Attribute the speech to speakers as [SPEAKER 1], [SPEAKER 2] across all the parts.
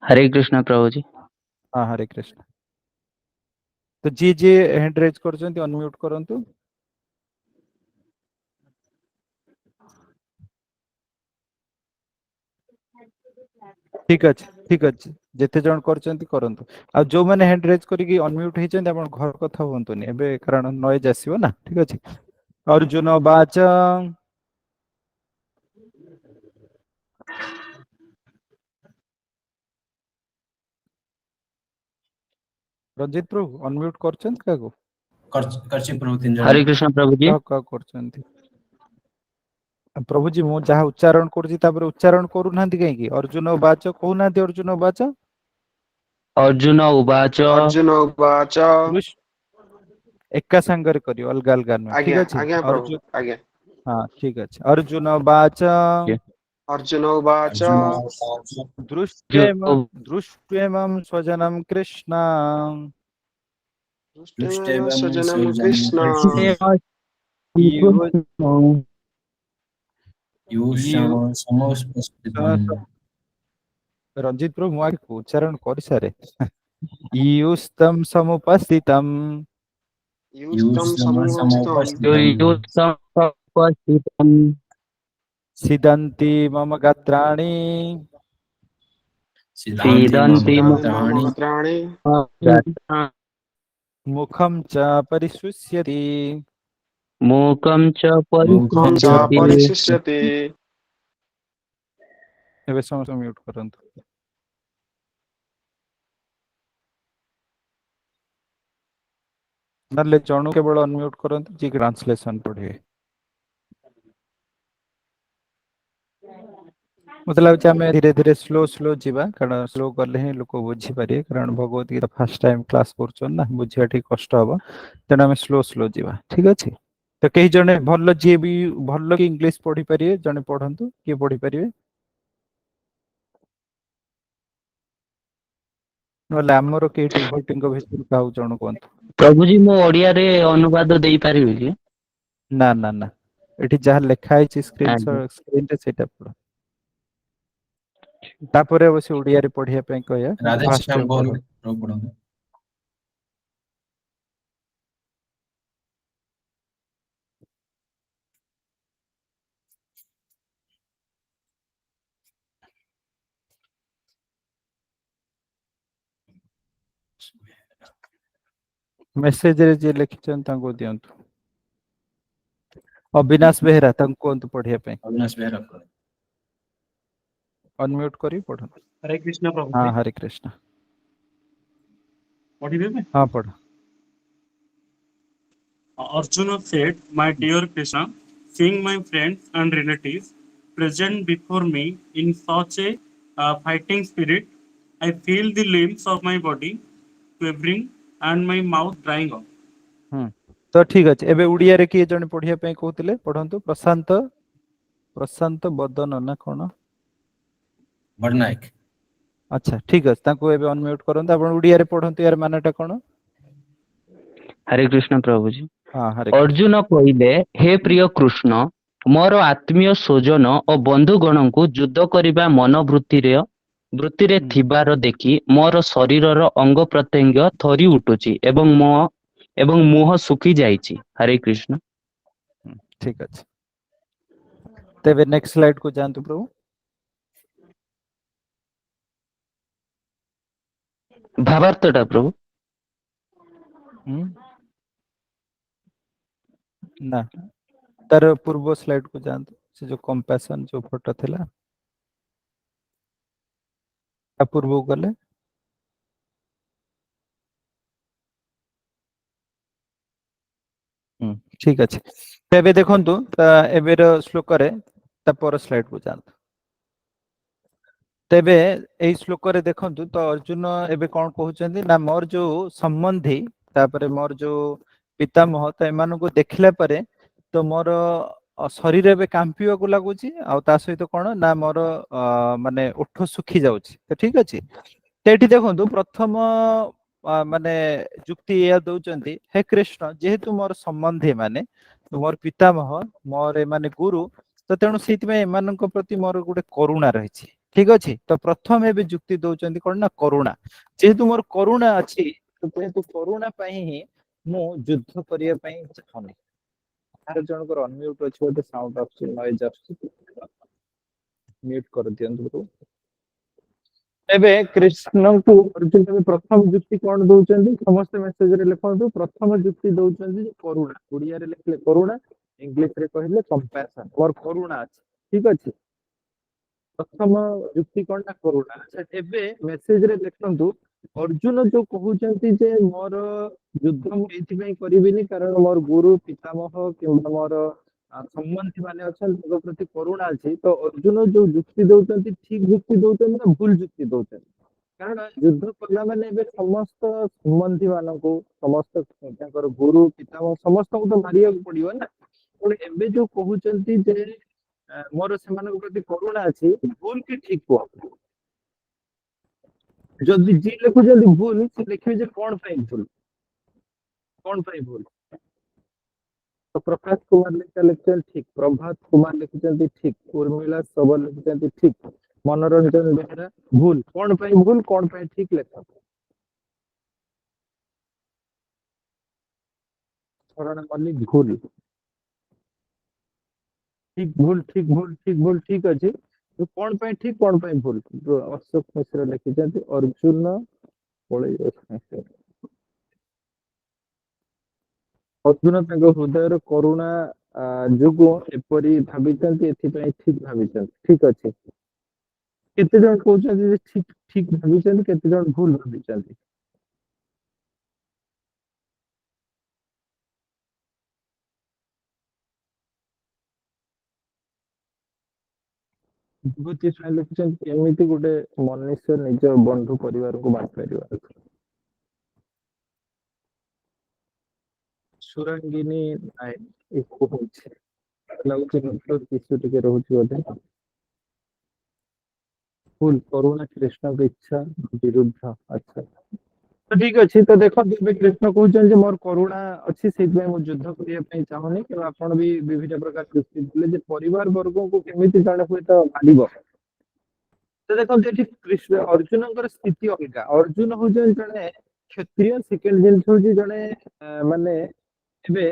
[SPEAKER 1] ହରେ କୃଷ୍ଣ ପ୍ରଭୁଜୀ।
[SPEAKER 2] ହଁ, ହରେ କୃଷ୍ଣ। ତ ଯିଏ ଯିଏ ହ୍ୟାଣ୍ଡ ରେଜ୍ କରୁଛନ୍ତି ଅନମ୍ୟୁଟ କରନ୍ତୁ। ଠିକ ଅଛି, ଠିକ ଅଛି, ଯେତେ ଜଣ କରୁଛନ୍ତି କରନ୍ତୁ। ଆଉ ଯୋଉମାନେ ହ୍ୟାଣ୍ଡ ରେଜ୍ କରିକି ଅନମ୍ୟୁଟ ହେଇଛନ୍ତି ଆପଣ ଘର କଥା ହୁଅନ୍ତୁନି ଏବେ, କାରଣ ନଏଜ ଆସିବ ନା। ଠିକ ଅଛି। ଅର୍ଜୁନ ବାଚ। ରଞ୍ଜିତ ପ୍ରଭୁ ଅନମ୍ୟୁଟ କରୁଛନ୍ତି କାହାକୁ?
[SPEAKER 3] କରିଛି ପ୍ରଭୁ, ତିନି ଜଣ।
[SPEAKER 1] ହରେ କୃଷ୍ଣ ପ୍ରଭୁଜୀ।
[SPEAKER 2] କାହାକୁ କାହାକୁ କରୁଛନ୍ତି ପ୍ରଭୁଜୀ? ମୁଁ ଯାହା ଉଚ୍ଚାରଣ କରୁଛି ତାପରେ ଉଚ୍ଚାରଣ କରୁନାହାନ୍ତି କାହିଁକି? ଅର୍ଜୁନ ବାଚ କହୁନାହାନ୍ତି। ଅର୍ଜୁନ ବାଚ।
[SPEAKER 1] ଅର୍ଜୁନ ଉବାଚ।
[SPEAKER 4] ଅର୍ଜୁନ ଉବାଚ।
[SPEAKER 2] ଏକା ସାଙ୍ଗରେ କରିବ, ଅଲଗା ଅଲଗା ନୁହେଁ। ଠିକ
[SPEAKER 4] ଆଜ୍ଞା।
[SPEAKER 2] ଅଛି।
[SPEAKER 4] ଆଜ୍ଞା ପ୍ରଭୁ।
[SPEAKER 2] ଅର୍ଜୁନ।
[SPEAKER 4] ଆଜ୍ଞା।
[SPEAKER 2] ହଁ, ଠିକ ଅଛି। ଅର୍ଜୁନ ବାଚ।
[SPEAKER 4] ଅର୍ଜୁନ ଉବାଚ।
[SPEAKER 3] ଅର୍ଜୁନ ଉବାଚ।
[SPEAKER 2] ଦୃଷ୍ଟ୍ୱେମಂ ସ୍ୱଜନಂ କୃଷ୍ଣ।
[SPEAKER 4] ଦୃଷ୍ଟେମ
[SPEAKER 3] ଦୃଷ୍ଟେବଂ
[SPEAKER 4] ସ୍ୱଜନମ
[SPEAKER 3] ସ୍ୱଜନଂ
[SPEAKER 4] କୃଷ୍ଣ।
[SPEAKER 3] କୃଷ୍ଣ।
[SPEAKER 2] You
[SPEAKER 3] ୟୁଷମ ସମୁପସ୍ଥିତಂ।
[SPEAKER 2] ରଞ୍ଜିତ ପ୍ରଭୁ, ମୁଁ ଆଗେ ଉଚ୍ଚାରଣ କରିସାରେ। ୟୁସ୍ତମ ସମୁପସ୍ଥିତମ।
[SPEAKER 4] ୟୁସ୍ତମ
[SPEAKER 3] ୟୁଷମ
[SPEAKER 4] ସମୁପସ୍ଥିତମ।
[SPEAKER 3] ସମୁପସ୍ଥିତಂ।
[SPEAKER 2] ସିଦନ୍ତି ମମ ଗାତ୍ରାଣି।
[SPEAKER 3] ସିଦ୍ଧାନ୍ତି ମମ
[SPEAKER 1] ସିଦନ୍ତି
[SPEAKER 4] ସିଦ୍ଧାନ୍ତି ମମ
[SPEAKER 3] ଗାତ୍ରାଣି।
[SPEAKER 4] ଗାତ୍ରାଣି।
[SPEAKER 2] ମୁଖಂ ଚ ପରିଶୁଷ୍ୟତି।
[SPEAKER 1] ମୁକಂ ଚ
[SPEAKER 3] ମୁଖಂ
[SPEAKER 4] ମୁଖಂ
[SPEAKER 3] ଚ
[SPEAKER 4] ଚ
[SPEAKER 1] ପରିଶୁଷ୍ୟତି।
[SPEAKER 4] ପରିଶୁଷ୍ୟତି।
[SPEAKER 2] ଏବେ ସମସ୍ତେ ମ୍ୟୁଟ କରନ୍ତୁ। ନହେଲେ ଜଣୁ କେବଳ ଅନମ୍ୟୁଟ କରନ୍ତୁ ଯିଏ ଟ୍ରାନ୍ସଲେସନ ପଢିବେ। ମତେ ଲାଗୁଛି ଆମେ ଧୀରେ ଧୀରେ ସ୍ଲୋ ସ୍ଲୋ ଯିବା, କାରଣ ସ୍ଲୋ ଗଲେ ହିଁ ଲୋକ ବୁଝିପାରିବେ। କାରଣ ଭଗବତ ଗୀତା ଫାର୍ଷ୍ଟ ଟାଇମ କ୍ଲାସ କରୁଛନ୍ତି ନା, ବୁଝିବା ଟିକେ କଷ୍ଟ ହବ। ତେଣୁ ଆମେ ସ୍ଲୋ ସ୍ଲୋ ଯିବା। ଠିକ ଅଛି। ତ କେହି ଜଣେ ଭଲ, ଯିଏ ବି ଭଲ କି ଇଂଲିଶ ପଢିପାରିବେ ଜଣେ ପଢନ୍ତୁ। କିଏ ପଢିପାରିବେ? ନହେଲେ ଆମର କେହି ଡିଭୋଟିଙ୍କ ଭିତରୁ କାହାକୁ ଜଣ କୁହନ୍ତୁ।
[SPEAKER 1] ପ୍ରଭୁଜୀ, ମୁଁ ଓଡିଆରେ ଅନୁବାଦ ଦେଇପାରିବି କି?
[SPEAKER 2] ନା ନା ନା, ଏଠି ଯାହା ଲେଖା ହେଇଛି ସ୍କ୍ରିନ
[SPEAKER 1] ଆଜ୍ଞା।
[SPEAKER 2] ସ୍କ୍ରିନରେ ସେଇଟା ପଢ। ତାପରେ ଅବଶ୍ୟ ଓଡିଆରେ ପଢିବା ପାଇଁ କହିବା, କିନ୍ତୁ ଫାଷ୍ଟ
[SPEAKER 3] ରାଧେଶ୍ୟାମ
[SPEAKER 2] ପଢ।
[SPEAKER 3] ଗୌର ପ୍ରଭୁ ପଢନ୍ତୁ।
[SPEAKER 2] ମେସେଜରେ ଯିଏ ଲେଖିଛନ୍ତି ତାଙ୍କୁ ଦିଅନ୍ତୁ। ଅବିନାଶ ବେହେରା, ତାଙ୍କୁ କୁହନ୍ତୁ ପଢିବା ପାଇଁ।
[SPEAKER 3] ଅବିନାଶ ବେହେରା ପଢନ୍ତୁ।
[SPEAKER 2] ଅନମ୍ୟୁଟ କରି ପଢନ୍ତୁ।
[SPEAKER 5] ହରେ କୃଷ୍ଣ
[SPEAKER 2] ହଁ,
[SPEAKER 5] ପ୍ରଭୁଜୀ।
[SPEAKER 2] ହରେ କୃଷ୍ଣ।
[SPEAKER 5] ପଢିବେ ଏବେ?
[SPEAKER 2] ହଁ, ପଢ।
[SPEAKER 5] Arjuna said, "My dear Krishna, seeing my friends and relatives present before me in such a fighting spirit, I feel the limbs of my body quivering and my mouth drying up."
[SPEAKER 2] ହୁଁ, ତ ଠିକ ଅଛି। ଏବେ ଓଡିଆରେ କିଏ ଜଣେ ପଢିବା ପାଇଁ କହୁଥିଲେ, ପଢନ୍ତୁ। ପ୍ରଶାନ୍ତ, ପ୍ରଶାନ୍ତ ବଦନ ନା କଣ?
[SPEAKER 3] ବଡ଼ନାୟକ।
[SPEAKER 2] ଆଚ୍ଛା, ଠିକ ଅଛି, ତାଙ୍କୁ ଏବେ ଅନମ୍ୟୁଟ କରନ୍ତୁ। ଆପଣ ଓଡିଆରେ ପଢନ୍ତୁ, ୟାର ମାନେଟା କଣ?
[SPEAKER 1] ହରେ କୃଷ୍ଣ ପ୍ରଭୁଜୀ।
[SPEAKER 2] ହଁ, ହରେ କୃଷ୍ଣ।
[SPEAKER 1] ଅର୍ଜୁନ କହିଲେ, ହେ ପ୍ରିୟ କୃଷ୍ଣ, ମୋର ଆତ୍ମୀୟ ସ୍ୱଜନ ଓ ବନ୍ଧୁଗଣଙ୍କୁ ଯୁଦ୍ଧ କରିବା ମନୋବୃତ୍ତିରେ ବୃତ୍ତିରେ ଥିବାର ଦେଖି ମୋର ଶରୀରର ଅଙ୍ଗ ପ୍ରତ୍ୟଙ୍ଗ ଥରି ଉଠୁଛି ଏବଂ ମୁହଁ ଶୁଖି ଯାଇଛି। ହରେ କୃଷ୍ଣ।
[SPEAKER 2] ଠିକ ଅଛି, ତେବେ ନେକ୍ସଟ ସ୍ଲାଇଡ କୁ ଯାଆନ୍ତୁ ପ୍ରଭୁ।
[SPEAKER 1] ଭାବାର୍ଥଟା ପ୍ରଭୁ?
[SPEAKER 2] ହୁଁ, ନା, ତାର ପୂର୍ବ ସ୍ଲାଇଡ କୁ ଯାଆନ୍ତୁ। ସେ ଯୋଉ କମ୍ପାସନ ଯୋଉ ଫଟୋ ଥିଲା, ତା ପୂର୍ବକୁ ଗଲେ। ହୁଁ, ଠିକ ଅଛି। ତେବେ ଦେଖନ୍ତୁ, ଏବେର ଶ୍ଲୋକରେ, ତା ପର ସ୍ଲାଇଡ କୁ ଯାଆନ୍ତୁ। ତେବେ ଏଇ ଶ୍ଲୋକରେ ଦେଖନ୍ତୁ ତ ଅର୍ଜୁନ ଏବେ କଣ କହୁଛନ୍ତି ନା, ମୋର ଯୋଉ ସମ୍ବନ୍ଧୀ, ତାପରେ ମୋର ଯୋଉ ପିତାମହ, ତ ଏମାନଙ୍କୁ ଦେଖିଲା ପରେ ତ ମୋର ଶରୀର ଏବେ କାମ୍ପିବାକୁ ଲାଗୁଛି, ଆଉ ତା ସହିତ କଣ ନା ମୋର ମାନେ ଓଠ ଶୁଖି ଯାଉଛି। ତ ଠିକ ଅଛି, ତ ଏଠି ଦେଖନ୍ତୁ ପ୍ରଥମ ମାନେ ଯୁକ୍ତି ଏଇଆ ଦଉଛନ୍ତି, ହେ କୃଷ୍ଣ, ଯେହେତୁ ମୋର ସମ୍ବନ୍ଧୀ ମାନେ ମୋର ପିତାମହ, ମୋର ଏମାନେ ଗୁରୁ, ତ ତେଣୁ ସେଇଥିପାଇଁ ଏମାନଙ୍କ ପ୍ରତି ମୋର ଗୋଟେ କରୁଣା ରହିଛି। ଠିକ ଅଛି। ତ ପ୍ରଥମେ ଏବେ ଯୁକ୍ତି ଦଉଛନ୍ତି କଣ ନା କରୁଣା। ଯେହେତୁ ମୋର କରୁଣା ଅଛି, ତ ଯେହେତୁ କରୁଣା ପାଇଁ ହିଁ ମୁଁ ଯୁଦ୍ଧ କରିବା ପାଇଁ ଚାହୁଁନି। ଆର ଜଣଙ୍କର ଅନମ୍ୟୁଟ ଅଛି ବୋଧେ, ସାଉଣ୍ଡ ଆସୁଛି, ନଏଜ ଆସୁଛି, ମ୍ୟୁଟ କରିଦିଅନ୍ତୁ ପ୍ରଭୁ। ଏବେ କୃଷ୍ଣଙ୍କୁ ଅର୍ଜୁନ ଏବେ ପ୍ରଥମ ଯୁକ୍ତି କଣ ଦଉଛନ୍ତି? ସମସ୍ତେ ମେସେଜରେ ଲେଖନ୍ତୁ। ପ୍ରଥମ ଯୁକ୍ତି ଦଉଛନ୍ତି ଯେ କରୁଣା। ଓଡିଆରେ ଲେଖିଲେ କରୁଣା, ଇଂଲିଶ ରେ କହିଲେ କମ୍ପାସନ। ମୋର କରୁଣା ଅଛି। ଠିକ ଅଛି। ପ୍ରଥମ ଯୁକ୍ତି କଣ ନା କରୁଣା। ଆଚ୍ଛା, ଏବେ ମେସେଜରେ ଲେଖନ୍ତୁ, ଅର୍ଜୁନ ଯୋଉ କହୁଛନ୍ତି ଯେ ମୋର ଯୁଦ୍ଧ ମୁଁ ଏଇଥିପାଇଁ କରିବିନି କାରଣ ମୋର ଗୁରୁ ପିତାମହ କିମ୍ବା ମୋର ସମ୍ବନ୍ଧୀ ମାନେ ଅଛନ୍ତି, ତାଙ୍କ ପ୍ରତି କରୁଣା ଅଛି, ତ ଅର୍ଜୁନ ଯୋଉ ଯୁକ୍ତି ଦଉଛନ୍ତି ଠିକ ଯୁକ୍ତି ଦଉଛନ୍ତି ନା ଭୁଲ ଯୁକ୍ତି ଦଉଛନ୍ତି? କାରଣ ଯୁଦ୍ଧ କଲା ମାନେ ଏବେ ସମସ୍ତ ସମ୍ବନ୍ଧୀ ମାନଙ୍କୁ, ସମସ୍ତ ତାଙ୍କର ଗୁରୁ ପିତାମହ ସମସ୍ତଙ୍କୁ ତ ମାରିବାକୁ ପଡିବ ନା। ତେଣୁ ଏବେ ଯୋଉ କହୁଛନ୍ତି ଯେ ମୋର ସେମାନଙ୍କ ପ୍ରତି କରୁଣା ଅଛି, ଭୁଲ କି ଠିକ କୁହ? ଯଦି ଯିଏ ଲେଖୁଛନ୍ତି ଭୁଲ, ସେ ଲେଖିବେ ଯେ କଣ ପାଇଁ ଭୁଲ, କଣ ପାଇଁ ଭୁଲ। ତ ପ୍ରକାଶ କୁମାର ଲେଖା ଲେଖୁଛନ୍ତି ଠିକ, ପ୍ରଭାତ କୁମାର ଲେଖୁଛନ୍ତି ଠିକ, ଉର୍ମିଳା ଶବର ଲେଖୁଛନ୍ତି ଠିକ, ମନୋରଞ୍ଜନ ବେହେରା ଭୁଲ। କଣ ପାଇଁ ଭୁଲ, କଣ ପାଇଁ ଠିକ ଲେଖ। ଶରଣ ମଲ୍ଲିକ ଭୁଲ, ଠିକ ଭୁଲ, ଠିକ ଭୁଲ, ଠିକ ଭୁଲ, ଠିକ ଅଛି। ତ କଣ ପାଇଁ ଠିକ, କଣ ପାଇଁ ଭୁଲ? ଅଶୋକ ମିଶ୍ର ଲେଖିଛନ୍ତି ଅର୍ଜୁନ ପଳେଇ ଯାଉଛି। ଅର୍ଜୁନ ତାଙ୍କ ହୃଦୟର କରୁଣା ଯୋଗୁଁ ଏପରି ଭାବିଛନ୍ତି, ଏଥିପାଇଁ ଠିକ ଭାବିଛନ୍ତି। ଠିକ ଅଛି। କେତେ ଜଣ କହୁଛନ୍ତି ଯେ ଠିକ ଠିକ ଭାବିଛନ୍ତି, କେତେ ଜଣ ଭୁଲ ଭାବିଛନ୍ତି? ବିଭୂତି ସ୍ୱାଇଁ ଲେଖୁଛନ୍ତି କେମିତି ଗୋଟେ ମନୁଷ୍ୟ ନିଜ ବନ୍ଧୁ ପରିବାରକୁ ମାରିପାରିବ। ସୁରାଙ୍ଗିନୀ ନାୟକ ଇକୋ ହଉଛି, ଲାଗୁଛି ନେଟୱାର୍କ ଇସ୍ୟୁ ଟିକେ ରହୁଛି ବୋଧେ। ଭୁଲ, କରୁଣା କୃଷ୍ଣଙ୍କ ଇଚ୍ଛା ବିରୁଦ୍ଧ। ଆଚ୍ଛା, ତ ଠିକ ଅଛି। ତ ଦେଖନ୍ତୁ ଏବେ କୃଷ୍ଣ କହୁଛନ୍ତି ଯେ ମୋର କରୁଣା ଅଛି, ସେଇଥିପାଇଁ ମୁଁ ଯୁଦ୍ଧ କରିବା ପାଇଁ ଚାହୁଁନି। କିମ୍ବା ଆପଣ ବି ବିଭିନ୍ନ ପ୍ରକାର ଯୁକ୍ତି ଦେଲେ ଯେ ପରିବାର ବର୍ଗଙ୍କୁ କେମିତି ଜଣେ ହୁଏତ ମାରିବ। ତ ଦେଖନ୍ତୁ ଏଠି କୃଷ୍ଣ ଅର୍ଜୁନଙ୍କର ସ୍ଥିତି ଅଲଗା। ଅର୍ଜୁନ ହଉଛନ୍ତି ଜଣେ କ୍ଷତ୍ରିୟ, ସେକେଣ୍ଡ ଜିନିଷ ହଉଛି ଜଣେ ମାନେ ଏବେ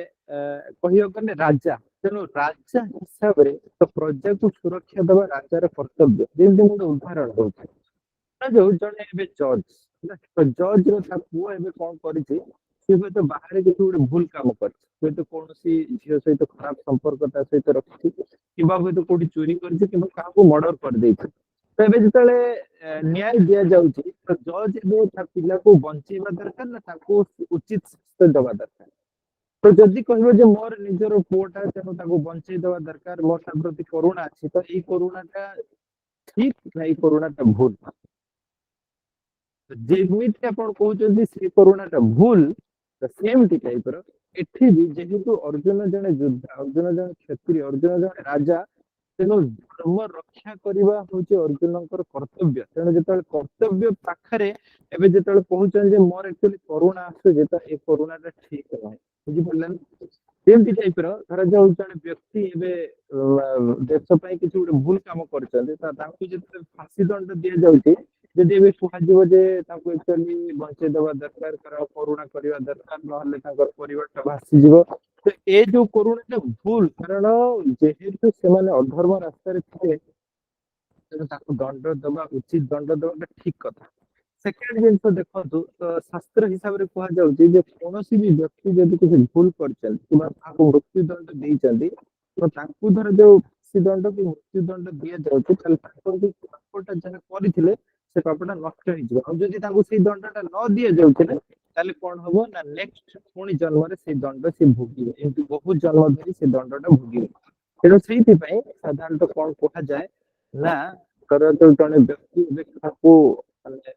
[SPEAKER 2] କହିବାକୁ ଗଲେ ରାଜା। ତେଣୁ ରାଜା ହିସାବରେ ତ ପ୍ରଜାକୁ ସୁରକ୍ଷା ଦେବା ରାଜାର କର୍ତ୍ତବ୍ୟ। ଯେମିତି ମୁଁ ଗୋଟେ ଉଦାହରଣ ଦଉଛି, ଯୋଉ ଜଣେ ଏବେ ଜଜ୍ ହେଲା, ତ ଜଜ୍ ର ତା ପୁଅ ଏବେ କଣ କରିଛି, ସେ ହୁଏତ ବାହାରେ କିଛି ଗୋଟେ ଭୁଲ କାମ କରିଛି, ହୁଏତ କୌଣସି ଝିଅ ସହିତ ଖରାପ ସମ୍ପର୍କ ତା ସହିତ ରଖିଛି, କିମ୍ବା ହୁଏତ କୋଉଠି ଚୋରି କରିଛି, କିମ୍ବା କାହାକୁ ମର୍ଡର କରିଦେଇଛି। ତ ଏବେ ଯେତେବେଳେ ନ୍ୟାୟ ଦିଆଯାଉଛି, ତ ଜଜ୍ ଏବେ ତା ପିଲାକୁ ବଞ୍ଚେଇବା ଦରକାର ନା ତାକୁ ଉଚିତ ଶାସ୍ତି ଦବା ଦରକାର? ତ ଯଦି କହିବ ଯେ ମୋର ନିଜର ପୁଅଟା, ତେଣୁ ତାକୁ ବଞ୍ଚେଇ ଦେବା ଦରକାର, ମୋର ତା ପ୍ରତି କରୁଣା ଅଛି, ତ ଏଇ କରୁଣାଟା ଠିକ ନା ଏଇ କରୁଣାଟା ଭୁଲ? ଯେମିତି ଆପଣ କହୁଛନ୍ତି ସେ କରୁଣାଟା ଭୁଲ, ତ ସେମିତି ଟାଇପ ର ଏଠି ବି ଯେହେତୁ ଅର୍ଜୁନ ଜଣେ ଯୋଦ୍ଧା, ଅର୍ଜୁନ ଜଣେ କ୍ଷତ୍ରିୟ, ଅର୍ଜୁନ ଜଣେ ରାଜା, ତେଣୁ ଧର୍ମ ରକ୍ଷା କରିବା ହଉଛି ଅର୍ଜୁନଙ୍କର କର୍ତ୍ତବ୍ୟ। ତେଣୁ ଯେତେବେଳେ କର୍ତ୍ତବ୍ୟ ପାଖରେ ଏବେ ଯେତେବେଳେ କହୁଛନ୍ତି ଯେ ମୋର ଆକ୍ଚୁଆଲି କରୁଣା ଆସୁଛି, ତ ଏ କରୁଣାଟା ଠିକ ନୁହେଁ। ବୁଝିପାରିଲେ ନା? ଯେମିତି ଟାଇପ ର ଧରାଯାଉ ଜଣେ ବ୍ୟକ୍ତି ଏବେ ଦେଶ ପାଇଁ କିଛି ଗୋଟେ ଭୁଲ କାମ କରିଛନ୍ତି, ତ ତାଙ୍କୁ ଯେତେବେଳେ ଫାଶୀ ଦଣ୍ଡ ଦିଆଯାଉଛି, ଯଦି ଏବେ କୁହାଯିବ ଯେ ତାଙ୍କୁ ଆକ୍ଚୁଆଲି ବଞ୍ଚେଇ ଦେବା ଦରକାର, କାରଣ କରୁଣା କରିବା ଦରକାର, ନହେଲେ ତାଙ୍କର ପରିବାରଟା ଭାସିଯିବ, ତ ଏ ଯୋଉ କରୁଣାଟା ଭୁଲ। କାରଣ ଯେହେତୁ ସେମାନେ ଅଧର୍ମ ରାସ୍ତାରେ ଥିଲେ, ତେଣୁ ତାକୁ ଦଣ୍ଡ ଦେବା ଉଚିତ, ଦଣ୍ଡ ଦେବାଟା ଠିକ କଥା। ସେକେଣ୍ଡ ଜିନିଷ ଦେଖନ୍ତୁ, ତ ଶାସ୍ତ୍ର ହିସାବରେ କୁହାଯାଉଛି ଯେ କୌଣସି ବି ବ୍ୟକ୍ତି ଯଦି କିଛି ଭୁଲ କରିଛନ୍ତି କିମ୍ବା ତାହାକୁ ମୃତ୍ୟୁଦଣ୍ଡ ଦେଇଛନ୍ତି, ତ ତାଙ୍କୁ ଧର ଯୋଉ ଫାଶୀ ଦଣ୍ଡ କି ମୃତ୍ୟୁଦଣ୍ଡ ଦିଆଯାଉଛି, ତାହେଲେ ତାଙ୍କର ଯୋଉ ପାପଟା ଯାହା କରିଥିଲେ ସେ ପାପଟା ନଷ୍ଟ ହେଇଯିବ। ଆଉ ଯଦି ତାଙ୍କୁ ସେଇ ଦଣ୍ଡଟା ନ ଦିଆଯାଉଛି ନା, ତାହେଲେ କଣ ହବ ନା ନେକ୍ସଟ ପୁଣି ଜନ୍ମରେ ସେଇ ଦଣ୍ଡ ସେ ଭୋଗିବେ, ଏମିତି ବହୁତ ଜନ୍ମ ଧରି ସେ ଦଣ୍ଡଟା ଭୋଗିବେ। ତେଣୁ ସେଇଥିପାଇଁ ସାଧାରଣତଃ କଣ କୁହାଯାଏ ନା, ଧର ଯୋଉ ଜଣେ ବ୍ୟକ୍ତି ଏବେ କାହାକୁ ମାନେ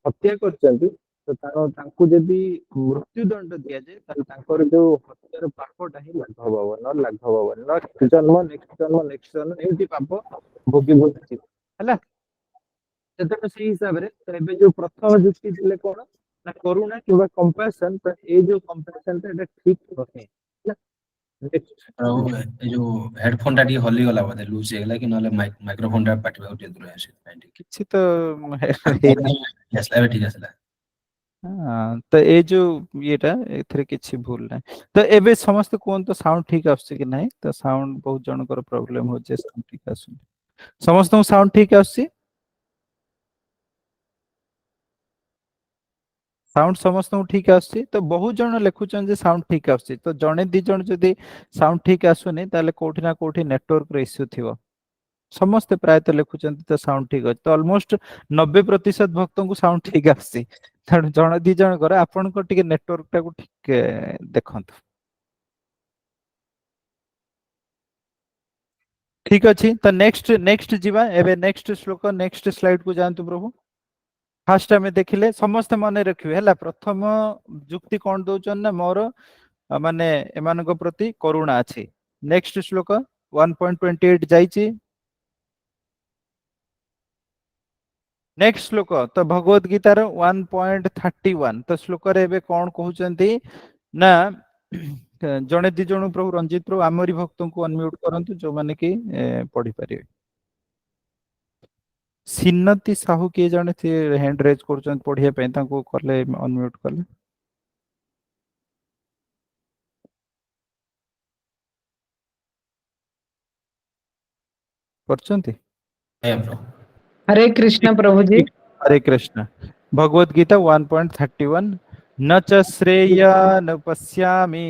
[SPEAKER 2] ହତ୍ୟା କରିଛନ୍ତି, ତ ତାଙ୍କୁ ଯଦି ମୃତ୍ୟୁଦଣ୍ଡ ଦିଆଯାଏ, ତାହେଲେ ତାଙ୍କର ଯୋଉ ହତ୍ୟାର ପାପଟା ହିଁ ଲାଘବ ହବ, ନ ଲାଘବ ହବନି, ନେକ୍ସଟ ଜନ୍ମ, ନେକ୍ସଟ ଜନ୍ମ, ନେକ୍ସଟ ଜନ୍ମ ଏମିତି ପାପ ଭୋଗି ଭୋଗି ଯିବ। ହେଲା, ତେଣୁ ସେଇ ହିସାବରେ ତ ଏବେ ଯୋଉ ପ୍ରଥମ ଯୁକ୍ତି ଥିଲେ କଣ ନା କରୁଣା କିମ୍ବା କମ୍ପାସନ, ତ ଏଇ ଯୋଉ କମ୍ପାସନ ଟା ଏଇଟା ଠିକ ନୁହେଁ। ହେଲା,
[SPEAKER 3] ପ୍ରଭୁ, ଏଇ ଯୋଉ ହେଡଫୋନ ଟା ଟିକେ ହଲିଗଲା ବୋଧେ, ଲୁଜ ହେଇଗଲା କି ନହେଲେ ମାଇକ୍ରୋଫୋନ ଟା ପାଟି ପାଖକୁ ଟିକେ ଦୂର ଅଛି, ସେଥିପାଇଁ ଟିକେ।
[SPEAKER 2] କିଛି ତ ହେଇନି।
[SPEAKER 3] ଆସିଲା, ଏବେ ଠିକ ଆସିଲା।
[SPEAKER 2] ହଁ, ତ ଏଇ ଯୋଉ ଇଏଟା ଏଥିରେ କିଛି ଭୁଲ ନାହିଁ। ତ ଏବେ ସମସ୍ତେ କୁହନ୍ତୁ ସାଉଣ୍ଡ ଠିକ ଆସୁଛି କି ନାହିଁ? ତ ସାଉଣ୍ଡ ବହୁତ ଜଣଙ୍କର ପ୍ରୋବ୍ଲେମ ହଉଛି, ସାଉଣ୍ଡ ଠିକ ଆସୁନି। ସମସ୍ତଙ୍କୁ ସାଉଣ୍ଡ ଠିକ ଆସୁଛି? ସାଉଣ୍ଡ ସମସ୍ତଙ୍କୁ ଠିକ ଆସୁଛି? ତ ବହୁତ ଜଣ ଲେଖୁଛନ୍ତି ଯେ ସାଉଣ୍ଡ ଠିକ ଆସୁଛି। ତ ଜଣେ ଦି ଜଣ ଯଦି ସାଉଣ୍ଡ ଠିକ ଆସୁନି, ତାହେଲେ କୋଉଠି ନା କୋଉଠି ନେଟୱାର୍କ ର ଇସ୍ୟୁ ଥିବ। ସମସ୍ତେ ପ୍ରାୟତଃ ଲେଖୁଛନ୍ତି ତ ସାଉଣ୍ଡ ଠିକ ଅଛି। ତ ଅଲମୋଷ୍ଟ 90% ଭକ୍ତଙ୍କୁ ସାଉଣ୍ଡ ଠିକ ଆସୁଛି। ତେଣୁ ଜଣେ ଦି ଜଣଙ୍କର ଆପଣଙ୍କ ଟିକେ ନେଟୱାର୍କ ଟାକୁ ଠିକ ଦେଖନ୍ତୁ। ଠିକ ଅଛି, ତ ନେକ୍ସଟ ନେକ୍ସଟ ଯିବା ଏବେ, ନେକ୍ସଟ ଶ୍ଲୋକ, ନେକ୍ସଟ ସ୍ଲାଇଡ କୁ ଯାଆନ୍ତୁ ପ୍ରଭୁ। ଫାଷ୍ଟ ଆମେ ଦେଖିଲେ, ସମସ୍ତେ ମନେ ରଖିବେ ହେଲା, ପ୍ରଥମ ଯୁକ୍ତି କଣ ଦଉଛନ୍ତି ନା ମୋର ମାନେ ଏମାନଙ୍କ ପ୍ରତି କରୁଣା ଅଛି। ନେକ୍ସଟ ଶ୍ଲୋକ 1.28 ଯାଇଛି। ନେକ୍ସଟ ଶ୍ଲୋକ ତ ଭଗବତ ଗୀତାର 1.31। ତ ଶ୍ଲୋକରେ ଏବେ କଣ କହୁଛନ୍ତି ନା, ଜଣେ ଦି ଜଣ ପ୍ରଭୁ, ରଞ୍ଜିତ ପ୍ରଭୁ ଆମରି ଭକ୍ତଙ୍କୁ ଅନମ୍ୟୁଟ କରନ୍ତୁ ଯୋଉମାନେ କି ପଢିପାରିବେ। ସିନତି ସାହୁ କିଏ ଜଣେ ହ୍ୟାଣ୍ଡ ରେଜ କରୁଛନ୍ତି ପଢିବା ପାଇଁ, ତାଙ୍କୁ କଲେ ଅନମ୍ୟୁଟ କଲେ। କରୁଛନ୍ତି?
[SPEAKER 3] ଆଜ୍ଞା ପ୍ରଭୁ।
[SPEAKER 6] ହରେ କୃଷ୍ଣ ପ୍ରଭୁଜୀ।
[SPEAKER 2] ହରେ କୃଷ୍ଣ। ଭଗବତ ଗୀତା 1.31। न च श्रेय न पश्यामि,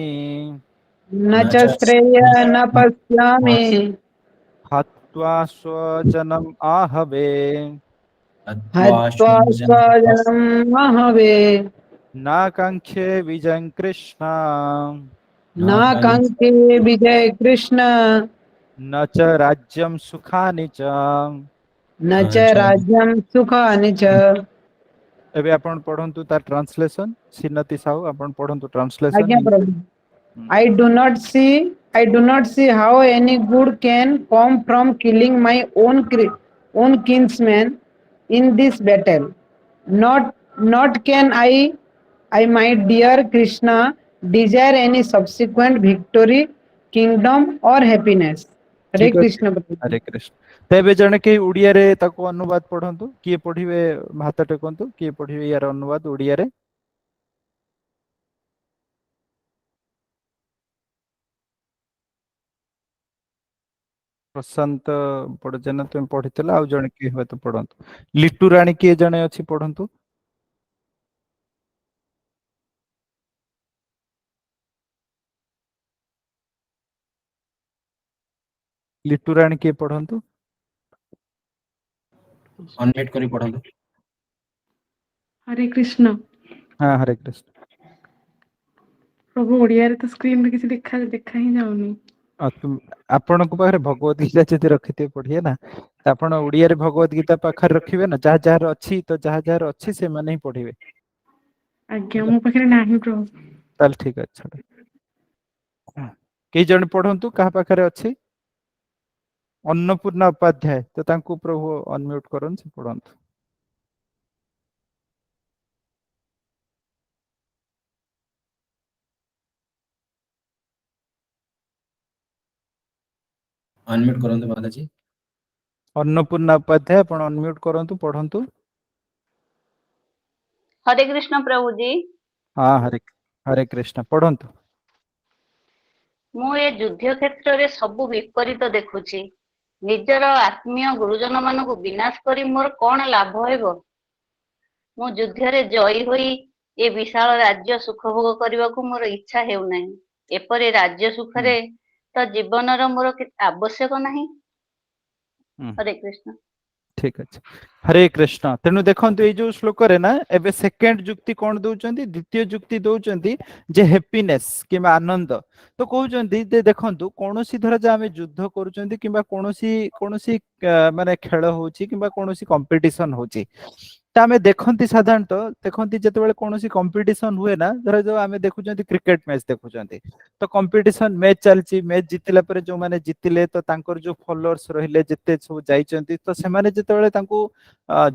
[SPEAKER 6] न च श्रेय न पश्यामि,
[SPEAKER 2] हत्वा स्वजनम् आहवे,
[SPEAKER 6] हत्वा स्वजनम् आहवे,
[SPEAKER 2] नाकाङ्क्षे विजयं कृष्ण,
[SPEAKER 6] नाकाङ्क्षे विजय कृष्ण,
[SPEAKER 2] न च राज्यं सुखानि च,
[SPEAKER 6] न च राज्यं सुखानि च।
[SPEAKER 2] ଏବେ ଆପଣ ପଢନ୍ତୁ ତାର ଟ୍ରାନ୍ସଲେସନ। ଶ୍ରୀନତୀ ସାହୁ ଆପଣ ପଢନ୍ତୁ ଟ୍ରାନ୍ସଲେସନ।
[SPEAKER 6] ଆଜ୍ଞା ପ୍ରଭୁ। I do not see how any good can come from killing my own kinsmen in this battle. Not can I my dear Krishna desire any subsequent victory, kingdom or happiness. Hare
[SPEAKER 2] ଠିକ ଅଛି।
[SPEAKER 6] କୃଷ୍ଣ ପ୍ରଭୁ।
[SPEAKER 2] ହରେ କୃଷ୍ଣ। ତ ଏବେ ଜଣେ କେହି ଓଡିଆରେ ତାକୁ ଅନୁବାଦ ପଢନ୍ତୁ। କିଏ ପଢିବେ ହାତ ଟେକନ୍ତୁ। କିଏ ପଢିବେ ୟାର ଅନୁବାଦ ଓଡିଆରେ? ପ୍ରଶାନ୍ତ ବଡଜେନା ତୁମେ ପଢିଥିଲ, ଆଉ ଜଣେ କିଏ ହୁଏତ ପଢନ୍ତୁ। ଲିଟୁ ରାଣୀ କିଏ ଜଣେ ଅଛି ପଢନ୍ତୁ। ଲିଟୁ ରାଣୀ କିଏ ପଢନ୍ତୁ।
[SPEAKER 3] ଅନମ୍ୟୁଟ କରି ପଢନ୍ତୁ।
[SPEAKER 7] ହରେ କୃଷ୍ଣ।
[SPEAKER 2] ହଁ, ହରେ କୃଷ୍ଣ।
[SPEAKER 7] ପ୍ରଭୁ, ଓଡିଆରେ ତ ସ୍କ୍ରିନରେ କିଛି ଦେଖା ହିଁ ଯାଉନି।
[SPEAKER 2] ଆପଣଙ୍କ ପାଖରେ ଭଗବତ ଗୀତା ଯଦି ରଖିଥିବେ ପଢିବେ ନା, ତ ଆପଣ ଓଡିଆରେ ଭଗବତ ଗୀତା ପାଖରେ ରଖିବେ ନା, ଯାହା ଯାହାର ଅଛି, ତ ଯାହା ଯାହାର ଅଛି ସେମାନେ ହିଁ ପଢିବେ।
[SPEAKER 7] ଆଜ୍ଞା, ମୋ ପାଖରେ ନାହିଁ ପ୍ରଭୁ।
[SPEAKER 2] ତାହେଲେ ଠିକ ଅଛି, ଛାଡ। କେହି ଜଣେ ପଢନ୍ତୁ, କାହା ପାଖରେ ଅଛି? ଅନ୍ନପୂର୍ଣ୍ଣା ଉପାଧ୍ୟାୟ, ତ ତାଙ୍କୁ ପ୍ରଭୁ ଅନମ୍ୟୁଟ କରନ୍ତୁ, ସେ ପଢନ୍ତୁ।
[SPEAKER 3] ଅନମ୍ୟୁଟ କରନ୍ତୁ ମାତାଜୀ।
[SPEAKER 2] ଅନ୍ନପୂର୍ଣ୍ଣା ଉପାଧ୍ୟାୟ ଆପଣ ଅନମ୍ୟୁଟ କରନ୍ତୁ, ପଢନ୍ତୁ।
[SPEAKER 8] ହରେ କୃଷ୍ଣ ପ୍ରଭୁଜୀ।
[SPEAKER 2] ହଁ, ହରେ କୃଷ୍ଣ, ପଢନ୍ତୁ।
[SPEAKER 8] ମୁଁ ଏ ଯୁଦ୍ଧ କ୍ଷେତ୍ରରେ ସବୁ ବିପରୀତ ଦେଖୁଛି। ନିଜର ଆତ୍ମୀୟ ଗୁରୁଜନ ମାନଙ୍କୁ ବିନାଶ କରି ମୋର କଣ ଲାଭ ହେବ? ମୁଁ ଯୁଦ୍ଧରେ ଜୟୀ ହୋଇ ଏ ବିଶାଳ ରାଜ୍ୟ ସୁଖ ଭୋଗ କରିବାକୁ ମୋର ଇଚ୍ଛା ହେଉନାହିଁ। ଏପରି ରାଜ୍ୟ ସୁଖରେ ତ ଜୀବନର ମୋର ଆବଶ୍ୟକ ନାହିଁ। ହରେ କୃଷ୍ଣ।
[SPEAKER 2] ଠିକ ଅଛି, ହରେ କୃଷ୍ଣ। ତେଣୁ ଦେଖନ୍ତୁ ଏଇ ଯୋଉ ଶ୍ଲୋକରେ ନା ଏବେ ସେକେଣ୍ଡ ଯୁକ୍ତି କଣ ଦଉଛନ୍ତି, ଦ୍ୱିତୀୟ ଯୁକ୍ତି ଦଉଛନ୍ତି ଯେ ହ୍ୟାପିନେସ୍ କିମ୍ବା ଆନନ୍ଦ। ତ କହୁଛନ୍ତି ଯେ ଦେଖନ୍ତୁ କୌଣସି ଧର ଯେ ଆମେ ଯୁଦ୍ଧ କରୁଛନ୍ତି କିମ୍ବା କୌଣସି ମାନେ ଖେଳ ହଉଛି କିମ୍ବା କୌଣସି କମ୍ପିଟିସନ ହଉଛି, ତ ଆମେ ଦେଖନ୍ତି ସାଧାରଣତଃ ଦେଖନ୍ତି ଯେତେବେଳେ କୌଣସି କମ୍ପିଟିସନ ହୁଏ ନା, ଧର ଯୋଉ ଆମେ ଦେଖୁଛନ୍ତି କ୍ରିକେଟ ମ୍ୟାଚ୍ ଦେଖୁଛନ୍ତି, ତ କମ୍ପିଟିସନ ମ୍ୟାଚ୍ ଚାଲିଛି, ମ୍ୟାଚ୍ ଜିତିଲା ପରେ ଯୋଉମାନେ ଜିତିଲେ ତ ତାଙ୍କର ଯୋଉ ଫଲୋଅର୍ସ ରହିଲେ ଯେତେ ସବୁ ଯାଇଛନ୍ତି, ତ ସେମାନେ ଯେତେବେଳେ ତାଙ୍କୁ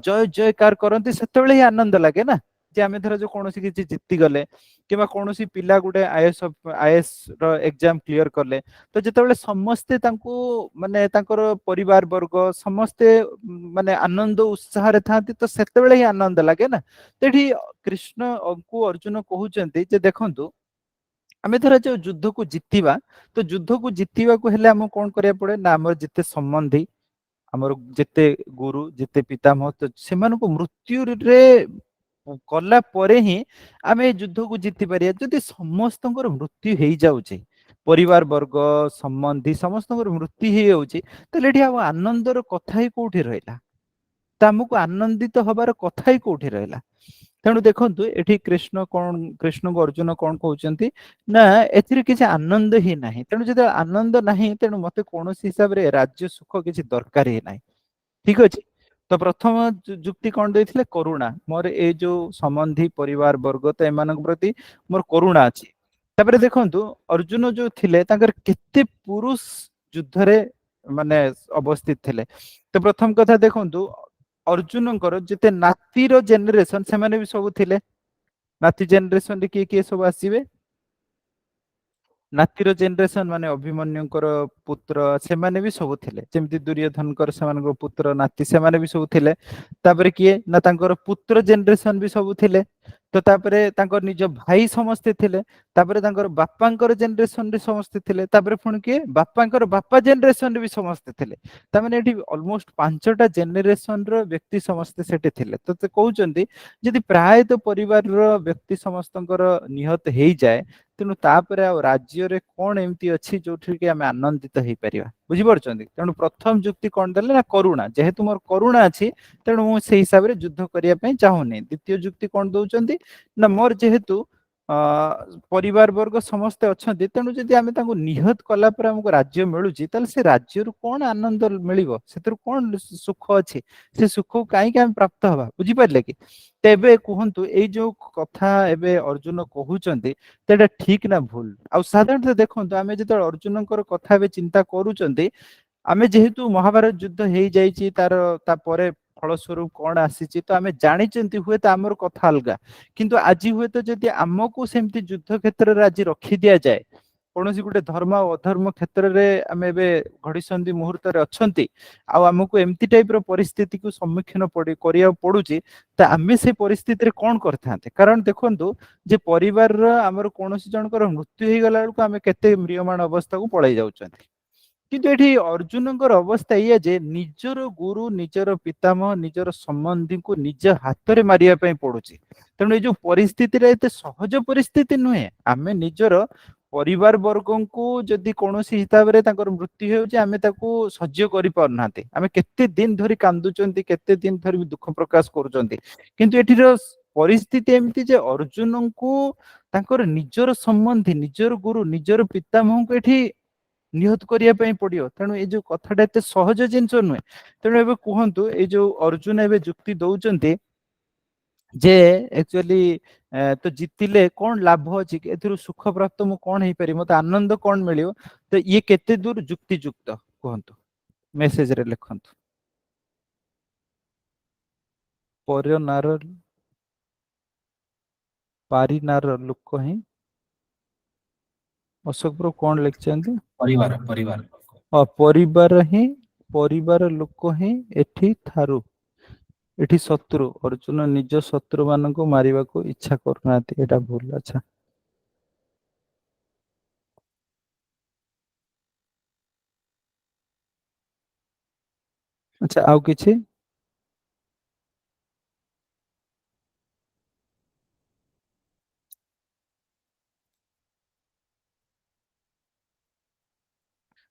[SPEAKER 2] ଜୟ ଜୟକାର କରନ୍ତି ସେତେବେଳେ ହିଁ ଆନନ୍ଦ ଲାଗେ ନା। ଯେ ଆମେ ଧର ଯୋଉ କୌଣସି କିଛି ଜିତିଗଲେ କିମ୍ବା କୌଣସି ପିଲା ଗୋଟେ ଆଇଏଏସ୍ ର ଏକ୍ଜାମ କ୍ଲିୟର କଲେ, ତ ଯେତେବେଳେ ସମସ୍ତେ ତାଙ୍କୁ ମାନେ ତାଙ୍କର ପରିବାର ବର୍ଗ ସମସ୍ତେ ମାନେ ଆନନ୍ଦ ଉତ୍ସାହରେ ଥାନ୍ତି, ତ ସେତେବେଳେ ହିଁ ଆନନ୍ଦ ଲାଗେ ନା। ତ ଏଠି କୃଷ୍ଣଙ୍କୁ ଅର୍ଜୁନ କହୁଛନ୍ତି ଯେ ଦେଖନ୍ତୁ, ଆମେ ଧର ଯୋଉ ଯୁଦ୍ଧକୁ ଜିତିବା, ତ ଯୁଦ୍ଧକୁ ଜିତିବାକୁ ହେଲେ ଆମକୁ କଣ କରିବାକୁ ପଡେ ନା ଆମର ଯେତେ ସମ୍ବନ୍ଧୀ, ଆମର ଯେତେ ଗୁରୁ, ଯେତେ ପିତାମହ, ତ ସେମାନଙ୍କୁ ମୃତ୍ୟୁରେ କଲା ପରେ ହିଁ ଆମେ ଏ ଯୁଦ୍ଧକୁ ଜିତି ପାରିବା। ଯଦି ସମସ୍ତଙ୍କର ମୃତ୍ୟୁ ହେଇଯାଉଛି, ପରିବାର ବର୍ଗ ସମ୍ବନ୍ଧୀ ସମସ୍ତଙ୍କର ମୃତ୍ୟୁ ହେଇଯାଉଛି, ତାହେଲେ ଏଠି ଆଉ ଆନନ୍ଦର କଥା ହିଁ କୋଉଠି ରହିଲା? ତ ଆମକୁ ଆନନ୍ଦିତ ହବାର କଥା ହିଁ କୋଉଠି ରହିଲା? ତେଣୁ ଦେଖନ୍ତୁ ଏଠି କୃଷ୍ଣଙ୍କୁ ଅର୍ଜୁନ କଣ କହୁଛନ୍ତି ନା ଏଥିରେ କିଛି ଆନନ୍ଦ ହିଁ ନାହିଁ। ତେଣୁ ଯଦି ଆନନ୍ଦ ନାହିଁ, ତେଣୁ ମତେ କୌଣସି ହିସାବରେ ରାଜ୍ୟ ସୁଖ କିଛି ଦରକାର ହିଁ ନାହିଁ। ଠିକ ଅଛି। ତ ପ୍ରଥମ ଯୁକ୍ତି କଣ ଦେଇଥିଲେ? କରୁଣା। ମୋର ଏଇ ଯୋଉ ସମ୍ବନ୍ଧୀ ପରିବାର ବର୍ଗ, ତ ଏମାନଙ୍କ ପ୍ରତି ମୋର କରୁଣା ଅଛି। ତାପରେ ଦେଖନ୍ତୁ ଅର୍ଜୁନ ଯୋଉ ଥିଲେ ତାଙ୍କର କେତେ ପୁରୁଷ ଯୁଦ୍ଧରେ ମାନେ ଅବସ୍ଥିତ ଥିଲେ। ତ ପ୍ରଥମ କଥା ଦେଖନ୍ତୁ, ଅର୍ଜୁନଙ୍କର ଯେତେ ନାତିର ଜେନେରେସନ ସେମାନେ ବି ସବୁ ଥିଲେ। ନାତି ଜେନେରେସନରେ କିଏ କିଏ ସବୁ ଆସିବେ? ନାତିର ଜେନେରେସନ ମାନେ ଅଭିମନ୍ୟୁଙ୍କର ପୁତ୍ର ସେମାନେ ବି ସବୁ ଥିଲେ। ଯେମିତି ଦୁର୍ଯ୍ୟୋଧନଙ୍କର ସେମାନଙ୍କର ପୁତ୍ର ନାତି ସେମାନେ ବି ସବୁ ଥିଲେ। ତାପରେ କିଏ ନା ତାଙ୍କର ପୁତ୍ର ଜେନେରେସନ ବି ସବୁ ଥିଲେ। ତ ତାପରେ ତାଙ୍କର ନିଜ ଭାଇ ସମସ୍ତେ ଥିଲେ। ତାପରେ ତାଙ୍କର ବାପାଙ୍କର ଜେନେରେସନରେ ସମସ୍ତେ ଥିଲେ। ତାପରେ ପୁଣି କିଏ ବାପାଙ୍କର ବାପା ଜେନେରେସନରେ ବି ସମସ୍ତେ ଥିଲେ। ତାମାନେ ଏଠି ଅଲମୋଷ୍ଟ 5ଟା ଜେନେରେସନ ର ବ୍ୟକ୍ତି ସମସ୍ତେ ସେଠି ଥିଲେ। ତ କହୁଛନ୍ତି ଯଦି ପ୍ରାୟତଃ ପରିବାରର ବ୍ୟକ୍ତି ସମସ୍ତଙ୍କର ନିହତ ହେଇଯାଏ, ତେଣୁ ତାପରେ ଆଉ ରାଜ୍ୟରେ କଣ ଏମିତି ଅଛି ଯୋଉଠି କି ଆମେ ଆନନ୍ଦିତ ହେଇପାରିବା? ବୁଝିପାରୁଛନ୍ତି? ତେଣୁ ପ୍ରଥମ ଯୁକ୍ତି କଣ ଦେଲେ ନା କରୁଣା। ଯେହେତୁ ମୋର କରୁଣା ଅଛି, ତେଣୁ ମୁଁ ସେଇ ହିସାବରେ ଯୁଦ୍ଧ କରିବା ପାଇଁ ଚାହୁଁନି। ଦ୍ୱିତୀୟ ଯୁକ୍ତି କଣ ଦଉଛନ୍ତି ନା ମୋର ଯେହେତୁ ପରିବାର ବର୍ଗ ସମସ୍ତେ ଅଛନ୍ତି, ତେଣୁ ଯଦି ଆମେ ତାଙ୍କୁ ନିହତ କଲା ପରେ ଆମକୁ ରାଜ୍ୟ ମିଳୁଛି, ତାହେଲେ ସେ ରାଜ୍ୟରୁ କଣ ଆନନ୍ଦ ମିଳିବ? ସେଥିରୁ କଣ ସୁଖ ଅଛି? ସେ ସୁଖକୁ କାହିଁକି ଆମେ ପ୍ରାପ୍ତ ହବା? ବୁଝିପାରିଲେ କି? ତେବେ କୁହନ୍ତୁ ଏଇ ଯୋଉ କଥା ଏବେ ଅର୍ଜୁନ କହୁଛନ୍ତି ତ ଏଇଟା ଠିକ ନା ଭୁଲ? ଆଉ ସାଧାରଣତଃ ଦେଖନ୍ତୁ ଆମେ ଯେତେବେଳେ ଅର୍ଜୁନଙ୍କର କଥା ଏବେ ଚିନ୍ତା କରୁଛନ୍ତି, ଆମେ ଯେହେତୁ ମହାଭାରତ ଯୁଦ୍ଧ ହେଇଯାଇଛି, ତାର ତାପରେ ଫଳସ୍ୱରୂପ କଣ ଆସିଛି ତ ଆମେ ଜାଣିଛନ୍ତି, ହୁଏତ ଆମର କଥା ଅଲଗା। କିନ୍ତୁ ଆଜି ହୁଏତ ଯଦି ଆମକୁ ସେମିତି ଯୁଦ୍ଧ କ୍ଷେତ୍ରରେ ଆଜି ରଖି ଦିଆଯାଏ, କୌଣସି ଗୋଟେ ଧର୍ମ ଆଉ ଅଧର୍ମ କ୍ଷେତ୍ରରେ ଆମେ ଏବେ ଘଡ଼ିସନ୍ଧି ମୁହୂର୍ତ୍ତରେ ଅଛନ୍ତି, ଆଉ ଆମକୁ ଏମିତି ଟାଇପ ର ପରିସ୍ଥିତିକୁ ସମ୍ମୁଖୀନ କରିବାକୁ ପଡୁଛି, ତ ଆମେ ସେ ପରିସ୍ଥିତିରେ କଣ କରିଥାନ୍ତେ? କାରଣ ଦେଖନ୍ତୁ ଯେ ପରିବାରର ଆମର କୌଣସି ଜଣଙ୍କର ମୃତ୍ୟୁ ହେଇଗଲା ବେଳକୁ ଆମେ କେତେ ମ୍ରିୟମାଣ ଅବସ୍ଥାକୁ ପଳେଇ ଯାଉଛନ୍ତି। କିନ୍ତୁ ଏଠି ଅର୍ଜୁନଙ୍କର ଅବସ୍ଥା ଏଇଆ ଯେ ନିଜର ଗୁରୁ, ନିଜର ପିତାମହ, ନିଜର ସମ୍ବନ୍ଧୀଙ୍କୁ ନିଜ ହାତରେ ମାରିବା ପାଇଁ ପଡୁଛି। ତେଣୁ ଏଇ ଯୋଉ ପରିସ୍ଥିତିଟା ଏତେ ସହଜ ପରିସ୍ଥିତି ନୁହେଁ। ଆମେ ନିଜର ପରିବାର ବର୍ଗଙ୍କୁ ଯଦି କୌଣସି ହିସାବରେ ତାଙ୍କର ମୃତ୍ୟୁ ହେଉଛି, ଆମେ ତାକୁ ସହ୍ୟ କରିପାରୁନାହାନ୍ତି। ଆମେ କେତେ ଦିନ ଧରି କାନ୍ଦୁଛନ୍ତି, କେତେ ଦିନ ଧରି ଦୁଃଖ ପ୍ରକାଶ କରୁଛନ୍ତି। କିନ୍ତୁ ଏଠିର ପରିସ୍ଥିତି ଏମିତି ଯେ ଅର୍ଜୁନଙ୍କୁ ତାଙ୍କର ନିଜର ସମ୍ବନ୍ଧୀ, ନିଜର ଗୁରୁ, ନିଜର ପିତାମହଙ୍କୁ ଏଠି ନିହତ କରିବା ପାଇଁ ପଡିବ। ତେଣୁ ଏଇ ଯୋଉ କଥାଟା ଏତେ ସହଜ ଜିନିଷ ନୁହେଁ। ତେଣୁ ଏବେ କୁହନ୍ତୁ ଏଇ ଯୋଉ ଅର୍ଜୁନ ଏବେ ଯୁକ୍ତି ଦଉଛନ୍ତି ଯେ ଆକ୍ଚୁଆଲି ତ ଜିତିଲେ କଣ ଲାଭ ଅଛି, ଏଥିରୁ ସୁଖ ପ୍ରାପ୍ତ ମୁଁ କଣ ହେଇପାରିବି, ମତେ ଆନନ୍ଦ କଣ ମିଳିବ, ତ ଇଏ କେତେ ଦୂର ଯୁକ୍ତିଯୁକ୍ତ କୁହନ୍ତୁ, ମେସେଜରେ ଲେଖନ୍ତୁ। ପରିନାର ପାରିନାର ଲୋକ ହିଁ ଅଶୋକ ପ୍ରଭୁ କଣ ଲେଖିଛନ୍ତି?
[SPEAKER 3] ପରିବାର, ପରିବାର
[SPEAKER 2] ପରିବାର ହିଁ, ପରିବାର ଲୋକ ହିଁ ଏଠି ଥାରୁ, ଏଠି ଶତ୍ରୁ। ଅର୍ଜୁନ ନିଜ ଶତ୍ରୁ ମାନଙ୍କୁ ମାରିବାକୁ ଇଚ୍ଛା କରୁନାହାନ୍ତି, ଏଇଟା ଭୁଲ। ଆଚ୍ଛା, ଆଚ୍ଛା, ଆଉ କିଛି?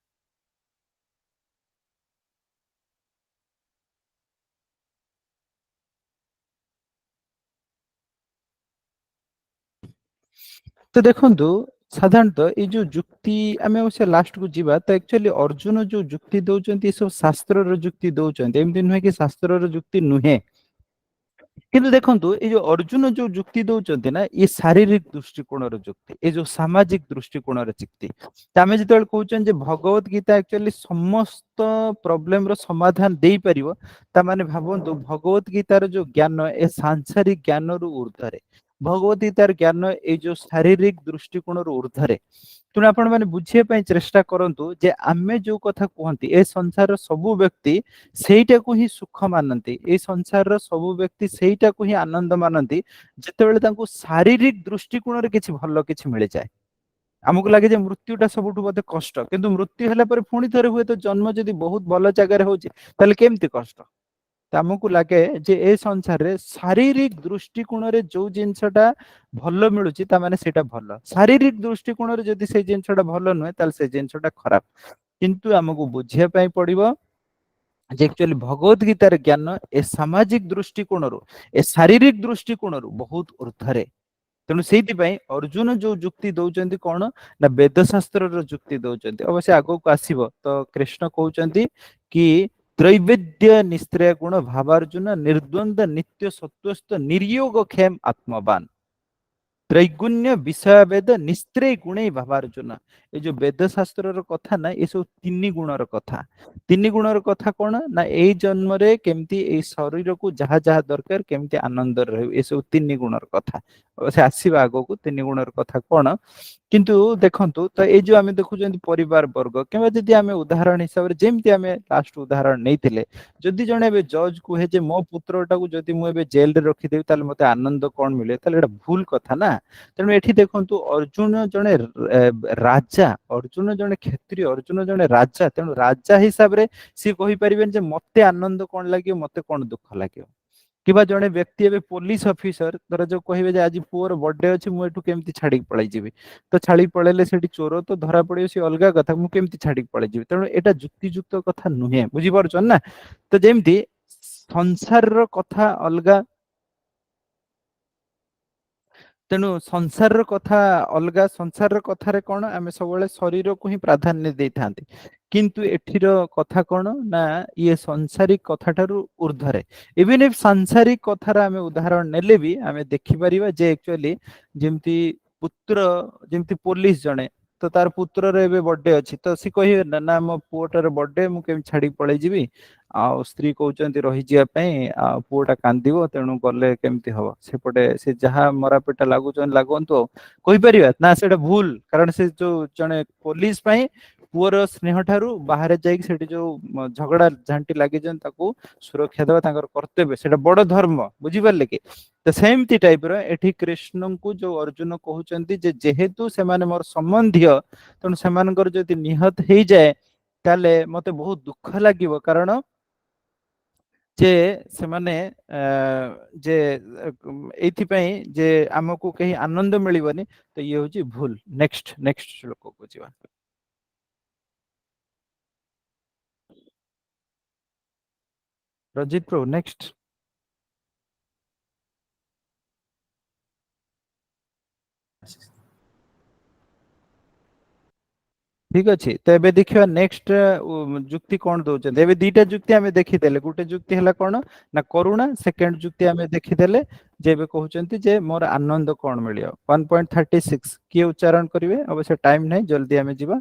[SPEAKER 2] ତ ଦେଖନ୍ତୁ ସାଧାରଣତଃ ଏଇ ଯୋଉ ଯୁକ୍ତି ଆମେ ଅବଶ୍ୟ ଲାଷ୍ଟକୁ ଯିବା, ତ ଆକ୍ଚୁଆଲି ଅର୍ଜୁନ ଯୋଉ ଯୁକ୍ତି ଦଉଛନ୍ତି ଏ ସବୁ ଶାସ୍ତ୍ରର ଯୁକ୍ତି ଦଉଛନ୍ତି, ଏମିତି ନୁହେଁ କି ଶାସ୍ତ୍ରର ଯୁକ୍ତି ନୁହେଁ। କିନ୍ତୁ ଦେଖନ୍ତୁ, ଏଇ ଯୋଉ ଅର୍ଜୁନ ଯୋଉ ଯୁକ୍ତି ଦଉଛନ୍ତି ନା, ଇଏ ଶାରୀରିକ ଦୃଷ୍ଟିକୋଣର ଯୁକ୍ତି, ଏ ଯୋଉ ସାମାଜିକ ଦୃଷ୍ଟିକୋଣର ଯୁକ୍ତି। ତ ଆମେ ଯେତେବେଳେ କହୁଛନ୍ତି ଯେ ଭଗବତ ଗୀତା ଆକ୍ଚୁଆଲି ସମସ୍ତ ପ୍ରୋବ୍ଲେମ ର ସମାଧାନ ଦେଇପାରିବ, ତା ମାନେ ଭାବନ୍ତୁ ଭଗବତ ଗୀତାର ଯୋଉ ଜ୍ଞାନ ଏ ସାଂସାରିକ ଜ୍ଞାନରୁ ଉର୍ଦ୍ଧ୍ୱରେ, ଭଗବତ ଗୀତାର ଜ୍ଞାନ ଏଇ ଯୋଉ ଶାରୀରିକ ଦୃଷ୍ଟିକୋଣରୁ ଉର୍ଦ୍ଧ୍ୱରେ। ତେଣୁ ଆପଣ ମାନେ ବୁଝିବା ପାଇଁ ଚେଷ୍ଟା କରନ୍ତୁ ଯେ ଆମେ ଯୋଉ କଥା କୁହନ୍ତି, ଏ ସଂସାରର ସବୁ ବ୍ୟକ୍ତି ସେଇଟାକୁ ହିଁ ସୁଖ ମାନନ୍ତି, ଏଇ ସଂସାରର ସବୁ ବ୍ୟକ୍ତି ସେଇଟାକୁ ହିଁ ଆନନ୍ଦ ମାନନ୍ତି, ଯେତେବେଳେ ତାଙ୍କୁ ଶାରୀରିକ ଦୃଷ୍ଟିକୋଣରେ କିଛି ଭଲ କିଛି ମିଳିଯାଏ। ଆମକୁ ଲାଗେ ଯେ ମୃତ୍ୟୁଟା ସବୁଠୁ ବୋଧେ କଷ୍ଟ, କିନ୍ତୁ ମୃତ୍ୟୁ ହେଲା ପରେ ପୁଣି ଥରେ ହୁଏତ ଜନ୍ମ ଯଦି ବହୁତ ଭଲ ଜାଗାରେ ହଉଛି, ତାହେଲେ କେମିତି କଷ୍ଟ? ତ ଆମକୁ ଲାଗେ ଯେ ଏ ସଂସାରରେ ଶାରୀରିକ ଦୃଷ୍ଟିକୋଣରେ ଯୋଉ ଜିନିଷଟା ଭଲ ମିଳୁଛି, ତା ମାନେ ସେଇଟା ଭଲ। ଶାରୀରିକ ଦୃଷ୍ଟିକୋଣରେ ଯଦି ସେଇ ଜିନିଷଟା ଭଲ ନୁହେଁ, ତାହେଲେ ସେ ଜିନିଷଟା ଖରାପ। କିନ୍ତୁ ଆମକୁ ବୁଝିବା ପାଇଁ ପଡିବ ଯେ ଆକ୍ଚୁଆଲି ଭଗବତ ଗୀତାର ଜ୍ଞାନ ଏ ସାମାଜିକ ଦୃଷ୍ଟିକୋଣରୁ, ଏ ଶାରୀରିକ ଦୃଷ୍ଟିକୋଣରୁ ବହୁତ ଉର୍ଦ୍ଧ୍ୱରେ। ତେଣୁ ସେଇଥିପାଇଁ ଅର୍ଜୁନ ଯୋଉ ଯୁକ୍ତି ଦଉଛନ୍ତି କଣ ନା ବେଦଶାସ୍ତ୍ରର ଯୁକ୍ତି ଦଉଛନ୍ତି। ଅବଶ୍ୟ ଆଗକୁ ଆସିବ। ତ କୃଷ୍ଣ କହୁଛନ୍ତି କି ତ୍ରୈବେଦ୍ୟ ନିସ୍ତ୍ରୟ ଗୁଣ ଭାବାର୍ଜୁନ ନିର୍ଦ୍ୱନ୍ଦ ନିତ୍ୟ ସତ୍ୱସ୍ଥ ନିର୍ଯୋଗ କ୍ଷେମ ଆତ୍ମବାନ। ତ୍ରୈଗୁଣ୍ୟ ବିଷୟବେଦ ନିସ୍ତ୍ରୟ ଗୁଣେ ଭାବାର୍ଜୁନ। ଏ ଯୋଉ ବେଦ ଶାସ୍ତ୍ରର କଥା ନା, ଏସବୁ ତିନି ଗୁଣର କଥା। ତିନି ଗୁଣର କଥା କଣ ନା ଏଇ ଜନ୍ମରେ କେମିତି ଏଇ ଶରୀରକୁ ଯାହା ଯାହା ଦରକାର, କେମିତି ଆନନ୍ଦରେ ରହିବ, ଏସବୁ ତିନି ଗୁଣର କଥା। ସେ ଆସିବା ଆଗକୁ ତିନି ଗୁଣର କଥା କଣ। କିନ୍ତୁ ଦେଖନ୍ତୁ ତ ଏଇ ଯୋଉ ଆମେ ଦେଖୁଛନ୍ତି ପରିବାର ବର୍ଗ, କିମ୍ବା ଯଦି ଆମେ ଉଦାହରଣ ହିସାବରେ ଯେମିତି ଆମେ ଲାଷ୍ଟ ଉଦାହରଣ ନେଇଥିଲେ, ଯଦି ଜଣେ ଏବେ ଜଜ୍ କୁହେ ଯେ ମୋ ପୁତ୍ରଟାକୁ ଯଦି ମୁଁ ଏବେ ଜେଲରେ ରଖିଦେବି ତାହେଲେ ମତେ ଆନନ୍ଦ କଣ ମିଳେ, ତାହେଲେ ଏଇଟା ଭୁଲ କଥା ନା। ତେଣୁ ଏଠି ଦେଖନ୍ତୁ ଅର୍ଜୁନ ଜଣେ ରାଜା, ଅର୍ଜୁନ ଜଣେ କ୍ଷତ୍ରିୟ, ଅର୍ଜୁନ ଜଣେ ରାଜା। ତେଣୁ ରାଜା ହିସାବରେ ସିଏ କହିପାରିବେନି ଯେ ମତେ ଆନନ୍ଦ କଣ ଲାଗିବ, ମତେ କଣ ଦୁଃଖ ଲାଗିବ। କିମ୍ବା ଜଣେ ବ୍ୟକ୍ତି ଏବେ ପୋଲିସ ଅଫିସର ଧର ଯୋଉ କହିବେ ଯେ ଆଜି ପୁଅର ବର୍ଥଡେ ଅଛି, ମୁଁ ଏଠୁ କେମିତି ଛାଡିକି ପଳେଇଯିବି, ତ ଛାଡିକି ପଳେଇଲେ ସେଠି ଚୋର ତ ଧରା ପଡିବ, ସେ ଅଲଗା କଥା, ମୁଁ କେମିତି ଛାଡିକି ପଳେଇଯିବି। ତେଣୁ ଏଇଟା ଯୁକ୍ତିଯୁକ୍ତ କଥା ନୁହେଁ, ବୁଝିପାରୁଛନ୍ତି ନା? ତ ଯେମିତି ସଂସାରର କଥା ଅଲଗା, ତେଣୁ ସଂସାରର କଥା ଅଲଗା। ସଂସାରର କଥାରେ କଣ ଆମେ ସବୁବେଳେ ଶରୀରକୁ ହିଁ ପ୍ରାଧାନ୍ୟ ଦେଇଥାନ୍ତି, କିନ୍ତୁ ଏଠିର କଥା କଣ ନା ଇଏ ସଂସାରିକ କଥା ଠାରୁ ଉର୍ଦ୍ଧ୍ୱରେ। ଇଭିନ୍ if ସାଂସାରିକ କଥାର ଆମେ ଉଦାହରଣ ନେଲେ ବି ଆମେ ଦେଖିପାରିବା ଯେ ଆକ୍ଚୁଆଲି ଯେମିତି ପୁତ୍ର, ଯେମିତି ପୋଲିସ ଜଣେ, ତ ତାର ପୁତ୍ରର ଏବେ ବର୍ଥଡେ ଅଛି, ତ ସେ କହିବେ ନା ନା ମୋ ପୁଅଟାର ବର୍ଥଡେ, ମୁଁ କେମିତି ଛାଡିକି ପଳେଇଯିବି, ଆଉ ସ୍ତ୍ରୀ କହୁଛନ୍ତି ରହିଯିବା ପାଇଁ, ଆଉ ପୁଅଟା କାନ୍ଦିବ, ତେଣୁ ଗଲେ କେମିତି ହବ, ସେପଟେ ସେ ଯାହା ମରାପିଟା ଲାଗୁଛନ୍ତି ଲାଗନ୍ତୁ, ଆଉ କହିପାରିବା ନା ସେଇଟା ଭୁଲ। କାରଣ ସେ ଯୋଉ ଜଣେ ପୋଲିସ ପାଇଁ ପୁଅର ସ୍ନେହ ଠାରୁ ବାହାରେ ଯାଇକି ସେଠି ଯୋଉ ଝଗଡା ଝାଣ୍ଟି ଲାଗିଛନ୍ତି ତାକୁ ସୁରକ୍ଷା ଦେବା ତାଙ୍କର କର୍ତ୍ତବ୍ୟ, ସେଇଟା ବଡ ଧର୍ମ, ବୁଝିପାରିଲେ କି? ତ ସେମିତି ଟାଇପ ର ଏଠି କୃଷ୍ଣଙ୍କୁ ଯୋଉ ଅର୍ଜୁନ କହୁଛନ୍ତି ଯେ ଯେହେତୁ ସେମାନେ ମୋର ସମ୍ବନ୍ଧୀୟ, ତେଣୁ ସେମାନଙ୍କର ଯଦି ନିହତ ହେଇଯାଏ ତାହେଲେ ମତେ ବହୁତ ଦୁଃଖ ଲାଗିବ, କାରଣ ଯେ ସେମାନେ ଯେ ଏଇଥିପାଇଁ ଯେ ଆମକୁ କେହି ଆନନ୍ଦ ମିଳିବନି, ତ ଇଏ ହଉଛି ଭୁଲ। ନେକ୍ସଟ ନେକ୍ସଟ ଶ୍ଲୋକକୁ ଯିବା। ରଜିତ ପ୍ରଭୁ ନେକ୍ସଟ। ଠିକ ଅଛି, ତ ଏବେ ଦେଖିବା ନେକ୍ସଟ ଯୁକ୍ତି କଣ ଦଉଛନ୍ତି। ଏବେ ଦିଟା ଯୁକ୍ତି ଆମେ ଦେଖିଦେଲେ, ଗୋଟେ ଯୁକ୍ତି ହେଲା କଣ ନା କରୁଣା, ସେକେଣ୍ଡ ଯୁକ୍ତି ଆମେ ଦେଖିଦେଲେ ଯେ ଏବେ କହୁଛନ୍ତି ଯେ ମୋର ଆନନ୍ଦ କଣ ମିଳିବ। 1.36 କିଏ ଉଚ୍ଚାରଣ କରିବେ? ଅବଶ୍ୟ ଟାଇମ ନାହିଁ, ଜଲ୍ଦି ଆମେ ଯିବା।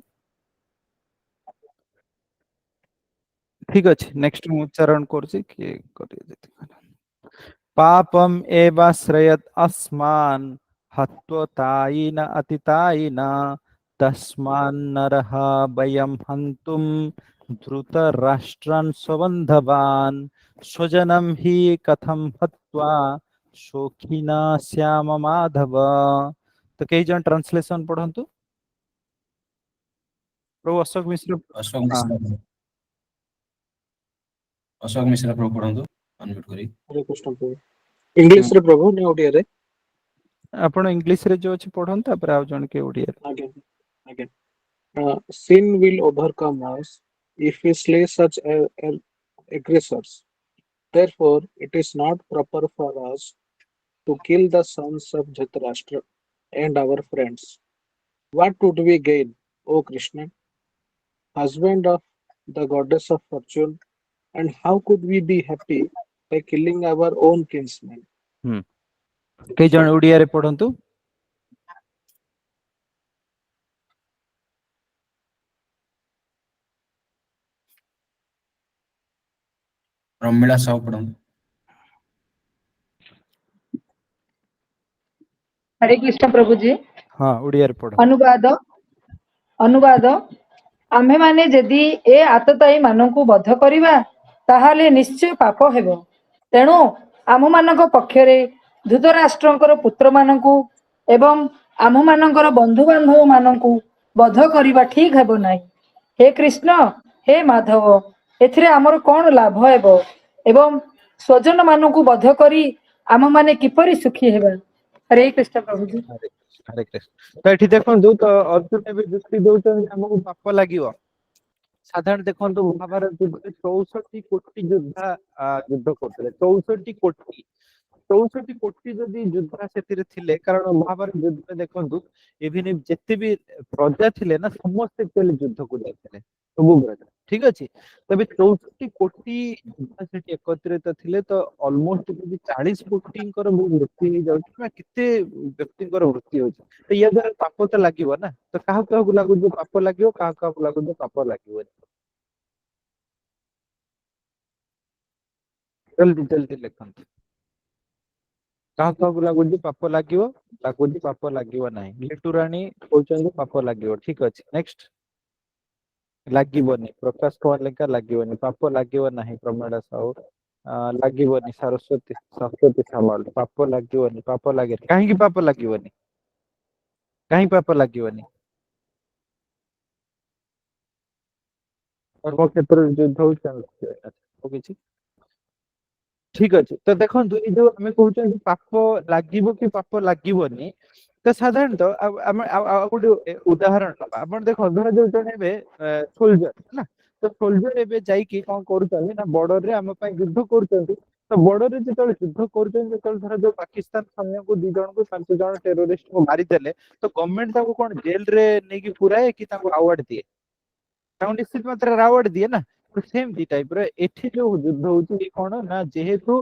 [SPEAKER 2] ଠିକ ଅଛି, ନେକ୍ସଟ ମୁଁ ଉଚ୍ଚାରଣ କରୁଛି, କିଏ କରିବେ? ପାପମ ଏବାଶ୍ରୟତ ଅସ୍ମାନ ହତ୍ୱତାୟିନ ଅତିତାୟିନ ତସ୍ମାନ୍ ନରଃ ବୟಂ ହନ୍ତୁମ୍ ଧୃତରାଷ୍ଟ୍ରାନ୍ ସ୍ୱବନ୍ଧବାନ୍ ସ୍ୱଜନಂ ହି କଥಂ ହତ୍ୱା ଶୋଖିନା ଶ୍ୟାମ ମାଧବ। ତ କେହି ଜଣ ଟ୍ରାନ୍ସଲେସନ ପଢନ୍ତୁ। ପ୍ରଭୁ ଅଶୋକ ମିଶ୍ର।
[SPEAKER 3] ଅଶୋକ
[SPEAKER 2] ହଁ
[SPEAKER 3] ମିଶ୍ର, ଅଶୋକ ମିଶ୍ର ପ୍ରଭୁ ପଢନ୍ତୁ ଅନମ୍ୟୁଟ କରି।
[SPEAKER 9] ହରେ କୃଷ୍ଣ ପ୍ରଭୁ। ଇଂଲିଶ ରେ ପ୍ରଭୁ ନା ଓଡିଆରେ?
[SPEAKER 2] ଆପଣ ଇଂଲିଶ ରେ ଯୋଉ ଅଛି ପଢନ୍ତୁ, ତାପରେ ଆଉ ଜଣେ କିଏ ଓଡିଆରେ।
[SPEAKER 9] ଆଜ୍ଞା ଆଜ୍ଞା। Sin will overcome us if we slay such aggressors. Therefore, it is not proper for us to kill the sons of Dhritarashtra and our friends. What would we gain, O Krishna, husband of the goddess of fortune, and how could we be happy by killing our own kinsmen?
[SPEAKER 2] ହୁଁ, କେହି ଜଣେ ଓଡ଼ିଆରେ ପଢନ୍ତୁ।
[SPEAKER 3] ପ୍ରମିଳା ସାହୁ ପଢନ୍ତୁ।
[SPEAKER 6] ହରେ କୃଷ୍ଣ ପ୍ରଭୁଜୀ।
[SPEAKER 2] ହଁ, ଓଡ଼ିଆରେ ପଢ।
[SPEAKER 6] ଅନୁବାଦ ଅନୁବାଦ ଆମ୍ଭେମାନେ ଯଦି ଏ ଆତତାୟୀ ମାନଙ୍କୁ ବଧ କରିବା, ତାହେଲେ ନିଶ୍ଚୟ ପାପ ହେବ। ତେଣୁ ଆମ୍ଭମାନଙ୍କ ପକ୍ଷରେ ଧୃତରାଷ୍ଟ୍ରଙ୍କର ପୁତ୍ରମାନଙ୍କୁ ଏବଂ ଆମ୍ଭମାନଙ୍କର ବନ୍ଧୁବାନ୍ଧବ ମାନଙ୍କୁ ବଧ କରିବା ଠିକ ହେବ ନାହିଁ। ହେ କୃଷ୍ଣ, ହେ ମାଧବ, ଏଥିରେ ଆମର କଣ ଲାଭ ହେବ ଏବଂ ସ୍ୱଜନ ମାନଙ୍କୁ ବଧ କରି ଆମ୍ଭମାନେ କିପରି ସୁଖୀ ହେବା? ହରେ କୃଷ୍ଣ ପ୍ରଭୁଜୀ।
[SPEAKER 2] ହରେ କୃଷ୍ଣ, ହରେ କୃଷ୍ଣ। ତ ଏଠି ଦେଖନ୍ତୁ, ତ ଅର୍ଜୁନ ଏବେ ଯୁକ୍ତି ଦଉଛନ୍ତି ଆମକୁ ପାପ ଲାଗିବ। ସାଧାରଣ ଦେଖନ୍ତୁ, ମହାଭାରତ ଯୁଦ୍ଧରେ 64 କୋଟି ଯୋଦ୍ଧା ଯୁଦ୍ଧ କରୁଥିଲେ। 64 କୋଟି, 64 କୋଟି ଯଦି ଯୋଦ୍ଧା ସେଥିରେ ଥିଲେ, କାରଣ ମହାଭାରତ ଯୁଦ୍ଧରେ ଦେଖନ୍ତୁ, ଇଭିନ ଯେତେ ବି ପ୍ରଜା ଥିଲେ ନା, ସମସ୍ତେ ଆକ୍ଚୁଆଲି ଯୁଦ୍ଧକୁ ଯାଇଥିଲେ, ସବୁ ପ୍ରଜା। ଠିକ ଅଛି? ତେବେ 64 କୋଟି ଯୋଦ୍ଧା ସେଠି ଏକତ୍ରିତ ଥିଲେ, ତ ଅଲମୋଷ୍ଟ ଯଦି 40 କୋଟିଙ୍କର ମୃତ୍ୟୁ ହେଇଯାଉଛି ବା କେତେ ବ୍ୟକ୍ତିଙ୍କର ମୃତ୍ୟୁ ହଉଛି, ତ ୟା ଦ୍ୱାରା ପାପ ତ ଲାଗିବ ନା। ତ କାହାକୁ କାହାକୁ ଲାଗୁଛି ପାପ ଲାଗିବ, କାହାକୁ କାହାକୁ ଲାଗୁଛି ପାପ ଲାଗିବନି? ଜଲ୍ଦି ଜଲ୍ଦି ଲେଖନ୍ତୁ। କାହାକୁ କାହାକୁ ଲାଗୁଛି ପାପ ଲାଗିବ, ଲାଗୁଛି ପାପ ଲାଗିବ ନାହିଁ? ଲିଟୁ ରାଣୀ କହୁଛନ୍ତି ପାପ ଲାଗିବ। ଠିକ ଅଛି, ନେକ୍ସଟ। ଲାଗିବନି ପ୍ରକାଶ କୁମାର ଲେଙ୍କା, ଲାଗିବନି, ପାପ ଲାଗିବ ନାହିଁ। ପ୍ରମିଳା ସାହୁ, ଲାଗିବନି। ସରସ୍ୱତୀ ସରସ୍ୱତୀ ସାମଲ, ପାପ ଲାଗିବନି। ପାପ ଲାଗେନି କାହିଁକି? ପାପ ଲାଗିବନି କାହିଁ? ପାପ ଲାଗିବନି, କର୍ମକ୍ଷେତ୍ରରେ ଯୁଦ୍ଧ ହଉଛି। ଆଉ କିଛି? ଠିକ ଅଛି। ତ ଦେଖନ୍ତୁ, ଏଇ ଯୋଉ ଆମେ କହୁଛନ୍ତି ପାପ ଲାଗିବ କି ପାପ ଲାଗିବନି, ତ ସାଧାରଣତଃ ଆଉ ଆମେ ଆଉ ଗୋଟେ ଉଦାହରଣ ନବା। ଆପଣ ଦେଖନ୍ତୁ, ଧରାଯାଉ ଜଣେ ଏବେ ସୋଲଜର ହେଲା, ତ ସୋଲଜର ଏବେ ଯାଇକି କଣ କରୁଛନ୍ତି ନା, ବର୍ଡରରେ ଆମ ପାଇଁ ଯୁଦ୍ଧ କରୁଛନ୍ତି। ତ ବର୍ଡରରେ ଯେତେବେଳେ ଯୁଦ୍ଧ କରୁଛନ୍ତି, ଯେତେବେଳେ ଧରାଯାଉ ପାକିସ୍ତାନ ସୈନ୍ୟକୁ 2 ଜଣଙ୍କୁ, 5 ଜଣ ଟେରୋରିଷ୍ଟକୁ ମାରିଦେଲେ, ତ ଗଭର୍ଣ୍ଣମେଣ୍ଟ ତାଙ୍କୁ କଣ ଜେଲରେ ନେଇକି ପୁରାଏ କି ତାଙ୍କୁ ଆୱାର୍ଡ ଦିଏ? ତାଙ୍କୁ ନିଶ୍ଚିତ ମାତ୍ରାରେ ଆୱାର୍ଡ ଦିଏ ନା। ତ ସେମିତି ଟାଇପ ର ଏଠି ଯୋଉ ଯୁଦ୍ଧ ହଉଛି କଣ ନା, ଯେହେତୁ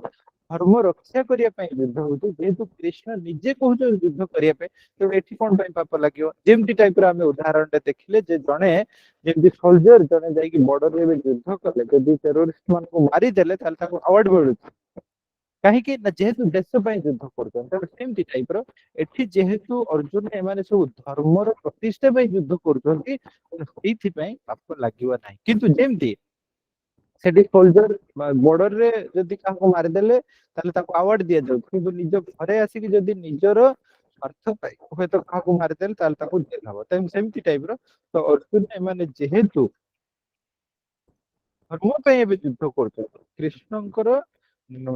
[SPEAKER 2] ଧର୍ମ ରକ୍ଷା କରିବା ପାଇଁ ଯୁଦ୍ଧ ହଉଛି, ଯେହେତୁ କୃଷ୍ଣ ନିଜେ କହୁଛନ୍ତି ଯୁଦ୍ଧ କରିବା ପାଇଁ, ତେଣୁ ଏଠି କଣ ପାଇଁ ପାପ ଲାଗିବ? ଯେମିତି ଟାଇପ ର ଆମେ ଉଦାହରଣଟା ଦେଖିଲେ ଯେ ଜଣେ ଯେମିତି ସୋଲଜର ଜଣେ ଯାଇକି ବର୍ଡରରେ ଏବେ ଯୁଦ୍ଧ କଲେ, ଯଦି ଟେରୋରିଷ୍ଟ ମାନଙ୍କୁ ମାରିଦେଲେ, ତାହେଲେ ତାଙ୍କୁ ଆୱାର୍ଡ ମିଳୁଛି। କାହିଁକି ନା ଯେହେତୁ ଦେଶ ପାଇଁ ଯୁଦ୍ଧ କରୁଛନ୍ତି। ତେଣୁ ସେମିତି ଟାଇପ ର ଏଠି ଯେହେତୁ ଅର୍ଜୁନ ଏମାନେ ସବୁ ଧର୍ମର ପ୍ରତିଷ୍ଠା ପାଇଁ ଯୁଦ୍ଧ କରୁଛନ୍ତି, ତେଣୁ ସେଇଥିପାଇଁ ପାପ ଲାଗିବ ନାହିଁ। କିନ୍ତୁ ଯେମିତି ସେଠି ସୋଲଜର ବର୍ଡରରେ ଯଦି କାହାକୁ ମାରିଦେଲେ, ତାହେଲେ ତାକୁ ଆୱାର୍ଡ ଦିଆଯାଉଛି, କିନ୍ତୁ ନିଜ ଘରେ ଆସିକି ଯଦି ନିଜର ସ୍ୱାର୍ଥ ପାଇଁ ହୁଏତ କାହାକୁ ମାରିଦେଲେ, ତାହେଲେ ତାକୁ ଜେଲ ହବ। ତେଣୁ ସେମିତି ଟାଇପ ର ତ ଅର୍ଜୁନ ଏମାନେ ଯେହେତୁ ଧର୍ମ ପାଇଁ ଏବେ ଯୁଦ୍ଧ କରୁଛନ୍ତି କୃଷ୍ଣଙ୍କର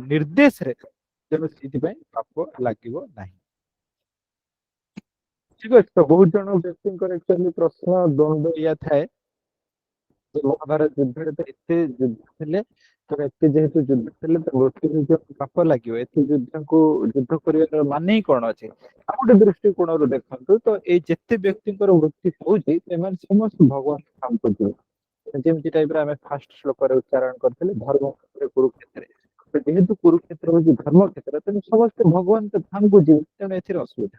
[SPEAKER 2] ନିର୍ଦ୍ଦେଶରେ, ତେଣୁ ସେଇଥିପାଇଁ ପାପ ଲାଗିବ ନାହିଁ। ଠିକ ଅଛି? ତ ବହୁତ ଜଣ ବ୍ୟକ୍ତିଙ୍କର ଆକ୍ଚୁଆଲି ପ୍ରଶ୍ନ ଦ୍ୱନ୍ଦ୍ୱ ଇଆ ଥାଏ ଯେ ମହାଭାରତ ଯୁଦ୍ଧରେ ତ ଏତେ ଯୁଦ୍ଧ ଥିଲେ, ତ ଏତେ ଯେହେତୁ ଯୁଦ୍ଧ ଥିଲେ, ତ ମୃତ୍ୟୁ ହେଇଯିବ, ପାପ ଲାଗିବ, ଏତେ ଯୁଦ୍ଧକୁ ଯୁଦ୍ଧ କରିବାର ମାନେ ହିଁ କଣ ଅଛି? ଆଉ ଗୋଟେ ଦୃଷ୍ଟିକୋଣରୁ ଦେଖନ୍ତୁ, ତ ଏଇ ଯେତେ ବ୍ୟକ୍ତିଙ୍କର ମୃତ୍ୟୁ ହଉଛି, ସେମାନେ ସମସ୍ତେ ଭଗବାନ କାମ ଯିବେ। ଯେମିତି ଟାଇପ ର ଆମେ ଫାଷ୍ଟ ଶ୍ଲୋକରେ ଉଚ୍ଚାରଣ କରିଥିଲେ, ଧର୍ମ କ୍ଷେତ୍ରରେ କୁରୁକ୍ଷେତ୍ରରେ, ତ ଯେହେତୁ କୁରୁକ୍ଷେତ୍ର ହଉଛି ଧର୍ମ କ୍ଷେତ୍ର, ତେଣୁ ସମସ୍ତେ ଭଗବାନଙ୍କ ଧାମକୁ ଯିବେ, ତେଣୁ ଏଥିରେ ଅସୁବିଧା।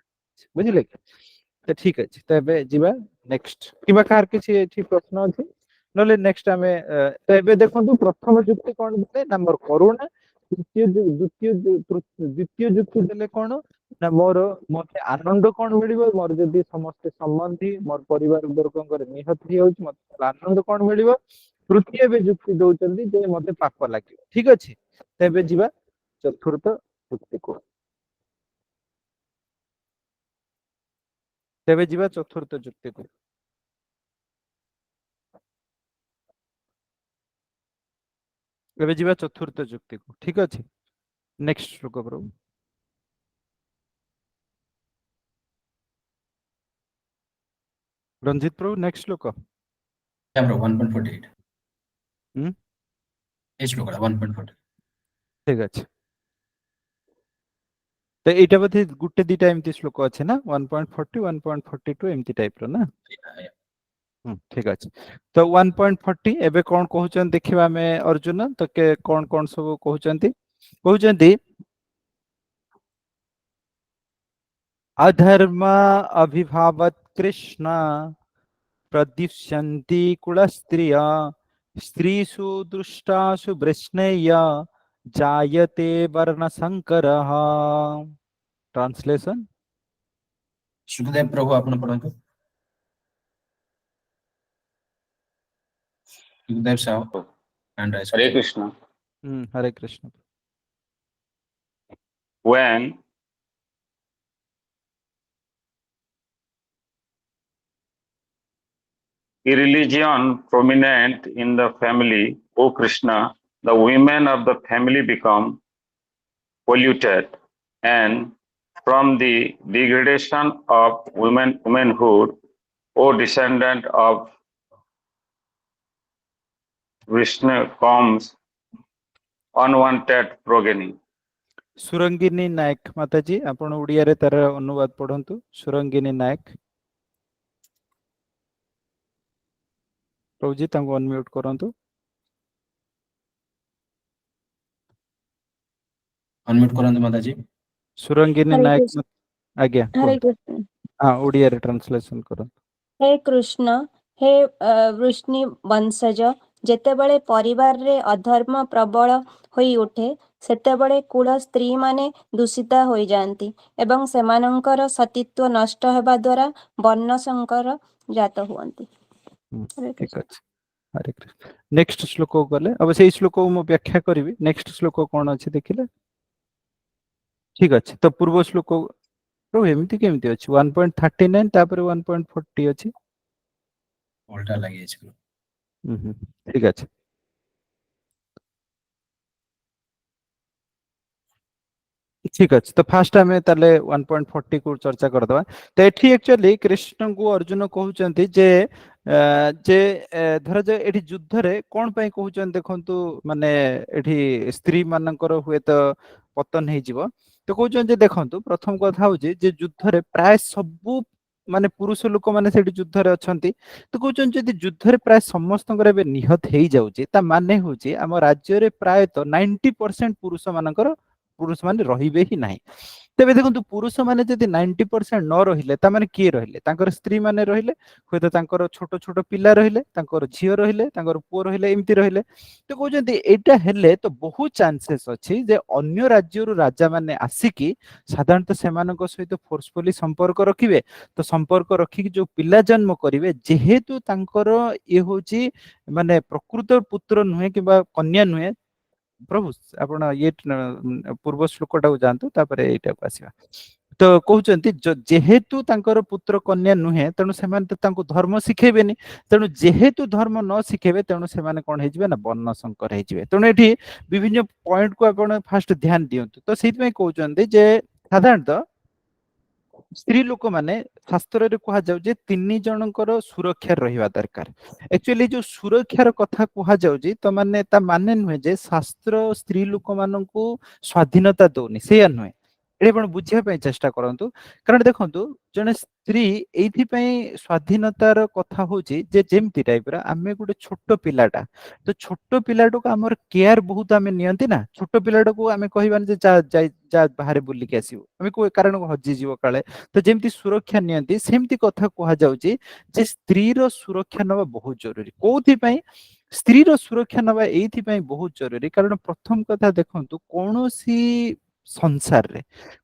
[SPEAKER 2] ବୁଝିଲେ କି? ତ ଠିକ ଅଛି, ତ ଏବେ ଯିବା ନେକ୍ସଟ, କିମ୍ବା କାହାର କିଛି ଏଠି ପ୍ରଶ୍ନ ଅଛି? ନହେଲେ ନେକ୍ସଟ ଆମେ ତ ଏବେ ଦେଖନ୍ତୁ, ପ୍ରଥମ ଯୁକ୍ତି କଣ ଦେଲେ ନା ମୋର କରୁଣା। ତୃତୀୟ ଦ୍ୱିତୀୟ ଦ୍ୱିତୀୟ ଯୁକ୍ତି ଦେଲେ କଣ ନା, ମୋର ମତେ ଆନନ୍ଦ କଣ ମିଳିବ? ମୋର ଯଦି ସମସ୍ତେ ସମ୍ବନ୍ଧୀ, ମୋର ପରିବାର ବର୍ଗଙ୍କର ନିହତ ହେଇଯାଉଛି, ମତେ ଆନନ୍ଦ କଣ ମିଳିବ? ତୃତୀୟ ଏବେ ଯୁକ୍ତି ଦଉଛନ୍ତି ଯେ ମତେ ପାପ ଲାଗିବ। ଠିକ ଅଛି, ତେବେ ଯିବା ଚତୁର୍ଥ ଯୁକ୍ତିକୁ। ତେବେ ଯିବା ଚତୁର୍ଥ ଯୁକ୍ତିକୁ। ଏବେ ଯିବା ଚତୁର୍ଥ ଯୁକ୍ତିକୁ। ଠିକ ଅଛି, ନେକ୍ସଟ ଶ୍ଲୋକ ପ୍ରଭୁ। ରଞ୍ଜିତ ପ୍ରଭୁ, ନେକ୍ସଟ ଶ୍ଲୋକ।
[SPEAKER 3] Yeah, bro, 1.48.
[SPEAKER 2] ହୁଁ।
[SPEAKER 3] ଏଇ ଶ୍ଲୋକଟା 1.48।
[SPEAKER 2] ଠିକ ଅଛି। ତ ଏଇଟା ବୋଧେ ଗୋଟେ ଦିଟା ଏମିତି ଶ୍ଲୋକ ଅଛି ନା, 1.40, 1.42 ଏମିତି ଟାଇପ ର ନା?
[SPEAKER 3] Yeah.
[SPEAKER 2] ହୁଁ, ଠିକ ଅଛି। ତ 1.40 ଏବେ କଣ କହୁଛନ୍ତି ଦେଖିବା ଆମେ। ଅର୍ଜୁନ ତ କଣ କଣ ସବୁ କହୁଛନ୍ତି? କହୁଛନ୍ତି अधर्म अभिभावत कृष्ण प्रद्युष्यन्ति कुलस्त्रिय स्त्रीषु दुष्टासु वृष्णेय जायते वर्णसंकरः। ट्रांसलेशन।
[SPEAKER 3] ସୁଖଦେବ ପ୍ରଭୁ, ଆପଣ ପଢନ୍ତୁ। Sukhdev Sahu hand raise.
[SPEAKER 10] Hare Krishna.
[SPEAKER 2] Hare Krishna.
[SPEAKER 10] When irreligion prominent in the family, O Krishna, the women of the family become polluted, and from the degradation of womanhood, O descendant of Vishnu, comes unwanted progeny.
[SPEAKER 2] Surangini Nayak ମାତାଜୀ, ଆପଣ ଓଡ଼ିଆରେ ତାର ଅନୁବାଦ ପଢନ୍ତୁ। ସୁରଙ୍ଗିନୀ ନାୟକ ପ୍ରଭୁଜୀ, ତାଙ୍କୁ ଅନମ୍ୟୁଟ କରନ୍ତୁ।
[SPEAKER 3] ଅନମ୍ୟୁଟ କରନ୍ତୁ ମାତାଜୀ।
[SPEAKER 2] ସୁରଙ୍ଗିନୀ
[SPEAKER 11] ହରେ
[SPEAKER 2] ନାୟକ।
[SPEAKER 11] କୃଷ୍ଣ।
[SPEAKER 2] ଆଜ୍ଞା,
[SPEAKER 11] ହରେ
[SPEAKER 2] କୁହନ୍ତୁ।
[SPEAKER 11] କୃଷ୍ଣ।
[SPEAKER 2] ହଁ, ଓଡ଼ିଆରେ ଟ୍ରାନ୍ସଲେସନ କରନ୍ତୁ।
[SPEAKER 11] ହେ କୃଷ୍ଣ, ହେ ବୃଷ୍ଣି ବଂଶଜ, ଯେତେବେଳେ ପରିବାରରେ ଅଧର୍ମ ପ୍ରବଳ ହୋଇ ଉଠେ, ସେତେବେଳେ କୁଳ ସ୍ତ୍ରୀମାନେ ଦୂଷିତା ହୋଇଯାଆନ୍ତି ଏବଂ ସେମାନଙ୍କର ସତୀତ୍ୱ ନଷ୍ଟ ହେବା ଦ୍ୱାରା ବର୍ଣ୍ଣ ସଂକର ଜାତ ହୁଅନ୍ତି। ହରେ
[SPEAKER 2] ଠିକ
[SPEAKER 11] କୃଷ୍ଣ।
[SPEAKER 2] ଅଛି, ହରେ କୃଷ୍ଣ। ନେକ୍ସଟ ଶ୍ଲୋକକୁ ଗଲେ, ଅବଶ୍ୟ ଏଇ ଶ୍ଲୋକକୁ ମୁଁ ବ୍ୟାଖ୍ୟା କରିବି। ନେକ୍ସଟ ଶ୍ଲୋକ କଣ ଅଛି ଦେଖିଲେ? ଠିକ ଅଛି, ତ ପୂର୍ବ ଶ୍ଲୋକ ପ୍ରଭୁ, ଏମିତି କେମିତି ଅଛି? 1.39, ତାପରେ 1.40 ଅଛି।
[SPEAKER 3] ଓଲଟା ଲାଗିଯାଇଛି।
[SPEAKER 2] ହୁଁ ହୁଁ ଠିକ ଅଛି। ଠିକ ଅଛି, ତ ଫାଷ୍ଟ ଆମେ ତାହେଲେ 1.40 କୁ ଚର୍ଚ୍ଚା କରିଦବା। ତ ଏଠି ଆକ୍ଚୁଆଲି କୃଷ୍ଣଙ୍କୁ ଅର୍ଜୁନ କହୁଛନ୍ତି ଯେ ଧରାଯାଉ ଏଠି ଯୁଦ୍ଧରେ କଣ ପାଇଁ କହୁଛନ୍ତି ଦେଖନ୍ତୁ, ମାନେ ଏଠି ସ୍ତ୍ରୀ ମାନଙ୍କର ହୁଏତ ପତନ ହେଇଯିବ। ତ କହୁଛନ୍ତି ଯେ ଦେଖନ୍ତୁ, ପ୍ରଥମ କଥା ହଉଛି ଯେ ଯୁଦ୍ଧରେ ପ୍ରାୟ ସବୁ ମାନେ ପୁରୁଷ ଲୋକମାନେ ସେଠି ଯୁଦ୍ଧରେ ଅଛନ୍ତି। ତ କହୁଛନ୍ତି, ଯଦି ଯୁଦ୍ଧରେ ପ୍ରାୟ ସମସ୍ତଙ୍କର ଏବେ ନିହତ ହେଇଯାଉଛି, ତା ମାନେ ହଉଛି ଆମ ରାଜ୍ୟରେ ପ୍ରାୟତଃ 90% ପୁରୁଷ ମାନଙ୍କର, ପୁରୁଷ ମାନେ ରହିବେ ହିଁ ନାହିଁ। ତେବେ ଦେଖନ୍ତୁ, ପୁରୁଷ ମାନେ ଯଦି 90% ନ ରହିଲେ, ତାମାନେ କିଏ ରହିଲେ? ତାଙ୍କର ସ୍ତ୍ରୀ ମାନେ ରହିଲେ, ହୁଏତ ତାଙ୍କର ଛୋଟ ଛୋଟ ପିଲା ରହିଲେ, ତାଙ୍କର ଝିଅ ରହିଲେ, ତାଙ୍କର ପୁଅ ରହିଲେ, ଏମିତି ରହିଲେ। ତ କହୁଛନ୍ତି, ଏଇଟା ହେଲେ ତ ବହୁତ ଚାନ୍ସେସ୍ ଅଛି ଯେ ଅନ୍ୟ ରାଜ୍ୟରୁ ରାଜା ମାନେ ଆସିକି ସାଧାରଣତଃ ସେମାନଙ୍କ ସହିତ ଫୋର୍ସଫୁଲି ସମ୍ପର୍କ ରଖିବେ। ତ ସମ୍ପର୍କ ରଖିକି ଯୋଉ ପିଲା ଜନ୍ମ କରିବେ, ଯେହେତୁ ତାଙ୍କର ଇଏ ହଉଛି ମାନେ ପ୍ରକୃତ ପୁତ୍ର ନୁହେଁ କିମ୍ବା କନ୍ୟା ନୁହେଁ। ପ୍ରଭୁ, ଆପଣ ଇଏ ପୂର୍ବ ଶ୍ଲୋକଟାକୁ ଯାଆନ୍ତୁ, ତାପରେ ଏଇଟାକୁ ଆସିବା। ତ କହୁଛନ୍ତି, ଯେହେତୁ ତାଙ୍କର ପୁତ୍ର କନ୍ୟା ନୁହେଁ, ତେଣୁ ସେମାନେ ତ ତାଙ୍କୁ ଧର୍ମ ଶିଖେଇବେନି। ତେଣୁ ଯେହେତୁ ଧର୍ମ ନ ଶିଖେଇବେ, ତେଣୁ ସେମାନେ କଣ ହେଇଯିବେ ନା ବର୍ଣ୍ଣ ଶଙ୍କର ହେଇଯିବେ। ତେଣୁ ଏଠି ବିଭିନ୍ନ ପଏଣ୍ଟକୁ ଆପଣ ଫାଷ୍ଟ ଧ୍ୟାନ ଦିଅନ୍ତୁ। ତ ସେଇଥିପାଇଁ କହୁଛନ୍ତି ଯେ ସାଧାରଣତଃ ସ୍ତ୍ରୀ ଲୋକମାନେ, ଶାସ୍ତ୍ରରେ କୁହାଯାଉଛି ଯେ ତିନି ଜଣଙ୍କର ସୁରକ୍ଷା ରହିବା ଦରକାର। ଆକ୍ଚୁଆଲି ଯୋଉ ସୁରକ୍ଷାର କଥା କୁହାଯାଉଛି, ତ ମାନେ ତା ମାନେ ନୁହେଁ ଯେ ଶାସ୍ତ୍ର ସ୍ତ୍ରୀ ଲୋକମାନଙ୍କୁ ସ୍ୱାଧୀନତା ଦଉନି, ସେଇଆ ନୁହେଁ। ଏଠି ଆପଣ ବୁଝିବା ପାଇଁ ଚେଷ୍ଟା କରନ୍ତୁ। କାରଣ ଦେଖନ୍ତୁ, ଜଣେ ସ୍ତ୍ରୀ ଏଇଥିପାଇଁ ସ୍ୱାଧୀନତାର କଥା ହଉଛି ଯେ ଯେମିତି ଟାଇପର ଆମେ ଗୋଟେ ଛୋଟ ପିଲାଟା, ତ ଛୋଟ ପିଲାଟାକୁ ଆମର କେୟାର ବହୁତ ଆମେ ନିଅନ୍ତି ନା। ଛୋଟ ପିଲାଟାକୁ ଆମେ କହିବାନି ଯେ ଯା ଯାଇ ଯା ବାହାରେ ବୁଲିକି ଆସିବୁ, ଆମେ କୁହେ କାରଣ ହଜିଯିବ କାଳେ। ତ ଯେମିତି ସୁରକ୍ଷା ନିଅନ୍ତି, ସେମିତି କଥା କୁହାଯାଉଛି ଯେ ସ୍ତ୍ରୀର ସୁରକ୍ଷା ନେବା ବହୁତ ଜରୁରୀ। କୋଉଥିପାଇଁ ସ୍ତ୍ରୀର ସୁରକ୍ଷା ନେବା ଏଇଥିପାଇଁ ବହୁତ ଜରୁରୀ, କାରଣ ପ୍ରଥମ କଥା ଦେଖନ୍ତୁ, କୌଣସି ସଂସାରରେ,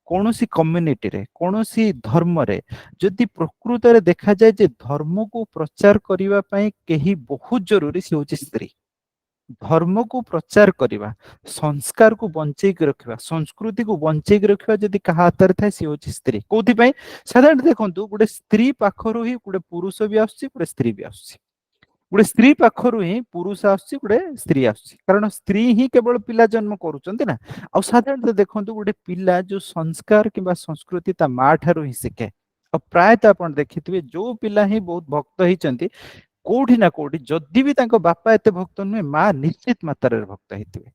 [SPEAKER 2] କୌଣସି କମ୍ୟୁନିଟିରେ, କୌଣସି ଧର୍ମରେ ଯଦି ପ୍ରକୃତରେ ଦେଖାଯାଏ ଯେ ଧର୍ମକୁ ପ୍ରଚାର କରିବା ପାଇଁ କେହି ବହୁତ ଜରୁରୀ, ସେ ହଉଛି ସ୍ତ୍ରୀ। ଧର୍ମକୁ ପ୍ରଚାର କରିବା, ସଂସ୍କାରକୁ ବଞ୍ଚେଇକି ରଖିବା, ସଂସ୍କୃତିକୁ ବଞ୍ଚେଇକି ରଖିବା ଯଦି କାହା ହାତରେ ଥାଏ, ସିଏ ହଉଛି ସ୍ତ୍ରୀ। କୋଉଥିପାଇଁ? ସାଧାରଣତଃ ଦେଖନ୍ତୁ, ଗୋଟେ ସ୍ତ୍ରୀ ପାଖରୁ ହିଁ ଗୋଟେ ପୁରୁଷ ବି ଆସୁଛି, ଗୋଟେ ସ୍ତ୍ରୀ ବି ଆସୁଛି। ଗୋଟେ ସ୍ତ୍ରୀ ପାଖରୁ ହିଁ ପୁରୁଷ ଆସୁଛି, ଗୋଟେ ସ୍ତ୍ରୀ ଆସୁଛି। କାରଣ ସ୍ତ୍ରୀ ହିଁ କେବଳ ପିଲା ଜନ୍ମ କରୁଛନ୍ତି ନା। ଆଉ ସାଧାରଣତଃ ଦେଖନ୍ତୁ, ଗୋଟେ ପିଲା ଯୋଉ ସଂସ୍କାର କିମ୍ବା ସଂସ୍କୃତି ତା ମା ଠାରୁ ହିଁ ଶିଖେ। ଆଉ ପ୍ରାୟତଃ ଆପଣ ଦେଖିଥିବେ, ଯୋଉ ପିଲା ହିଁ ବହୁତ ଭକ୍ତ ହେଇଛନ୍ତି, କୋଉଠି ନା କୋଉଠି ଯଦି ବି ତାଙ୍କ ବାପା ଏତେ ଭକ୍ତ ନୁହେଁ, ମା ନିଶ୍ଚିତ ମାତ୍ରାରେ ଭକ୍ତ ହେଇଥିବେ।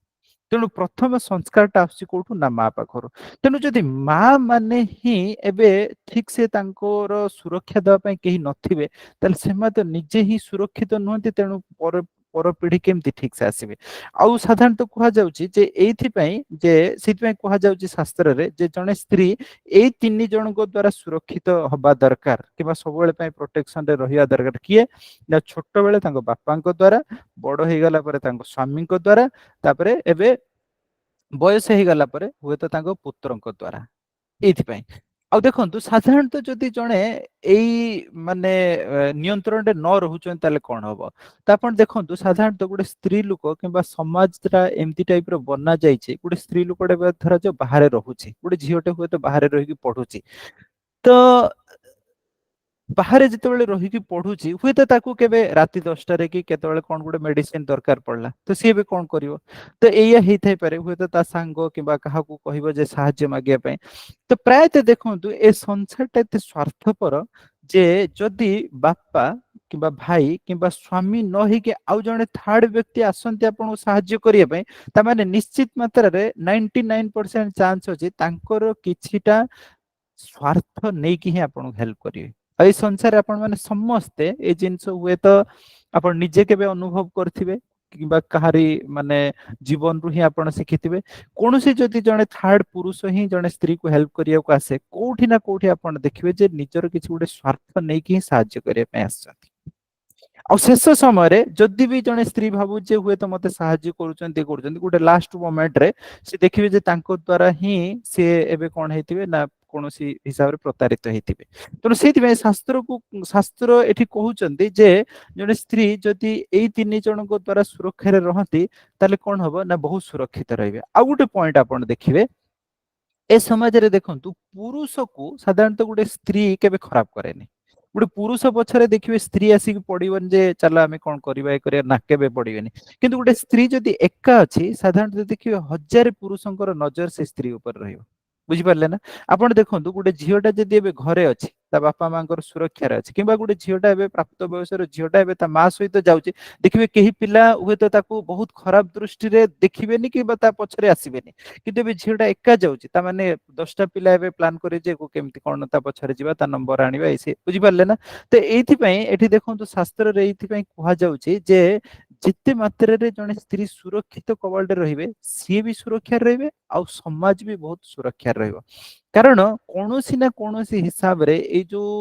[SPEAKER 2] ତେଣୁ ପ୍ରଥମ ସଂସ୍କାରଟା ଆସୁଛି କୋଉଠୁ ନା ମା ପାଖରୁ। ତେଣୁ ଯଦି ମା ମାନେ ହିଁ ଏବେ ଠିକ ସେ ତାଙ୍କର ସୁରକ୍ଷା ଦେବା ପାଇଁ କେହି ନଥିବେ, ତାହେଲେ ସେମାନେ ତ ନିଜେ ହିଁ ସୁରକ୍ଷିତ ନୁହନ୍ତି। ତେଣୁ ପରେ ପରପିଢି କେମିତି ଠିକ ସେ ଆସିବେ? ଆଉ ସାଧାରଣତଃ କୁହାଯାଉଛି ଯେ ଏଇଥିପାଇଁ ଯେ ସେଇଥିପାଇଁ କୁହାଯାଉଛି ଶାସ୍ତ୍ରରେ ଯେ ଜଣେ ସ୍ତ୍ରୀ ଏଇ ତିନି ଜଣଙ୍କ ଦ୍ଵାରା ସୁରକ୍ଷିତ ହବା ଦରକାର କିମ୍ବା ସବୁବେଳେ ପାଇଁ ପ୍ରୋଟେକ୍ସନରେ ରହିବା ଦରକାର। କିଏ ନା ଛୋଟବେଳେ ତାଙ୍କ ବାପାଙ୍କ ଦ୍ଵାରା, ବଡ ହେଇଗଲା ପରେ ତାଙ୍କ ସ୍ୱାମୀଙ୍କ ଦ୍ଵାରା, ତାପରେ ଏବେ ବୟସ ହେଇଗଲା ପରେ ହୁଏତ ତାଙ୍କ ପୁତ୍ରଙ୍କ ଦ୍ଵାରା। ଏଇଥିପାଇଁ ଆଉ ଦେଖନ୍ତୁ ସାଧାରଣତଃ ଯଦି ଜଣେ ଏଇ ମାନେ ନିୟନ୍ତ୍ରଣରେ ନ ରହୁଛନ୍ତି ତାହେଲେ କଣ ହବ? ତ ଆପଣ ଦେଖନ୍ତୁ ସାଧାରଣତଃ ଗୋଟେ ସ୍ତ୍ରୀ ଲୋକ କିମ୍ବା ସମାଜଟା ଏମିତି ଟାଇପ ର ବନା ଯାଇଛି, ଗୋଟେ ସ୍ତ୍ରୀ ଲୋକଟେ ଧରାଯାଉ ବାହାରେ ରହୁଛି, ଗୋଟେ ଝିଅଟେ ହୁଏତ ବାହାରେ ରହିକି ପଢୁଛି, ତ ବାହାରେ ଯେତେବେଳେ ରହିକି ପଢୁଛି ହୁଏତ ତାକୁ କେବେ ରାତି 10ଟାରେ କି କେତେବେଳେ କଣ ଗୋଟେ ମେଡିସିନ ଦରକାର ପଡିଲା, ତ ସିଏ ଏବେ କଣ କରିବ? ତ ଏଇଆ ହେଇଥାଇପାରେ ହୁଏତ ତା ସାଙ୍ଗ କିମ୍ବା କାହାକୁ କହିବ ଯେ ସାହାଯ୍ୟ ମାଗିବା ପାଇଁ। ତ ପ୍ରାୟତଃ ଦେଖନ୍ତୁ ଏ ସଂସାରଟା ଏତେ ସ୍ୱାର୍ଥପର ଯେ ଯଦି ବାପା କିମ୍ବା ଭାଇ କିମ୍ବା ସ୍ୱାମୀ ନ ହେଇକି ଆଉ ଜଣେ ଥାର୍ଡ ବ୍ୟକ୍ତି ଆସନ୍ତି ଆପଣଙ୍କୁ ସାହାଯ୍ୟ କରିବା ପାଇଁ, ତାମାନେ ନିଶ୍ଚିତ ମାତ୍ରାରେ 99% ଚାନ୍ସ ଅଛି ତାଙ୍କର କିଛିଟା ସ୍ୱାର୍ଥ ନେଇକି ହିଁ ଆପଣଙ୍କୁ ହେଲ୍ପ କରିବେ। ଆଉ ଏଇ ସଂସାରରେ ଆପଣ ମାନେ ସମସ୍ତେ ଏଇ ଜିନିଷ ହୁଏତ ଆପଣ ନିଜେ କେବେ ଅନୁଭବ କରିଥିବେ କିମ୍ବା କାହାରି ମାନେ ଜୀବନରୁ ହିଁ ଆପଣ ଶିଖିଥିବେ। କୌଣସି ଯଦି ଜଣେ ଥାର୍ଡ ପୁରୁଷ ହିଁ ଜଣେ ସ୍ତ୍ରୀକୁ ହେଲ୍ପ କରିବାକୁ ଆସେ, କୋଉଠି ନା କୋଉଠି ଆପଣ ଦେଖିବେ ଯେ ନିଜର କିଛି ଗୋଟେ ସ୍ୱାର୍ଥ ନେଇକି ହିଁ ସାହାଯ୍ୟ କରିବା ପାଇଁ ଆସିଛନ୍ତି। ଆଉ ଶେଷ ସମୟରେ ଯଦି ବି ଜଣେ ସ୍ତ୍ରୀ ଭାବୁଛି ଯେ ହୁଏତ ମତେ ସାହାଯ୍ୟ କରୁଛନ୍ତି କରୁଛନ୍ତି, ଗୋଟେ ଲାଷ୍ଟ ମୋମେଣ୍ଟରେ ସେ ଦେଖିବେ ଯେ ତାଙ୍କ ଦ୍ଵାରା ହିଁ ସିଏ ଏବେ କଣ ହେଇଥିବେ ନା କୌଣସି ହିସାବରେ ପ୍ରତାରିତ ହେଇଥିବେ। ତେଣୁ ସେଇଥିପାଇଁ ଶାସ୍ତ୍ର ଏଠି କହୁଛନ୍ତି ଯେ ଜଣେ ସ୍ତ୍ରୀ ଯଦି ଏଇ ତିନି ଜଣଙ୍କ ଦ୍ଵାରା ସୁରକ୍ଷାରେ ରହନ୍ତି ତାହେଲେ କଣ ହବ ନା ବହୁତ ସୁରକ୍ଷିତ ରହିବେ। ଆଉ ଗୋଟେ ପଏଣ୍ଟ ଆପଣ ଦେଖିବେ ଏ ସମାଜରେ ଦେଖନ୍ତୁ ପୁରୁଷକୁ ସାଧାରଣତଃ ଗୋଟେ ସ୍ତ୍ରୀ କେବେ ଖରାପ କରେନି। ଗୋଟେ ପୁରୁଷ ପଛରେ ଦେଖିବେ ସ୍ତ୍ରୀ ଆସିକି ପଡିବନି ଯେ ଚାଲ ଆମେ କଣ କରିବା ଏ କରିବା, ନା କେବେ ପଡିବେନି। କିନ୍ତୁ ଗୋଟେ ସ୍ତ୍ରୀ ଯଦି ଏକା ଅଛି ସାଧାରଣତଃ ଦେଖିବେ 1000 ପୁରୁଷଙ୍କର ନଜର ସେ ସ୍ତ୍ରୀ ଉପରେ ରହିବ। ବୁଝିପାରିଲେ ନା? ଆପଣ ଦେଖନ୍ତୁ ଗୋଟେ ଝିଅଟା ଯଦି ଏବେ ଘରେ ଅଛି, ତା ବାପା ମାଙ୍କର ସୁରକ୍ଷାରେ ଅଛି, କିମ୍ବା ଗୋଟେ ଝିଅଟା ଏବେ ପ୍ରାପ୍ତ ବୟସର ଝିଅଟା ଏବେ ତା ମା ସହିତ ଯାଉଛି, ଦେଖିବେ କେହି ପିଲା ହୁଏତ ତାକୁ ବହୁତ ଖରାପ ଦୃଷ୍ଟିରେ ଦେଖିବେନି କିମ୍ବା ତା ପଛରେ ଆସିବେନି। କିନ୍ତୁ ଏବେ ଝିଅଟା ଏକା ଯାଉଛି, ତା ମାନେ 10ଟା ପିଲା ଏବେ ପ୍ଲାନ୍ କରିବେ ଯେ କେମିତି କଣ ତା ପଛରେ ଯିବା, ତା ନମ୍ବର ଆଣିବା, ଏଇ ସେ, ବୁଝିପାରିଲେ ନା? ତ ଏଇଥିପାଇଁ ଏଠି ଦେଖନ୍ତୁ ଶାସ୍ତ୍ରରେ ଏଇଥିପାଇଁ କୁହାଯାଉଛି ଯେ ଯେତେ ମାତ୍ରାରେ ଜଣେ ସ୍ତ୍ରୀ ସୁରକ୍ଷିତ କବାଟରେ ରହିବେ ସିଏ ବି ସୁରକ୍ଷାରେ ରହିବେ ଆଉ ସମାଜ ବି ବହୁତ ସୁରକ୍ଷାରେ ରହିବ। କାରଣ କୌଣସି ନା କୌଣସି ହିସାବରେ ଏଇ ଯୋଉ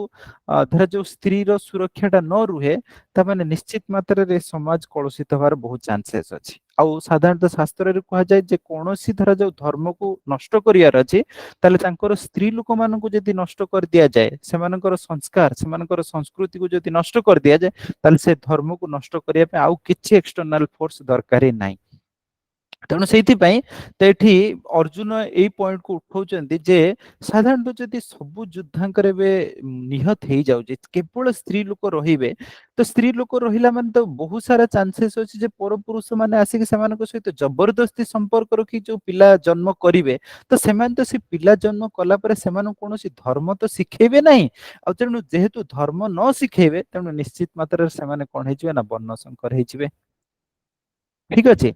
[SPEAKER 2] ଧର ଯୋଉ ସ୍ତ୍ରୀର ସୁରକ୍ଷାଟା ନ ରୁହେ, ତାମାନେ ନିଶ୍ଚିତ ମାତ୍ରାରେ ସମାଜ କଳୁଷିତ ହବାର ବହୁତ ଚାନ୍ସେସ୍ ଅଛି। ଆଉ ସାଧାରଣତଃ ଶାସ୍ତ୍ରରେ କୁହାଯାଏ ଯେ କୌଣସି ଧର ଯୋଉ ଧର୍ମକୁ ନଷ୍ଟ କରିବାର ଅଛି ତାହେଲେ ତାଙ୍କର ସ୍ତ୍ରୀ ଲୋକମାନଙ୍କୁ ଯଦି ନଷ୍ଟ କରିଦିଆଯାଏ, ସେମାନଙ୍କର ସଂସ୍କାର ସେମାନଙ୍କର ସଂସ୍କୃତିକୁ ଯଦି ନଷ୍ଟ କରିଦିଆଯାଏ, ତାହେଲେ ସେ ଧର୍ମକୁ ନଷ୍ଟ କରିବା ପାଇଁ ଆଉ କିଛି ଏକ୍ସଟର୍ନାଲ ଫୋର୍ସ ଦରକାର ହିଁ ନାହିଁ। ତେଣୁ ସେଇଥିପାଇଁ ତ ଏଠି ଅର୍ଜୁନ ଏଇ ପଏଣ୍ଟକୁ ଉଠଉଛନ୍ତି ଯେ ସାଧାରଣତଃ ଯଦି ସବୁ ଯୋଦ୍ଧାଙ୍କର ଏବେ ନିହତ ହେଇଯାଉଛି, କେବଳ ସ୍ତ୍ରୀ ଲୋକ ରହିବେ, ତ ସ୍ତ୍ରୀ ଲୋକ ରହିଲା ମାନେ ତ ବହୁତ ସାରା ଚାନ୍ସେସ୍ ଅଛି ଯେ ପରପୁରୁଷ ମାନେ ଆସିକି ସେମାନଙ୍କ ସହିତ ଜବରଦସ୍ତି ସମ୍ପର୍କ ରଖି ଯୋଉ ପିଲା ଜନ୍ମ କରିବେ, ତ ସେମାନେ ତ ସେ ପିଲା ଜନ୍ମ କଲା ପରେ ସେମାନଙ୍କୁ କୌଣସି ଧର୍ମ ତ ଶିଖେଇବେ ନାହିଁ। ଆଉ ତେଣୁ ଯେହେତୁ ଧର୍ମ ନ ଶିଖେଇବେ, ତେଣୁ ନିଶ୍ଚିତ ମାତ୍ରାରେ ସେମାନେ କଣ ହେଇଯିବେ ନା ବର୍ଣ୍ଣ ଶଙ୍କର ହେଇଯିବେ। ଠିକ ଅଛି,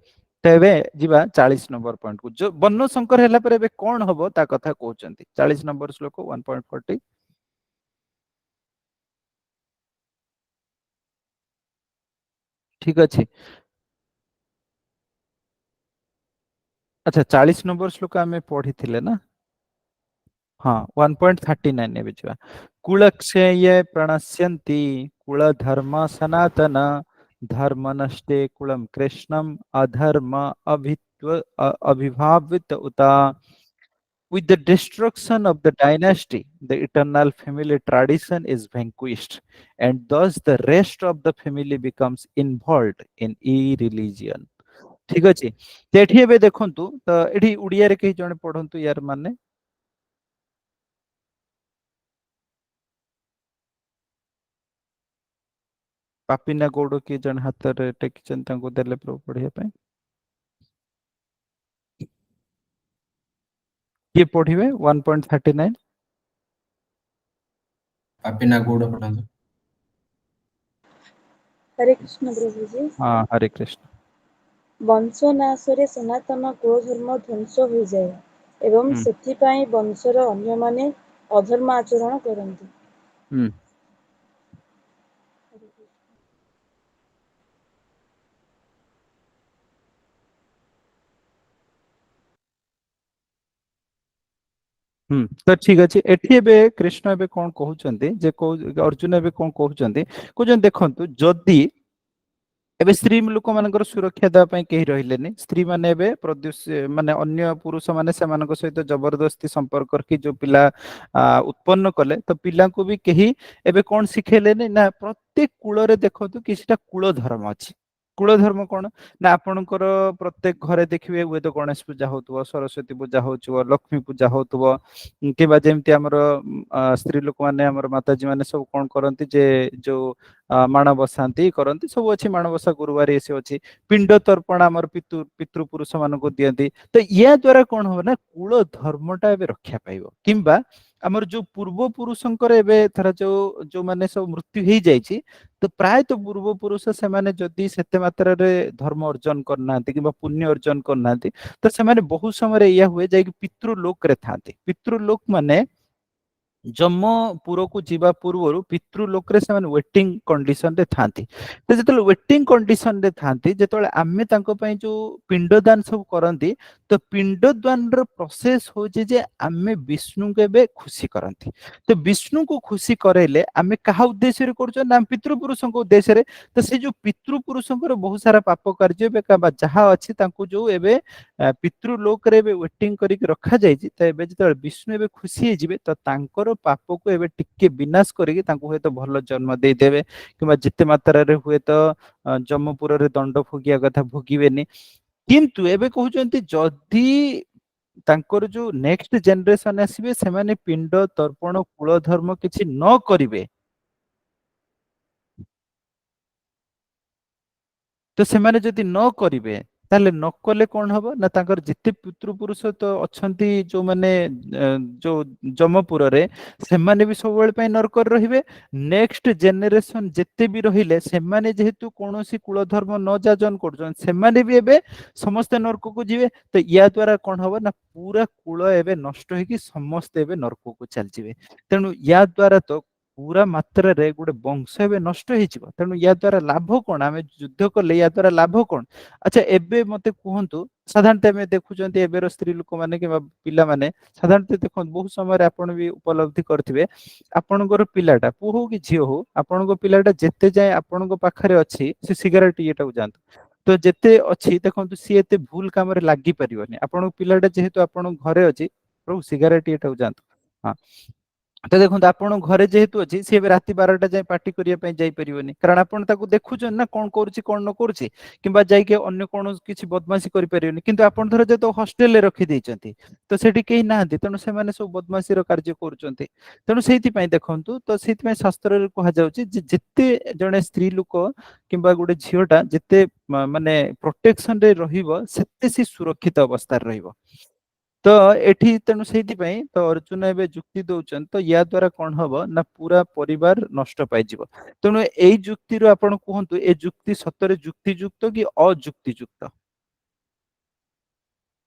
[SPEAKER 2] ତ ଏବେ ଯିବା 40 ନମ୍ବର ପଏଣ୍ଟ କୁ। ଯୋଉ ବର୍ଣ୍ଣ ଶଙ୍କର ହେଲା ପରେ ଏବେ କଣ ହବ ତା କଥା କହୁଛନ୍ତି। 40 ନମ୍ବର ଶ୍ଲୋକ 1.40। ଠିକ ଅଛି, ଆଚ୍ଛା 40 ନମ୍ବର ଶ୍ଲୋକ ଆମେ ପଢିଥିଲେ ନା? ହଁ, 1.39 ଏବେ ଯିବା। କୁଳକ୍ଷୟ ପ୍ରଣଶ୍ୟନ୍ତି କୁଳ ଧର୍ମ ସନାତନ ଧର୍ମ ନଷ୍ଟେ କୁଳମ କୃଷ୍ଣମ ଅଧର୍ମ ଅଭିଭାବିତ ଉତା। With the destruction of the dynasty, the eternal family tradition is vanquished, and thus the rest of the family becomes involved in irreligion. ଠିକ ଅଛି, ତ ଏଠି ଏବେ ଦେଖନ୍ତୁ, ତ ଏଠି ଓଡ଼ିଆରେ କେହି ଜଣେ ପଢନ୍ତୁ ୟାର ମାନେ। ପାପିନା ଗୌଡ଼ କିଏ ଜଣେ ହାତରେ ଟେକିଛନ୍ତି, ତାଙ୍କୁ ଦେଲେ ପ୍ରଭୁ ପଢିବା ପାଇଁ। କିଏ ପଢିବେ 1.39?
[SPEAKER 3] ପାପିନା ଗୌଡ଼ ପଢନ୍ତୁ।
[SPEAKER 12] ହରେ କୃଷ୍ଣ ପ୍ରଭୁଜୀ।
[SPEAKER 2] ହଁ, ହରେ କୃଷ୍ଣ।
[SPEAKER 12] ବଂଶନାଶରେ ସନାତନ କୁଳଧର୍ମ ଧ୍ୱଂସ ହୋଇଯାଏ ଏବଂ ସେଥିପାଇଁ ବଂଶର ଅନ୍ୟମାନେ ଅଧର୍ମ ଆଚରଣ କରନ୍ତି।
[SPEAKER 2] ହୁଁ, ତ ଠିକ ଅଛି। ଏଠି ଏବେ କୃଷ୍ଣ ଏବେ କଣ କହୁଛନ୍ତି ଯେ ଅର୍ଜୁନ ଏବେ କଣ କହୁଛନ୍ତି, କହୁଛନ୍ତି ଦେଖନ୍ତୁ, ଯଦି ଏବେ ସ୍ତ୍ରୀ ଲୋକମାନଙ୍କର ସୁରକ୍ଷା ଦେବା ପାଇଁ କେହି ରହିଲେନି, ସ୍ତ୍ରୀ ମାନେ ଏବେ ପ୍ରଦୂଷ ମାନେ ଅନ୍ୟ ପୁରୁଷ ମାନେ ସେମାନଙ୍କ ସହିତ ଜବରଦସ୍ତି ସମ୍ପର୍କ ରଖି ଯୋଉ ପିଲା ଉତ୍ପନ୍ନ କଲେ, ତ ପିଲାଙ୍କୁ ବି କେହି ଏବେ କଣ ଶିଖେଇଲେନି ନା। ପ୍ରତ୍ୟେକ କୂଳରେ ଦେଖନ୍ତୁ କିଛିଟା କୂଳ ଧର୍ମ ଅଛି। କୂଳ ଧର୍ମ କଣ ନା ଆପଣଙ୍କର ପ୍ରତ୍ୟେକ ଘରେ ଦେଖିବେ ହୁଏତ ଗଣେଶ ପୂଜା ହଉଥିବ, ସରସ୍ଵତୀ ପୂଜା ହଉଥିବ, ଲକ୍ଷ୍ମୀ ପୂଜା ହଉଥିବ, କିମ୍ବା ଯେମିତି ଆମର ସ୍ତ୍ରୀ ଲୋକମାନେ, ଆମର ମାତାଜୀ ମାନେ ସବୁ କଣ କରନ୍ତି ଯେ ଯୋଉ ମାଣ ବସାନ୍ତି କରନ୍ତି, ସବୁ ଅଛି, ମାଣବସା ଗୁରୁବାର ଏସବୁ ଅଛି। ପିଣ୍ଡ ତର୍ପଣ ଆମର ପିତୃପୁରୁଷ ମାନଙ୍କୁ ଦିଅନ୍ତି। ତ ୟା ଦ୍ଵାରା କଣ ହବ ନା କୂଳ ଧର୍ମଟା ଏବେ ରକ୍ଷା ପାଇବ। କିମ୍ବା ଆମର ଯୋଉ ପୂର୍ବ ପୁରୁଷଙ୍କର ଏବେ ଥର ଯୋଉ ଯୋଉମାନେ ସବୁ ମୃତ୍ୟୁ ହେଇଯାଇଛି, ତ ପ୍ରାୟତଃ ପୂର୍ବ ପୁରୁଷ ସେମାନେ ଯଦି ସେତେ ମାତ୍ରାରେ ଧର୍ମ ଅର୍ଜନ କରିନାହାନ୍ତି କିମ୍ବା ପୁଣ୍ୟ ଅର୍ଜନ କରିନାହାନ୍ତି, ତ ସେମାନେ ବହୁତ ସମୟରେ ଏଇଆ ହୁଏ ଯାଇକି ପିତୃଲୋକରେ ଥାନ୍ତି। ପିତୃଲୋକ ମାନେ ଯମପୁରକୁ ଯିବା ପୂର୍ବରୁ ପିତୃଲୋକରେ ସେମାନେ ୱେଟିଂ କଣ୍ଡିସନରେ ଥାନ୍ତି। ତ ଯେତେବେଳେ ୱେଟିଂ କଣ୍ଡିସନରେ ଥାନ୍ତି, ଯେତେବେଳେ ଆମେ ତାଙ୍କ ପାଇଁ ଯୋଉ ପିଣ୍ଡଦାନ ସବୁ କରନ୍ତି, ତ ପିଣ୍ଡଦାନର ପ୍ରୋସେସ ହଉଛି ଯେ ଆମେ ବିଷ୍ଣୁଙ୍କୁ ଏବେ ଖୁସି କରନ୍ତି। ତ ବିଷ୍ଣୁଙ୍କୁ ଖୁସି କରାଇଲେ ଆମେ କାହା ଉଦ୍ଦେଶ୍ୟରେ କରୁଛେ ନା ପିତୃପୁରୁଷଙ୍କ ଉଦ୍ଦେଶ୍ୟରେ। ତ ସେ ଯୋଉ ପିତୃପୁରୁଷଙ୍କର ବହୁତ ସାରା ପାପ କାର୍ଯ୍ୟ ଏବେ ବା ଯାହା ଅଛି, ତାଙ୍କୁ ଯୋଉ ଏବେ ପିତୃଲୋକରେ ଏବେ ୱେଟିଂ କରିକି ରଖାଯାଇଛି, ତ ଏବେ ଯେତେବେଳେ ବିଷ୍ଣୁ ଏବେ ଖୁସି ହେଇଯିବେ, ତ ତାଙ୍କର ପାପକୁ ଏବେ ଟିକେ ବିନାଶ କରିକି ତାଙ୍କୁ ହୁଏତ ଭଲ ଜନ୍ମ ଦେଇଦେବେ, କିମ୍ବା ଯେତେ ମାତ୍ରାରେ ହୁଏତ ଯମପୁରରେ ଦଣ୍ଡ ଭୋଗିବା କଥା ଭୋଗିବେନି। କିନ୍ତୁ ଏବେ କହୁଛନ୍ତି ଯଦି ତାଙ୍କର ଯୋଉ ନେକ୍ସଟ ଜେନେରେସନ ଆସିବେ ସେମାନେ ପିଣ୍ଡ ତର୍ପଣ କୂଳ ଧର୍ମ କିଛି ନ କରିବେ, ତ ସେମାନେ ଯଦି ନ କରିବେ, ତାହେଲେ ନ କଲେ କଣ ହବ ନା ତାଙ୍କର ଯେତେ ପିତୃପୁରୁଷ ତ ଅଛନ୍ତି ଯୋଉମାନେ ଯୋଉ ଯମପୁରରେ, ସେମାନେ ବି ସବୁବେଳେ ପାଇଁ ନରକରେ ରହିବେ। ନେକ୍ସଟ ଜେନେରେସନ ଯେତେ ବି ରହିଲେ, ସେମାନେ ଯେହେତୁ କୌଣସି କୂଳ ଧର୍ମ ନ ଯାଜନ କରୁଛନ୍ତି, ସେମାନେ ବି ଏବେ ସମସ୍ତେ ନରକକୁ ଯିବେ। ତ ୟା ଦ୍ଵାରା କଣ ହବ ନା ପୁରା କୂଳ ଏବେ ନଷ୍ଟ ହେଇକି ସମସ୍ତେ ଏବେ ନରକକୁ ଚାଲିଯିବେ। ତେଣୁ ୟା ଦ୍ଵାରା ତ ପୁରା ମାତ୍ରାରେ ଗୋଟେ ବଂଶ ଏବେ ନଷ୍ଟ ହେଇଯିବ। ତେଣୁ ୟା ଦ୍ଵାରା ଲାଭ କଣ? ଆମେ ଯୁଦ୍ଧ କଲେ ୟା ଦ୍ଵାରା ଲାଭ କଣ? ଆଚ୍ଛା, ଏବେ ମତେ କୁହନ୍ତୁ, ସାଧାରଣତଃ ଆମେ ଦେଖୁଛନ୍ତି ଏବେର ସ୍ତ୍ରୀ ଲୋକମାନେ କିମ୍ବା ପିଲାମାନେ, ସାଧାରଣତଃ ଦେଖନ୍ତୁ ବହୁତ ସମୟରେ ଆପଣ ବି ଉପଲବ୍ଧି କରିଥିବେ, ଆପଣଙ୍କର ପିଲାଟା ପୁଅ ହଉ କି ଝିଅ ହଉ, ଆପଣଙ୍କ ପିଲାଟା ଯେତେ ଯାଏ ଆପଣଙ୍କ ପାଖରେ ଅଛି, ସେ ସିଗାରେଟ ଇଏଟାକୁ ଯାଆନ୍ତୁ, ତ ଯେତେ ଅଛି ଦେଖନ୍ତୁ ସିଏ ଏତେ ଭୁଲ କାମରେ ଲାଗି ପାରିବନି। ଆପଣଙ୍କ ପିଲାଟା ଯେହେତୁ ଆପଣଙ୍କ ଘରେ ଅଛି, ପ୍ରଭୁ ସିଗାରେଟ ଇଏଟାକୁ ଯାଆନ୍ତୁ, ହଁ, ତ ଦେଖନ୍ତୁ ଆପଣ ଘରେ ଯେହେତୁ ଅଛି, ସିଏ ଏବେ ରାତି 12ଟା ଯାଏ ପାର୍ଟି କରିବା ପାଇଁ ଯାଇପାରିବନି, କାରଣ ଆପଣ ତାକୁ ଦେଖୁଛନ୍ତି ନା କଣ କରୁଛି କଣ ନ କରୁଛି, କିମ୍ବା ଯାଇକି ଅନ୍ୟ କୌଣସି କିଛି ବଦମାସି କରିପାରିବେନି। କିନ୍ତୁ ଆପଣ ଧର ଯେହେତୁ ହଷ୍ଟେଲରେ ରଖିଦେଇଛନ୍ତି, ତ ସେଠି କେହି ନାହାନ୍ତି, ତେଣୁ ସେମାନେ ସବୁ ବଦମାସିର କାର୍ଯ୍ୟ କରୁଛନ୍ତି। ତେଣୁ ସେଇଥିପାଇଁ ଦେଖନ୍ତୁ, ତ ସେଇଥିପାଇଁ ଶାସ୍ତ୍ରରେ କୁହାଯାଉଛି ଯେ ଯେତେ ଜଣେ ସ୍ତ୍ରୀ ଲୋକ କିମ୍ବା ଗୋଟେ ଝିଅଟା ଯେତେ ମାନେ ପ୍ରୋଟେକ୍ସନରେ ରହିବ, ସେତେ ସେ ସୁରକ୍ଷିତ ଅବସ୍ଥାରେ ରହିବ। ତ ଏଠି ତେଣୁ ସେଇଥିପାଇଁ ତ ଅର୍ଜୁନ ଏବେ ଯୁକ୍ତି ଦଉଛନ୍ତି, ତ ୟା ଦ୍ଵାରା କଣ ହବ ନା ପୁରା ପରିବାର ନଷ୍ଟ ପାଇଯିବ। ତେଣୁ ଏଇ ଯୁକ୍ତିରୁ ଆପଣ କୁହନ୍ତୁ, ଏ ଯୁକ୍ତି ସତରେ ଯୁକ୍ତିଯୁକ୍ତ କି ଅଯୁକ୍ତିଯୁକ୍ତ?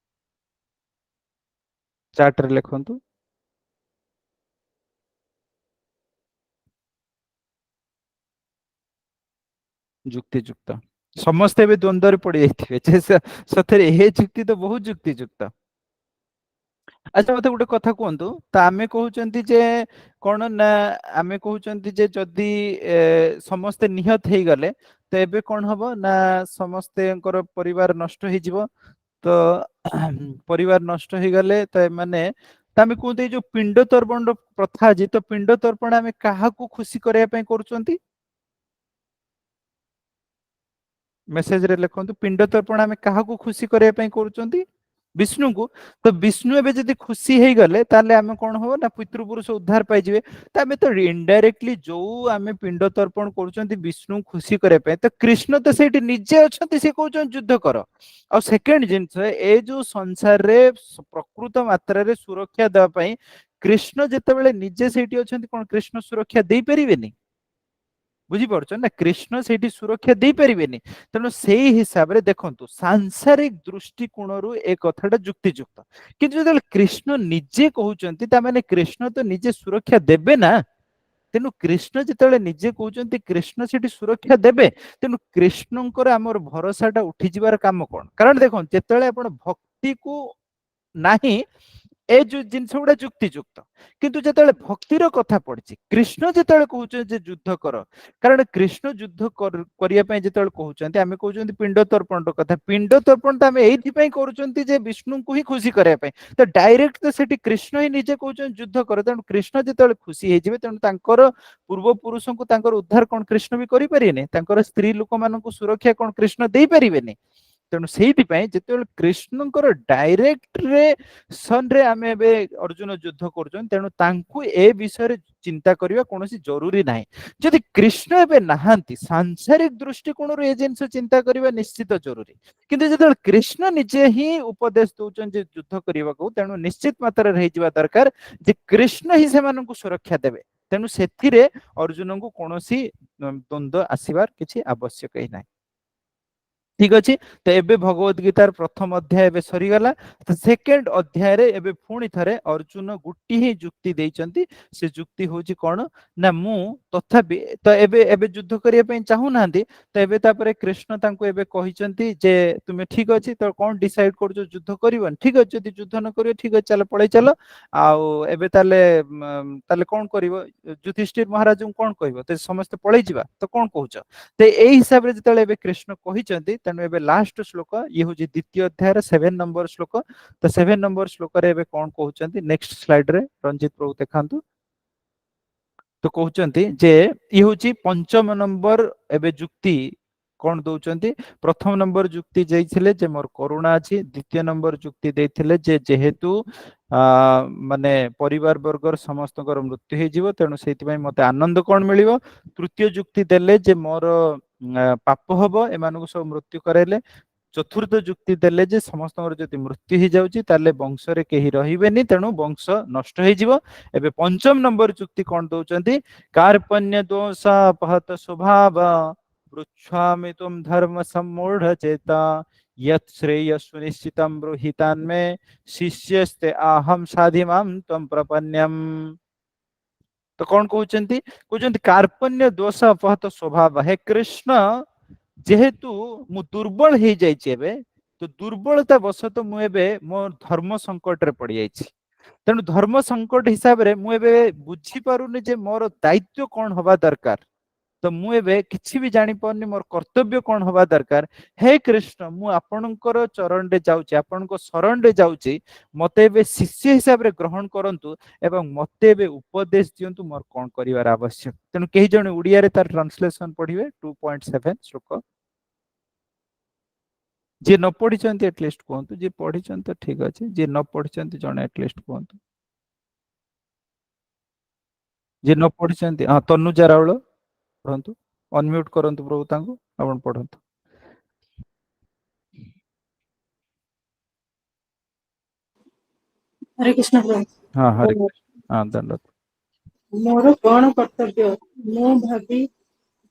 [SPEAKER 2] ଚାଟରେ ଲେଖନ୍ତୁ। ଯୁକ୍ତିଯୁକ୍ତ। ସମସ୍ତେ ଏବେ ଦ୍ୱନ୍ଦ୍ୱରେ ପଡିଯାଇଥିବେ ଯେ ସତରେ ଏ ଯୁକ୍ତି ତ ବହୁତ ଯୁକ୍ତିଯୁକ୍ତ। ଆଚ୍ଛା, ମତେ ଗୋଟେ କଥା କୁହନ୍ତୁ, ତ ଆମେ କହୁଛନ୍ତି ଯେ କଣ ନା ଆମେ କହୁଛନ୍ତି ଯେ ଯଦି ସମସ୍ତେ ନିହତ ହେଇଗଲେ, ତ ଏବେ କଣ ହବ ନା ସମସ୍ତେଙ୍କର ପରିବାର ନଷ୍ଟ ହେଇଯିବ। ତ ପରିବାର ନଷ୍ଟ ହେଇଗଲେ ତ ଏମାନେ ତ ଆମେ କୁହନ୍ତି ଏଇ ଯୋଉ ପିଣ୍ଡ ତର୍ପଣର ପ୍ରଥା ଅଛି, ତ ପିଣ୍ଡ ତର୍ପଣ ଆମେ କାହାକୁ ଖୁସି କରିବା ପାଇଁ କରୁଛନ୍ତି? ମେସେଜରେ ଲେଖନ୍ତୁ, ପିଣ୍ଡ ତର୍ପଣ ଆମେ କାହାକୁ ଖୁସି କରିବା ପାଇଁ କରୁଛନ୍ତି? ବିଷ୍ଣୁଙ୍କୁ। ତ ବିଷ୍ଣୁ ଏବେ ଯଦି ଖୁସି ହେଇଗଲେ, ତାହେଲେ ଆମେ କଣ ହବ ନା ପିତୃପୁରୁଷ ଉଦ୍ଧାର ପାଇଯିବେ। ତ ଆମେ ତ ଇନଡାଇରେକ୍ଟଲି ଯୋଉ ଆମେ ପିଣ୍ଡ ତର୍ପଣ କରୁଛନ୍ତି ବିଷ୍ଣୁ ଖୁସି କରିବା ପାଇଁ, ତ କୃଷ୍ଣ ତ ସେଇଠି ନିଜେ ଅଛନ୍ତି, ସେ କହୁଛନ୍ତି ଯୁଦ୍ଧ କର। ଆଉ ସେକେଣ୍ଡ ଜିନିଷ, ଏ ଯୋଉ ସଂସାରରେ ପ୍ରକୃତ ମାତ୍ରାରେ ସୁରକ୍ଷା ଦେବା ପାଇଁ କୃଷ୍ଣ ଯେତେବେଳେ ନିଜେ ସେଇଠି ଅଛନ୍ତି, କଣ କୃଷ୍ଣ ସୁରକ୍ଷା ଦେଇପାରିବେନି? ବୁଝିପାରୁଛନ୍ତି ନା? କୃଷ୍ଣ ସେଇଠି ସୁରକ୍ଷା ଦେଇପାରିବେନି? ତେଣୁ ସେଇ ହିସାବରେ ଦେଖନ୍ତୁ, ସାଂସାରିକ ଦୃଷ୍ଟିକୋଣରୁ ଏ କଥାଟା ଯୁକ୍ତିଯୁକ୍ତ। କିନ୍ତୁ ଯେତେବେଳେ କୃଷ୍ଣ ନିଜେ କହୁଛନ୍ତି, ତା ମାନେ କୃଷ୍ଣ ତ ନିଜେ ସୁରକ୍ଷା ଦେବେ ନା। ତେଣୁ କୃଷ୍ଣ ଯେତେବେଳେ ନିଜେ କହୁଛନ୍ତି, କୃଷ୍ଣ ସେଠି ସୁରକ୍ଷା ଦେବେ। ତେଣୁ କୃଷ୍ଣଙ୍କର ଆମର ଭରସାଟା ଉଠିଯିବାର କାମ କଣ? କାରଣ ଦେଖନ୍ତୁ, ଯେତେବେଳେ ଆପଣ ଭକ୍ତିକୁ ନାହିଁ ଏ ଯୋଉ ଜିନିଷ ଗୁଡା ଯୁକ୍ତିଯୁକ୍ତ। କିନ୍ତୁ ଯେତେବେଳେ ଭକ୍ତିର କଥା ପଡିଛି, କୃଷ୍ଣ ଯେତେବେଳେ କହୁଛନ୍ତି ଯେ ଯୁଦ୍ଧ କର, କାରଣ କୃଷ୍ଣ ଯୁଦ୍ଧ କରିବା ପାଇଁ ଯେତେବେଳେ କହୁଛନ୍ତି, ଆମେ କହୁଛନ୍ତି ପିଣ୍ଡ ତର୍ପଣର କଥା। ପିଣ୍ଡ ତର୍ପଣ ତ ଆମେ ଏଇଥିପାଇଁ କରୁଛନ୍ତି ଯେ ବିଷ୍ଣୁଙ୍କୁ ହିଁ ଖୁସି କରିବା ପାଇଁ। ତ ଡାଇରେକ୍ଟ ତ ସେଠି କୃଷ୍ଣ ହିଁ ନିଜେ କହୁଛନ୍ତି ଯୁଦ୍ଧ କର। ତେଣୁ କୃଷ୍ଣ ଯେତେବେଳେ ଖୁସି ହେଇଯିବେ, ତେଣୁ ତାଙ୍କର ପୂର୍ବ ପୁରୁଷଙ୍କୁ ତାଙ୍କର ଉଦ୍ଧାର କଣ କୃଷ୍ଣ ବି କରିପାରିବେନି? ତାଙ୍କର ସ୍ତ୍ରୀ ଲୋକମାନଙ୍କୁ ସୁରକ୍ଷା କଣ କୃଷ୍ଣ ଦେଇପାରିବେନି? ତେଣୁ ସେଇଥିପାଇଁ ଯେତେବେଳେ କୃଷ୍ଣଙ୍କର ଡାଇରେକ୍ଟରେ ସନରେ ଆମେ ଏବେ ଅର୍ଜୁନ ଯୁଦ୍ଧ କରୁଛନ୍ତି, ତେଣୁ ତାଙ୍କୁ ଏ ବିଷୟରେ ଚିନ୍ତା କରିବା କୌଣସି ଜରୁରୀ ନାହିଁ। ଯଦି କୃଷ୍ଣ ଏବେ ନାହାନ୍ତି, ସାଂସାରିକ ଦୃଷ୍ଟିକୋଣରୁ ଏ ଜିନିଷ ଚିନ୍ତା କରିବା ନିଶ୍ଚିତ ଜରୁରୀ। କିନ୍ତୁ ଯେତେବେଳେ କୃଷ୍ଣ ନିଜେ ହିଁ ଉପଦେଶ ଦଉଛନ୍ତି ଯେ ଯୁଦ୍ଧ କରିବାକୁ, ତେଣୁ ନିଶ୍ଚିତ ମାତ୍ରାରେ ହେଇଯିବା ଦରକାର ଯେ କୃଷ୍ଣ ହିଁ ସେମାନଙ୍କୁ ସୁରକ୍ଷା ଦେବେ। ତେଣୁ ସେଥିରେ ଅର୍ଜୁନଙ୍କୁ କୌଣସି ଦ୍ୱନ୍ଦ୍ୱ ଆସିବାର କିଛି ଆବଶ୍ୟକ ହିଁ ନାହିଁ। ଠିକ ଅଛି, ତ ଏବେ ଭଗବତ ଗୀତାର ପ୍ରଥମ ଅଧ୍ୟାୟ ଏବେ ସରିଗଲା। ତ ସେକେଣ୍ଡ ଅଧ୍ୟାୟରେ ଏବେ ପୁଣି ଥରେ ଅର୍ଜୁନ ଗୋଟିଏ ହିଁ ଯୁକ୍ତି ଦେଇଛନ୍ତି। ସେ ଯୁକ୍ତି ହଉଛି କଣ ନା, ମୁଁ ତଥାପି ତ ଏବେ ଏବେ ଯୁଦ୍ଧ କରିବା ପାଇଁ ଚାହୁଁନାହାନ୍ତି। ତ ଏବେ ତାପରେ କୃଷ୍ଣ ତାଙ୍କୁ ଏବେ କହିଛନ୍ତି ଯେ ତୁମେ ଠିକ ଅଛି, ତ କଣ ଡିସାଇଡ କରୁଛ, ଯୁଦ୍ଧ କରିବନି? ଠିକ ଅଛି, ଯଦି ଯୁଦ୍ଧ ନ କରିବ, ଠିକ ଅଛି, ଚାଲ ପଳେଇ ଚାଲ। ଆଉ ଏବେ ତାହେଲେ କଣ କରିବ? ଯୁଧିଷ୍ଠିର ମହାରାଜଙ୍କୁ କଣ କହିବ? ତ ସମସ୍ତେ ପଳେଇ ଯିବା, ତ କଣ କହୁଛ? ତ ଏଇ ହିସାବରେ ଯେତେବେଳେ ଏବେ କୃଷ୍ଣ କହିଛନ୍ତି, ତେଣୁ ଏବେ ଲାଷ୍ଟ ଶ୍ଲୋକ, ଇଏ ହଉଛି ଦ୍ୱିତୀୟ ଅଧ୍ୟାୟର 7 ନମ୍ବର ଶ୍ଲୋକ। ତ 7 ନମ୍ବର ଶ୍ଲୋକରେ ଏବେ କଣ କହୁଛନ୍ତି, ନେକ୍ସଟ ସ୍ଲାଇଡ ରେ ରଞ୍ଜିତ ପ୍ରଭୁ ଦେଖାନ୍ତୁ। ତ କହୁଛନ୍ତି ଯେ ଇଏ ହଉଛି ପଞ୍ଚମ ନମ୍ବର ଏବେ ଯୁକ୍ତି କଣ ଦଉଛନ୍ତି। ପ୍ରଥମ ନମ୍ବର ଯୁକ୍ତି ଦେଇଥିଲେ ଯେ ମୋର କରୁଣା ଅଛି। ଦ୍ୱିତୀୟ ନମ୍ବର ଯୁକ୍ତି ଦେଇଥିଲେ ଯେ ଯେହେତୁ ମାନେ ପରିବାର ବର୍ଗର ସମସ୍ତଙ୍କର ମୃତ୍ୟୁ ହେଇଯିବ, ତେଣୁ ସେଇଥିପାଇଁ ମତେ ଆନନ୍ଦ କଣ ମିଳିବ। ତୃତୀୟ ଯୁକ୍ତି ଦେଲେ ଯେ ମୋର ପାପ ହବ ଏମାନଙ୍କୁ ସବୁ ମୃତ୍ୟୁ କରାଇଲେ। ଚତୁର୍ଥ ଯୁକ୍ତି ଦେଲେ ଯେ ସମସ୍ତଙ୍କର ଯଦି ମୃତ୍ୟୁ ହେଇଯାଉଛି ତାହେଲେ ବଂଶରେ କେହି ରହିବେନି, ତେଣୁ ବଂଶ ନଷ୍ଟ ହେଇଯିବ। ଏବେ ପଞ୍ଚମ ନମ୍ବର ଯୁକ୍ତି କଣ ଦଉଛନ୍ତି, କାର୍ପଣ୍ୟ ଦୋଷାପହତ ସ୍ୱଭାବ ପୃଚ୍ଛାମି ତୁମ ଧର୍ମ ସମ୍ମୂଢ ଚେତା यत् श्रेय सुनिश्चितं ब्रूहि तन्मे ଶିଷ୍ୟସ୍ତେ ଅହଂ ସାଧି ମାಂ ତ୍ୱಂ ପ୍ରପନ୍ୟମ୍। ତ କଣ କହୁଛନ୍ତି? କହୁଛନ୍ତି କାର୍ପଣ୍ୟ ଦୋଷ ଅପହତ ସ୍ୱଭାବ, ହେ କୃଷ୍ଣ, ଯେହେତୁ ମୁଁ ଦୁର୍ବଳ ହେଇଯାଇଛି ଏବେ, ତ ଦୁର୍ବଳତା ବଶତଃ ମୁଁ ଏବେ ମୋ ଧର୍ମ ସଙ୍କଟରେ ପଡିଯାଇଛି। ତେଣୁ ଧର୍ମ ସଙ୍କଟ ହିସାବରେ ମୁଁ ଏବେ ବୁଝିପାରୁନି ଯେ ମୋର ଦାୟିତ୍ୱ କଣ ହବା ଦରକାର। ତ ମୁଁ ଏବେ କିଛି ବି ଜାଣିପାରୁନି ମୋର କର୍ତ୍ତବ୍ୟ କଣ ହବା ଦରକାର। ହେ କୃଷ୍ଣ, ମୁଁ ଆପଣଙ୍କର ଚରଣରେ ଯାଉଛି, ଆପଣଙ୍କ ଶରଣରେ ଯାଉଛି, ମତେ ଏବେ ଶିଷ୍ୟ ହିସାବରେ ଗ୍ରହଣ କରନ୍ତୁ ଏବଂ ମତେ ଏବେ ଉପଦେଶ ଦିଅନ୍ତୁ ମୋର କଣ କରିବାର ଆବଶ୍ୟକ। ତେଣୁ କେହି ଜଣେ ଓଡିଆରେ ତାର ଟ୍ରାନ୍ସଲେସନ ପଢିବେ 2.7 ଶ୍ଲୋକ। ଯିଏ ନ ପଢିଛନ୍ତି ଆଟଲିଷ୍ଟ କୁହନ୍ତୁ, ଯିଏ ପଢିଛନ୍ତି ତ ଠିକ ଅଛି, ଯିଏ ନ ପଢିଛନ୍ତି ଜଣେ ଆଟଲିଷ୍ଟ କୁହନ୍ତୁ। ଯିଏ ନ ପଢିଛନ୍ତି, ହଁ, ତନୁଜା ରାଉଳ ପଢନ୍ତୁ, ଅନମ୍ୟୁଟ କରନ୍ତୁ ପ୍ରଭୁ ତାଙ୍କୁ, ଆପଣ ପଢନ୍ତୁ।
[SPEAKER 13] ହରେ କୃଷ୍ଣ ପ୍ରଭୁ।
[SPEAKER 2] ହଁ, ହରେ କୃଷ୍ଣ, ହଁ, ଧନ୍ୟବାଦ।
[SPEAKER 13] ମୋର କଣ କର୍ତ୍ତବ୍ୟ ମୁଁ ଭାବି,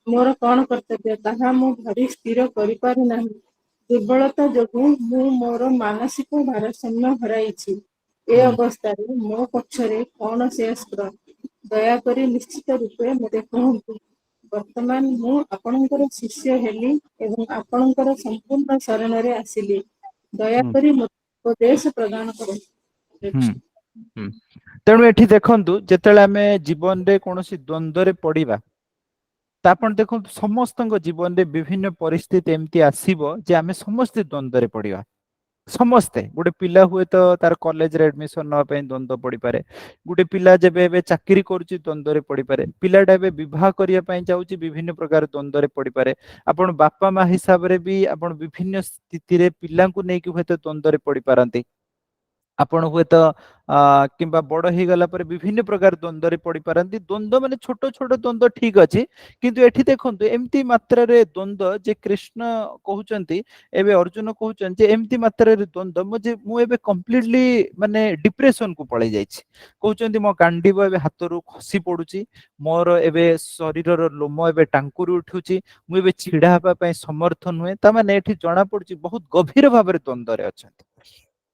[SPEAKER 13] ମୋର କଣ କର୍ତ୍ତବ୍ୟ ତାହା ମୁଁ ଭାବି ସ୍ଥିର କରିପାରୁନାହିଁ। ଦୁର୍ବଳତା ଯୋଗୁଁ ମୁଁ ମୋର ମାନସିକ ଭାରସାମ୍ୟ ହରାଇଛି। ଏ ଅବସ୍ଥାରେ ମୋ ପକ୍ଷରେ କଣ ଶ୍ରେୟସ୍କର, ଦୟାକରି ନିଶ୍ଚିତ ରୂପେ ମୋତେ କୁହନ୍ତୁ। ବର୍ତ୍ତମାନ ମୁଁ ଆପଣଙ୍କର ଶିଷ୍ୟ ହେଲି ଏବଂ ଆପଣଙ୍କର ସମ୍ପୂର୍ଣ୍ଣ ଶରଣରେ ଆସିଲି। ଦୟାକରି ମୋତେ ଉପଦେଶ ପ୍ରଦାନ କରନ୍ତୁ।
[SPEAKER 2] ତେଣୁ ଏଠି ଦେଖନ୍ତୁ, ଯେତେବେଳେ ଆମେ ଜୀବନରେ କୌଣସି ଦ୍ୱନ୍ଦ୍ୱରେ ପଡିବା, ତ ଆପଣ ଦେଖନ୍ତୁ ସମସ୍ତଙ୍କ ଜୀବନରେ ବିଭିନ୍ନ ପରିସ୍ଥିତି ଏମିତି ଆସିବ ଯେ ଆମେ ସମସ୍ତେ ଦ୍ୱନ୍ଦ୍ୱରେ ପଡିବା। ସମସ୍ତେ, ଗୋଟେ ପିଲା ହୁଏତ ତାର କଲେଜରେ ଆଡମିସନ ନବା ପାଇଁ ଦ୍ୱନ୍ଦ୍ୱ ପଡିପାରେ, ଗୋଟେ ପିଲା ଯେବେ ଏବେ ଚାକିରି କରୁଛି ଦ୍ୱନ୍ଦ୍ୱରେ ପଡିପାରେ, ପିଲାଟା ଏବେ ବିବାହ କରିବା ପାଇଁ ଯାଉଛି ବିଭିନ୍ନ ପ୍ରକାର ଦ୍ୱନ୍ଦ୍ୱରେ ପଡିପାରେ, ଆପଣ ବାପା ମା ହିସାବରେ ବି ଆପଣ ବିଭିନ୍ନ ସ୍ଥିତିରେ ପିଲାଙ୍କୁ ନେଇକି ହୁଏତ ଦ୍ୱନ୍ଦ୍ୱରେ ପଡିପାରନ୍ତି, ଆପଣ ହୁଏତ କିମ୍ବା ବଡ ହେଇଗଲା ପରେ ବିଭିନ୍ନ ପ୍ରକାର ଦ୍ୱନ୍ଦ୍ୱରେ ପଡିପାରନ୍ତି। ଦ୍ୱନ୍ଦ୍ୱ ମାନେ ଛୋଟ ଛୋଟ ଦ୍ୱନ୍ଦ୍ୱ ଠିକ ଅଛି, କିନ୍ତୁ ଏଠି ଦେଖନ୍ତୁ ଏମିତି ମାତ୍ରାରେ ଦ୍ୱନ୍ଦ୍ୱ ଯେ କୃଷ୍ଣ କହୁଛନ୍ତି, ଏବେ ଅର୍ଜୁନ କହୁଛନ୍ତି ଯେ ଏମିତି ମାତ୍ରାରେ ଦ୍ୱନ୍ଦ୍ୱ ମୁଁ ଯେ ମୁଁ ଏବେ କମ୍ପ୍ଲିଟଲି ମାନେ ଡିପ୍ରେସନ କୁ ପଳେଇ ଯାଇଛି। କହୁଛନ୍ତି ମୋ ଗାଣ୍ଡିବ ଏବେ ହାତରୁ ଖସି ପଡୁଛି, ମୋର ଏବେ ଶରୀରର ଲୋମ ଏବେ ଟାଙ୍କୁରି ଉଠୁଛି, ମୁଁ ଏବେ ଛିଡା ହେବା ପାଇଁ ସମର୍ଥ ନୁହେଁ। ତାମାନେ ଏଠି ଜଣା ପଡୁଛି ବହୁତ ଗଭୀର ଭାବରେ ଦ୍ୱନ୍ଦ୍ୱରେ ଅଛନ୍ତି।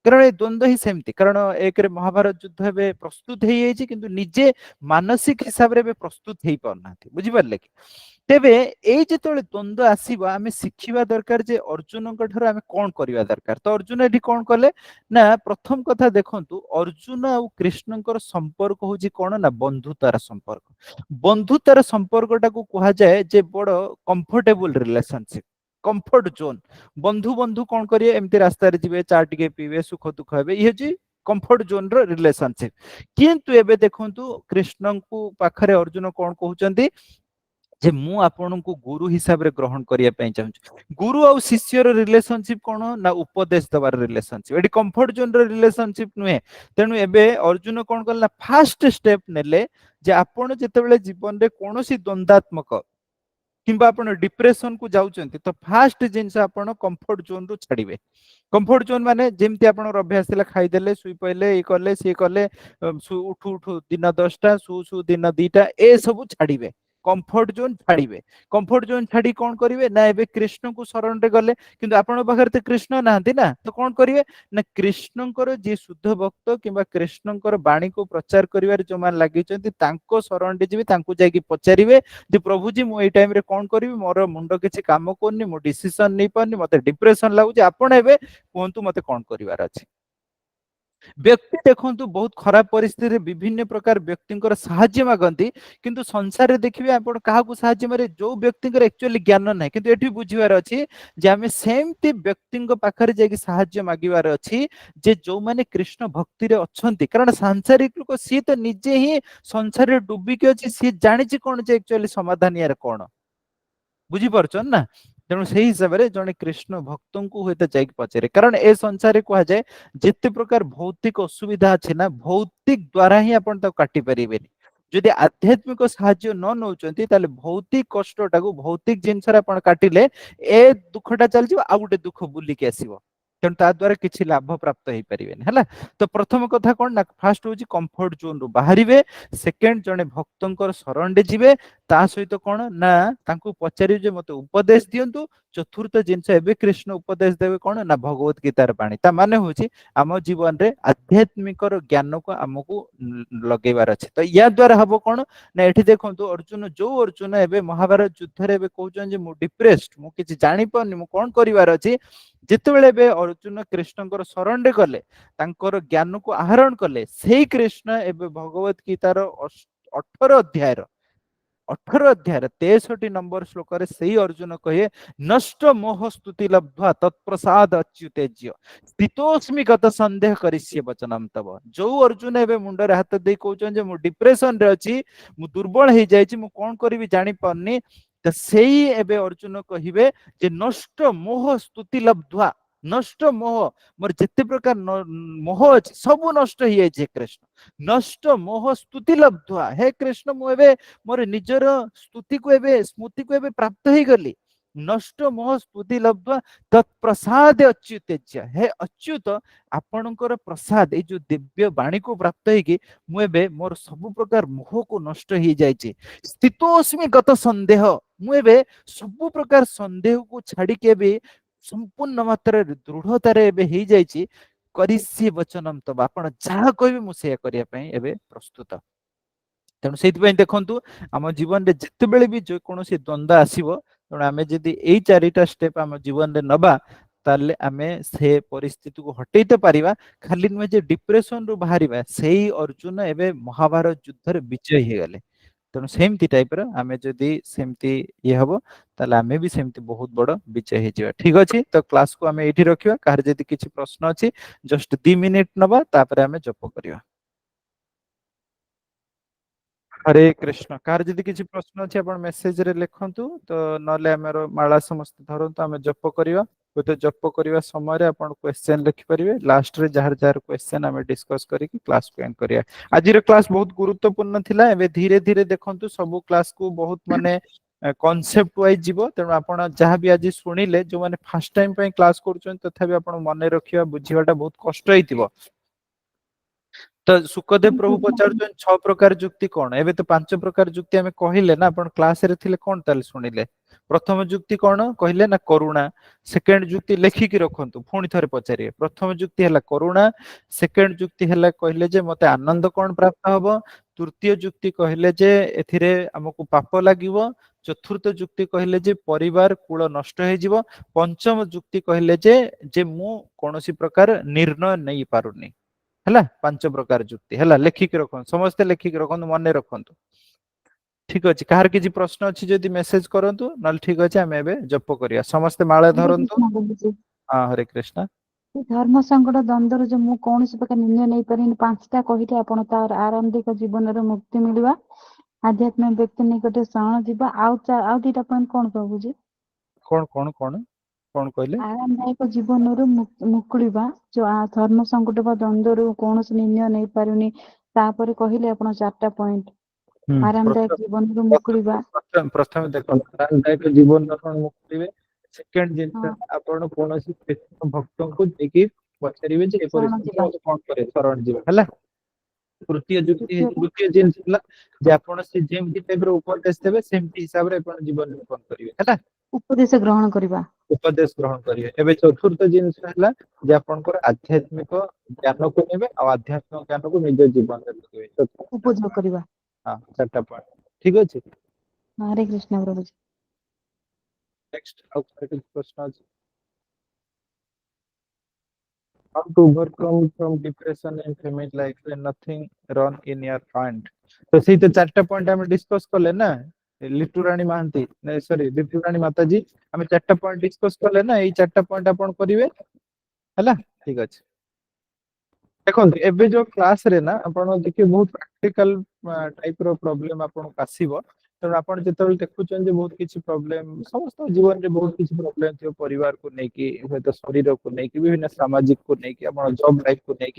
[SPEAKER 2] କାରଣ ଏ ଦ୍ୱନ୍ଦ୍ୱ ହିଁ ସେମିତି, କାରଣ ଏକରେ ମହାଭାରତ ଯୁଦ୍ଧ ଏବେ ପ୍ରସ୍ତୁତ ହେଇଯାଇଛି, କିନ୍ତୁ ନିଜେ ମାନସିକ ହିସାବରେ ଏବେ ପ୍ରସ୍ତୁତ ହେଇପାରୁନାହାନ୍ତି। ବୁଝିପାରିଲେ କି? ତେବେ ଏଇ ଯେତେବେଳେ ଦ୍ୱନ୍ଦ୍ୱ ଆସିବ, ଆମେ ଶିଖିବା ଦରକାର ଯେ ଅର୍ଜୁନଙ୍କ ଠାରୁ ଆମେ କଣ କରିବା ଦରକାର। ତ ଅର୍ଜୁନ ଏଠି କଣ କଲେ ନା, ପ୍ରଥମ କଥା ଦେଖନ୍ତୁ, ଅର୍ଜୁନ ଆଉ କୃଷ୍ଣଙ୍କର ସମ୍ପର୍କ ହଉଛି କଣ ନା ବନ୍ଧୁତାର ସମ୍ପର୍କ। ବନ୍ଧୁତାର ସମ୍ପର୍କଟାକୁ କୁହାଯାଏ ଯେ ବଡ କମ୍ଫର୍ଟେବୁଲ ରିଲେସନସିପ, କମ୍ଫର୍ଟ ଜୋନ। ବନ୍ଧୁ ବନ୍ଧୁ କଣ କରିବେ? ଏମିତି ରାସ୍ତାରେ ଯିବେ, ଚା ଟିକେ ପିଇବେ, ସୁଖ ଦୁଃଖ ହେବେ। ଇଏ ହଉଛି କମ୍ଫର୍ଟ ଜୋନ ର ରିଲେସନସିପ। କିନ୍ତୁ ଏବେ ଦେଖନ୍ତୁ, କୃଷ୍ଣଙ୍କୁ ପାଖରେ ଅର୍ଜୁନ କଣ କହୁଛନ୍ତି ଯେ ମୁଁ ଆପଣଙ୍କୁ ଗୁରୁ ହିସାବରେ ଗ୍ରହଣ କରିବା ପାଇଁ ଚାହୁଁଛି। ଗୁରୁ ଆଉ ଶିଷ୍ୟର ରିଲେସନସିପ କଣ ନା ଉପଦେଶ ଦେବାର ରିଲେସନସିପ। ଏଠି କମ୍ଫର୍ଟ ଜୋନ ର ରିଲେସନସିପ ନୁହେଁ। ତେଣୁ ଏବେ ଅର୍ଜୁନ କଣ କଲେ ନା ଫାଷ୍ଟ ଷ୍ଟେପ ନେଲେ ଯେ ଆପଣ ଯେତେବେଳେ ଜୀବନରେ କୌଣସି ଦ୍ୱନ୍ଦାତ୍ମକ କିମ୍ବା ଆପଣ ଡିପ୍ରେସନ କୁ ଯାଉଛନ୍ତି, ତ ଫାଷ୍ଟ ଜିନିଷ ଆପଣ କମ୍ଫର୍ଟ ଜୋନ ରୁ ଛାଡିବେ। କମ୍ଫର୍ଟ ଜୋନ ମାନେ ଯେମିତି ଆପଣଙ୍କର ଅଭ୍ୟାସ ଥିଲା, ଖାଇଦେଲେ, ଶୋଇ ପଇଲେ, ଇଏ କଲେ, ସିଏ କଲେ, ଉଠୁ ଉଠୁ ଦିନ 10ଟା, ଶୁ ଶୁ ଦିନ 2ଟା, ଏ ସବୁ ଛାଡିବେ। କମ୍ଫର୍ଟ ଜୋନ ଛାଡିବେ। କମ୍ଫର୍ଟ ଜୋନ ଛାଡି କଣ କରିବେ ନା ଏବେ କୃଷ୍ଣଙ୍କୁ ଶରଣରେ ଗଲେ। କିନ୍ତୁ ଆପଣଙ୍କ ପାଖରେ ତ କୃଷ୍ଣ ନାହାନ୍ତି ନା। ତ କଣ କରିବେ ନା କୃଷ୍ଣଙ୍କର ଯିଏ ଶୁଦ୍ଧ ଭକ୍ତ କିମ୍ବା କୃଷ୍ଣଙ୍କର ବାଣୀକୁ ପ୍ରଚାର କରିବାରେ ଯୋଉମାନେ ଲାଗିଛନ୍ତି, ତାଙ୍କ ଶରଣରେ ଯିବେ। ତାଙ୍କୁ ଯାଇକି ପଚାରିବେ ଯେ ପ୍ରଭୁଜୀ, ମୁଁ ଏଇ ଟାଇମରେ କଣ କରିବି? ମୋର ମୁଣ୍ଡ କିଛି କାମ କରୁନି, ମୁଁ ଡିସିସନ ନେଇପାରୁନି, ମତେ ଡିପ୍ରେସନ ଲାଗୁଛି। ଆପଣ ଏବେ କୁହନ୍ତୁ ମତେ କଣ କରିବାର ଅଛି। ବ୍ୟକ୍ତି ଦେଖନ୍ତୁ, ବହୁତ ଖରାପ ପରିସ୍ଥିତିରେ ବିଭିନ୍ନ ପ୍ରକାର ବ୍ୟକ୍ତିଙ୍କର ସାହାଯ୍ୟ ମାଗନ୍ତି। କିନ୍ତୁ ସଂସାରରେ ଦେଖିବେ, ଆପଣ କାହାକୁ ସାହାଯ୍ୟ ମାରିବେ? ଯୋଉ ବ୍ୟକ୍ତିଙ୍କର ଆକ୍ଚୁଆଲି ଜ୍ଞାନ ନାହିଁ। କିନ୍ତୁ ଏଠି ବୁଝିବାର ଅଛି ଯେ ଆମେ ସେମିତି ବ୍ୟକ୍ତିଙ୍କ ପାଖରେ ଯାଇକି ସାହାଯ୍ୟ ମାଗିବାର ଅଛି ଯେ ଯୋଉମାନେ କୃଷ୍ଣ ଭକ୍ତିରେ ଅଛନ୍ତି। କାରଣ ସାଂସାରିକ ଲୋକ, ସିଏ ତ ନିଜେ ହିଁ ସଂସାରରେ ଡୁବିକି ଅଛି। ସିଏ ଜାଣିଛି କଣ ଯେ ଆକ୍ଚୁଆଲି ସମାଧାନ ୟାର କଣ? ବୁଝିପାରୁଛନ୍ତି ନା? ତେଣୁ ସେଇ ହିସାବରେ ଜଣେ କୃଷ୍ଣ ଭକ୍ତଙ୍କୁ ହୁଏତ ଯାଇକି ପଚାରେ। କାରଣ ଏ ସଂସାରରେ କୁହାଯାଏ, ଯେତେ ପ୍ରକାର ଭୌତିକ ଅସୁବିଧା ଅଛି ନା, ଭୌତିକ ଦ୍ଵାରା ହିଁ ଆପଣ ତାକୁ କାଟି ପାରିବେନି। ଯଦି ଆଧ୍ୟାତ୍ମିକ ସାହାଯ୍ୟ ନ ନଉଛନ୍ତି, ତାହେଲେ ଭୌତିକ କଷ୍ଟଟାକୁ ଭୌତିକ ଜିନିଷରେ ଆପଣ କାଟିଲେ ଏ ଦୁଃଖଟା ଚାଲିଯିବ, ଆଉ ଗୋଟେ ଦୁଃଖ ବୁଲିକି ଆସିବ। ତେଣୁ ତା ଦ୍ଵାରା କିଛି ଲାଭ ପ୍ରାପ୍ତ ହେଇପାରିବେନି। ହେଲା, ତ ପ୍ରଥମ କଥା କଣ ନା ଫାଷ୍ଟ ହଉଛି କମ୍ଫର୍ଟ ଜୋନ ରୁ ବାହାରିବେ। ସେକେଣ୍ଡ, ଜଣେ ଭକ୍ତଙ୍କର ଶରଣରେ ଯିବେ। ତା ସହିତ କଣ ନା ତାଙ୍କୁ ପଚାରିବେ ଯେ ମତେ ଉପଦେଶ ଦିଅନ୍ତୁ। ଚତୁର୍ଥ ଜିନିଷ, ଏବେ କୃଷ୍ଣ ଉପଦେଶ ଦେବେ କଣ ନା ଭଗବତ ଗୀତାର ବାଣୀ। ତା ମାନେ ହଉଛି ଆମ ଜୀବନରେ ଆଧ୍ୟାତ୍ମିକର ଜ୍ଞାନକୁ ଆମକୁ ଲଗେଇବାର ଅଛି। ତ ୟା ଦ୍ଵାରା ହବ କଣ ନା ଏଠି ଦେଖନ୍ତୁ, ଅର୍ଜୁନ, ଯୋଉ ଅର୍ଜୁନ ଏବେ ମହାଭାରତ ଯୁଦ୍ଧରେ ଏବେ କହୁଛନ୍ତି ଯେ ମୁଁ ଡିପ୍ରେସଡ, ମୁଁ କିଛି ଜାଣିପାରୁନି, ମୁଁ କଣ କରିବାର ଅଛି, ଯେତେବେଳେ ଏବେ ଅର୍ଜୁନ କୃଷ୍ଣଙ୍କର ଶରଣରେ ଗଲେ, ତାଙ୍କର ଜ୍ଞାନକୁ ଆହରଣ କଲେ, ସେଇ କୃଷ୍ଣ ଏବେ ଭଗବତ ଗୀତାର 18 ଅଧ୍ୟାୟର 63 ନମ୍ବର ଶ୍ଲୋକରେ ସେଇ ଅର୍ଜୁନ କହିବେ, ନଷ୍ଟ ମୋହ ସ୍ତୁତି ଲବ୍ଧ୍ୱା ତତ୍ପ୍ରସାଦ ଅଚ୍ୟୁତେଜ୍ୟ ସ୍ଥିତୋସ୍ମି ଗତ ସନ୍ଦେହ କରିଷ୍ୟେ ବଚନମ ତବ। ଯୋଉ ଅର୍ଜୁନ ଏବେ ମୁଣ୍ଡରେ ହାତ ଦେଇ କହୁଛନ୍ତି ଯେ ମୁଁ ଡିପ୍ରେସନରେ ଅଛି, ମୁଁ ଦୁର୍ବଳ ହେଇଯାଇଛି, ମୁଁ କଣ କରିବି ଜାଣିପାରୁନି, ତ ସେଇ ଏବେ ଅର୍ଜୁନ କହିବେ ଯେ ନଷ୍ଟ ମୋହ ସ୍ତୁତି ଲବ୍ଧ୍ୱା, ନଷ୍ଟ ମୋହ, ମୋର ଯେତେ ପ୍ରକାର ମୋହ ଅଛି ସବୁ ନଷ୍ଟ ହେଇଯାଇଛି। ହେ କୃଷ୍ଣ, ନଷ୍ଟ ମୋହ ସ୍ତୁତି ଲବ୍ଧ୍ୱା, ହେ କୃଷ୍ଣ, ମୁଁ ଏବେ ମୋର ନିଜର ସ୍ତୁତିକୁ ଏବେ, ସ୍ମୃତିକୁ ଏବେ ପ୍ରାପ୍ତ ହେଇଗଲି। ନଷ୍ଟ ମୋହ ସ୍ତୁତି ଲବ୍ଧ୍ୱା ତତ୍ପ୍ରସାଦ ଅଚ୍ୟୁତେଜ୍ୟ, ହେ ଅଚ୍ୟୁତ, ଆପଣଙ୍କର ପ୍ରସାଦ, ଏଇ ଯୋଉ ଦିବ୍ୟ ବାଣୀକୁ ପ୍ରାପ୍ତ ହେଇକି ମୁଁ ଏବେ ମୋର ସବୁ ପ୍ରକାର ମୋହକୁ ନଷ୍ଟ ହେଇଯାଇଛି। ସ୍ଥିତୋସ୍ମି ଗତ ସନ୍ଦେହ, ମୁଁ ଏବେ ସବୁ ପ୍ରକାର ସନ୍ଦେହକୁ ଛାଡିକି ଏବେ ସମ୍ପୂର୍ଣ୍ଣ ମାତ୍ରାରେ ଦୃଢତାରେ ଏବେ ହେଇଯାଇଛି। କରିଷ୍ୟେ ବଚନମ ତବ, ଆପଣ ଯାହା କହିବେ ମୁଁ ସେଇଆ କରିବା ପାଇଁ ଏବେ ପ୍ରସ୍ତୁତ। ତେଣୁ ସେଇଥିପାଇଁ ଦେଖନ୍ତୁ, ଆମ ଜୀବନରେ ଯେତେବେଳେ ବି ଯେକୌଣସି ଦ୍ୱନ୍ଦ୍ୱ ଆସିବ, ତେଣୁ ଆମେ ଯଦି ଏଇ ଚାରିଟା ଷ୍ଟେପ ଆମ ଜୀବନରେ ନବା, ତାହେଲେ ଆମେ ସେ ପରିସ୍ଥିତିକୁ ହଟେଇ ତ ପାରିବା। ଖାଲି ନୁହେଁ ଯେ ଡିପ୍ରେସନ ରୁ ବାହାରିବା, ସେଇ ଅର୍ଜୁନ ଏବେ ମହାଭାରତ ଯୁଦ୍ଧରେ ବିଜୟୀ ହେଇଗଲେ। ତେଣୁ ସେମିତି ଟାଇପ ର ଆମେ ଯଦି ସେମିତି ଇଏ ହବ, ତାହେଲେ ଆମେ ବି ସେମିତି ବହୁତ ବଡ ବିଜୟ ହେଇଯିବା। ଠିକ ଅଛି, ତ କ୍ଲାସକୁ ଆମେ ଏଇଠି ରଖିବା। କାହାର ଯଦି କିଛି ପ୍ରଶ୍ନ ଅଛି, ଜଷ୍ଟ 2 ମିନିଟ ନବା, ତାପରେ ଆମେ ଜପ କରିବା। ହରେ କୃଷ୍ଣ। କାହାର ଯଦି କିଛି ପ୍ରଶ୍ନ ଅଛି, ଆପଣ ମେସେଜରେ ଲେଖନ୍ତୁ। ତ ନହେଲେ ଆମର ମାଳା ସମସ୍ତେ ଧରନ୍ତୁ, ଆମେ ଜପ କରିବା। ହୁଏତ ଜପ କରିବା ସମୟରେ ଆପଣ କ୍ୱେଶ୍ଚେନ ଲେଖିପାରିବେ। ଲାଷ୍ଟରେ ଯାହାର ଯାହାର କ୍ୱେଶ୍ଚେନ ଆମେ ଡିସ୍କସ କରିକି କ୍ଲାସକୁ ଏଣ୍ଡ କରିବା। ଆଜିର କ୍ଲାସ ବହୁତ ଗୁରୁତ୍ୱପୂର୍ଣ୍ଣ ଥିଲା। ଏବେ ଧୀରେ ଧୀରେ ଦେଖନ୍ତୁ, ସବୁ କ୍ଲାସକୁ ବହୁତ ମାନେ କନସେପ୍ଟ ୱାଇଜ ଯିବ। ତେଣୁ ଆପଣ ଯାହା ବି ଆଜି ଶୁଣିଲେ, ଯୋଉମାନେ ଫାଷ୍ଟ ଟାଇମ ପାଇଁ କ୍ଲାସ କରୁଛନ୍ତି, ତଥାପି ଆପଣ ମନେ ରଖିବା, ବୁଝିବାଟା ବହୁତ କଷ୍ଟ ହେଇଥିବ। ତ ସୁଖଦେବ ପ୍ରଭୁ ପଚାରୁଛନ୍ତି, ଛଅ ପ୍ରକାର ଯୁକ୍ତି କଣ? ଏବେ ତ ପାଞ୍ଚ ପ୍ରକାର ଯୁକ୍ତି ଆମେ କହିଲେ ନା। ଆପଣ କ୍ଲାସରେ ଥିଲେ, କଣ ତାହେଲେ ଶୁଣିଲେ? ପ୍ରଥମ ଯୁକ୍ତି କଣ କହିଲେ ନା କରୁଣା। ସେକେଣ୍ଡ ଯୁକ୍ତି ଲେଖିକି ରଖନ୍ତୁ, ପୁଣି ଥରେ ପଚାରିବେ। ପ୍ରଥମ ଯୁକ୍ତି ହେଲା କରୁଣା। ସେକେଣ୍ଡ ଯୁକ୍ତି ହେଲା, କହିଲେ ଯେ ମତେ ଆନନ୍ଦ କଣ ପ୍ରାପ୍ତ ହବ। ତୃତୀୟ ଯୁକ୍ତି କହିଲେ ଯେ ଏଥିରେ ଆମକୁ ପାପ ଲାଗିବ। ଚତୁର୍ଥ ଯୁକ୍ତି କହିଲେ ଯେ ପରିବାର କୂଳ ନଷ୍ଟ ହେଇଯିବ। ପଞ୍ଚମ ଯୁକ୍ତି କହିଲେ ଯେ ମୁଁ କୌଣସି ପ୍ରକାର ନିର୍ଣ୍ଣୟ ନେଇ ପାରୁନି। ହେଲା, ପାଞ୍ଚ ପ୍ରକାର ଯୁକ୍ତି ହେଲା। ଲେଖିକି ରଖନ୍ତୁ, ସମସ୍ତେ ଲେଖିକି ରଖନ୍ତୁ, ମନେ ରଖନ୍ତୁ। ଠିକ ଅଛି, କାହାର କିଛି ପ୍ରଶ୍ନ ଅଛି ଯଦି ମେସେଜ କରନ୍ତୁ, ନହେଲେ ଠିକ ଅଛି, ଆମେ ଏବେ ଜପ କରିବା। ସମସ୍ତେ ମାଳ
[SPEAKER 14] ହରେ
[SPEAKER 2] ଧରନ୍ତୁ।
[SPEAKER 14] କୃଷ୍ଣ ପ୍ରଭୁଜୀ।
[SPEAKER 2] ହଁ, ହରେ କୃଷ୍ଣ।
[SPEAKER 14] ଏ ଧର୍ମ ସଙ୍କଟ ଦ୍ୱନ୍ଦ୍ୱରୁ ଯୋଉ ମୁଁ କୌଣସି ପ୍ରକାର ନିର୍ଣ୍ଣୟ ନେଇପାରିନି, ପାଞ୍ଚଟା କହିଲେ ଆପଣ। ତାର ଆରମ୍ଭିକ ଜୀବନରେ ମୁକ୍ତି ମିଳିବା, ଆଧ୍ୟାତ୍ମିକ ବ୍ୟକ୍ତି ନିକଟରେ ଶରଣ ଯିବା, ଆଉ ଦିଟା ପଏଣ୍ଟ କଣ ପ୍ରଭୁଜୀ?
[SPEAKER 2] କଣ କଣ କଣ କଣ କହିଲେ?
[SPEAKER 14] ଆରାମଦାୟକ ଜୀବନରୁ ମୁକୁଳିବା, ଯୋଉ ଧର୍ମ ସଙ୍କଟ ବା ଦ୍ୱନ୍ଦ୍ୱରୁ କୌଣସି ନିର୍ଣ୍ଣୟ ନେଇପାରୁନି, ତାପରେ କହିଲେ ଆପଣ ଚାରିଟା ପଏଣ୍ଟ। ଆରାମଦାୟକ ଜୀବନରୁ ମୁକୁଳିବା।
[SPEAKER 2] ପ୍ରଥମେ ଦେଖନ୍ତୁ, ଆରାମଦାୟକ ଜୀବନ ଆପଣ ମୁକୁଳିବେ। ସେକେଣ୍ଡ ଜିନିଷ, ଆପଣ କୌଣସି କୃଷ୍ଣ ଭକ୍ତଙ୍କୁ ଯାଇକି ପଚାରିବେ ଯେ ଏ
[SPEAKER 14] ଶରଣ
[SPEAKER 2] ପରିସ୍ଥିତି
[SPEAKER 14] ଯିବା।
[SPEAKER 2] ମତେ କଣ କରିବେ, ଶରଣ ଯିବା ହେଲା। ତୃତୀୟ ଯୁକ୍ତି,
[SPEAKER 14] ତୃତୀୟଟା?
[SPEAKER 2] ତୃତୀୟ ଜିନିଷ ହେଲା ଯେ ଆପଣ ସେ ଯେମିତି ଟାଇପ ର ଉପଦେଶ ଦେବେ, ସେମିତି ହିସାବରେ ଆପଣ ଜୀବନ ଯାପନ କରିବେ, ହେଲା।
[SPEAKER 14] ଉପଦେଶ ଗ୍ରହଣ କରିବା।
[SPEAKER 2] ଉପଦେଶ ଗ୍ରହଣ କରିବେ। ଏବେ ଚତୁର୍ଥ ଜିନିଷ ହେଲା ଯେ ଆପଣଙ୍କର ଆଧ୍ୟାତ୍ମିକ ଜ୍ଞାନକୁ ନେବେ ଆଉ ଆଧ୍ୟାତ୍ମିକ ଜ୍ଞାନକୁ ନିଜ ଜୀବନରେ ଲଗେଇବେ। ଚତୁର୍ଥ।
[SPEAKER 14] ଉପଯୋଗ କରିବା।
[SPEAKER 2] ହଁ, ଚାରିଟା ପଏଣ୍ଟ। ଠିକ ଅଛି।
[SPEAKER 14] ହରେ କୃଷ୍ଣ ପ୍ରଭୁଜୀ।
[SPEAKER 2] ନେକ୍ସଟ, ଆଉ କାହାର କିଛି ପ୍ରଶ୍ନ ଅଛି? How to overcome from depression in family life when nothing run in your hand? ତ ସେଇ ତ ଚାରିଟା ପଏଣ୍ଟ ଆମେ ଡିସ୍କସ କଲେ ନା, ଲିଟୁ ରାଣୀ ମହାନ୍ତି, ସରି, ଲିଟୁ ରାଣୀ ମାତାଜୀ। ଆମେ ଚାରିଟା ପଏଣ୍ଟ ଡିସ୍କସ କଲେ ନା? ଏଇ ଚାରିଟା ପଏଣ୍ଟ ଆପଣ କରିବେ, ହେଲା। ଠିକ ଅଛି। ଦେଖନ୍ତୁ, ଏବେ ଯୋଉ କ୍ଲାସ ରେ ନା ଆପଣ ଦେଖିବେ ବହୁତ ପ୍ରାକ୍ଟିକାଲ ଟାଇପ ର ପ୍ରୋବ୍ଲେମ ଆପଣଙ୍କୁ ଆସିବ। ତେଣୁ ଆପଣ ଯେତେବେଳେ ଦେଖୁଛନ୍ତି ଯେ ବହୁତ କିଛି ପ୍ରୋବ୍ଲେମ, ସମସ୍ତଙ୍କ ଜୀବନରେ ବହୁତ କିଛି ପ୍ରୋବ୍ଲେମ ଥିବ, ପରିବାରକୁ ନେଇକି, ହୁଏତ ଶରୀରକୁ ନେଇକି, ବିଭିନ୍ନ ସାମାଜିକକୁ ନେଇକି, ଆପଣ ଜବ ଲାଇଫ କୁ ନେଇକି।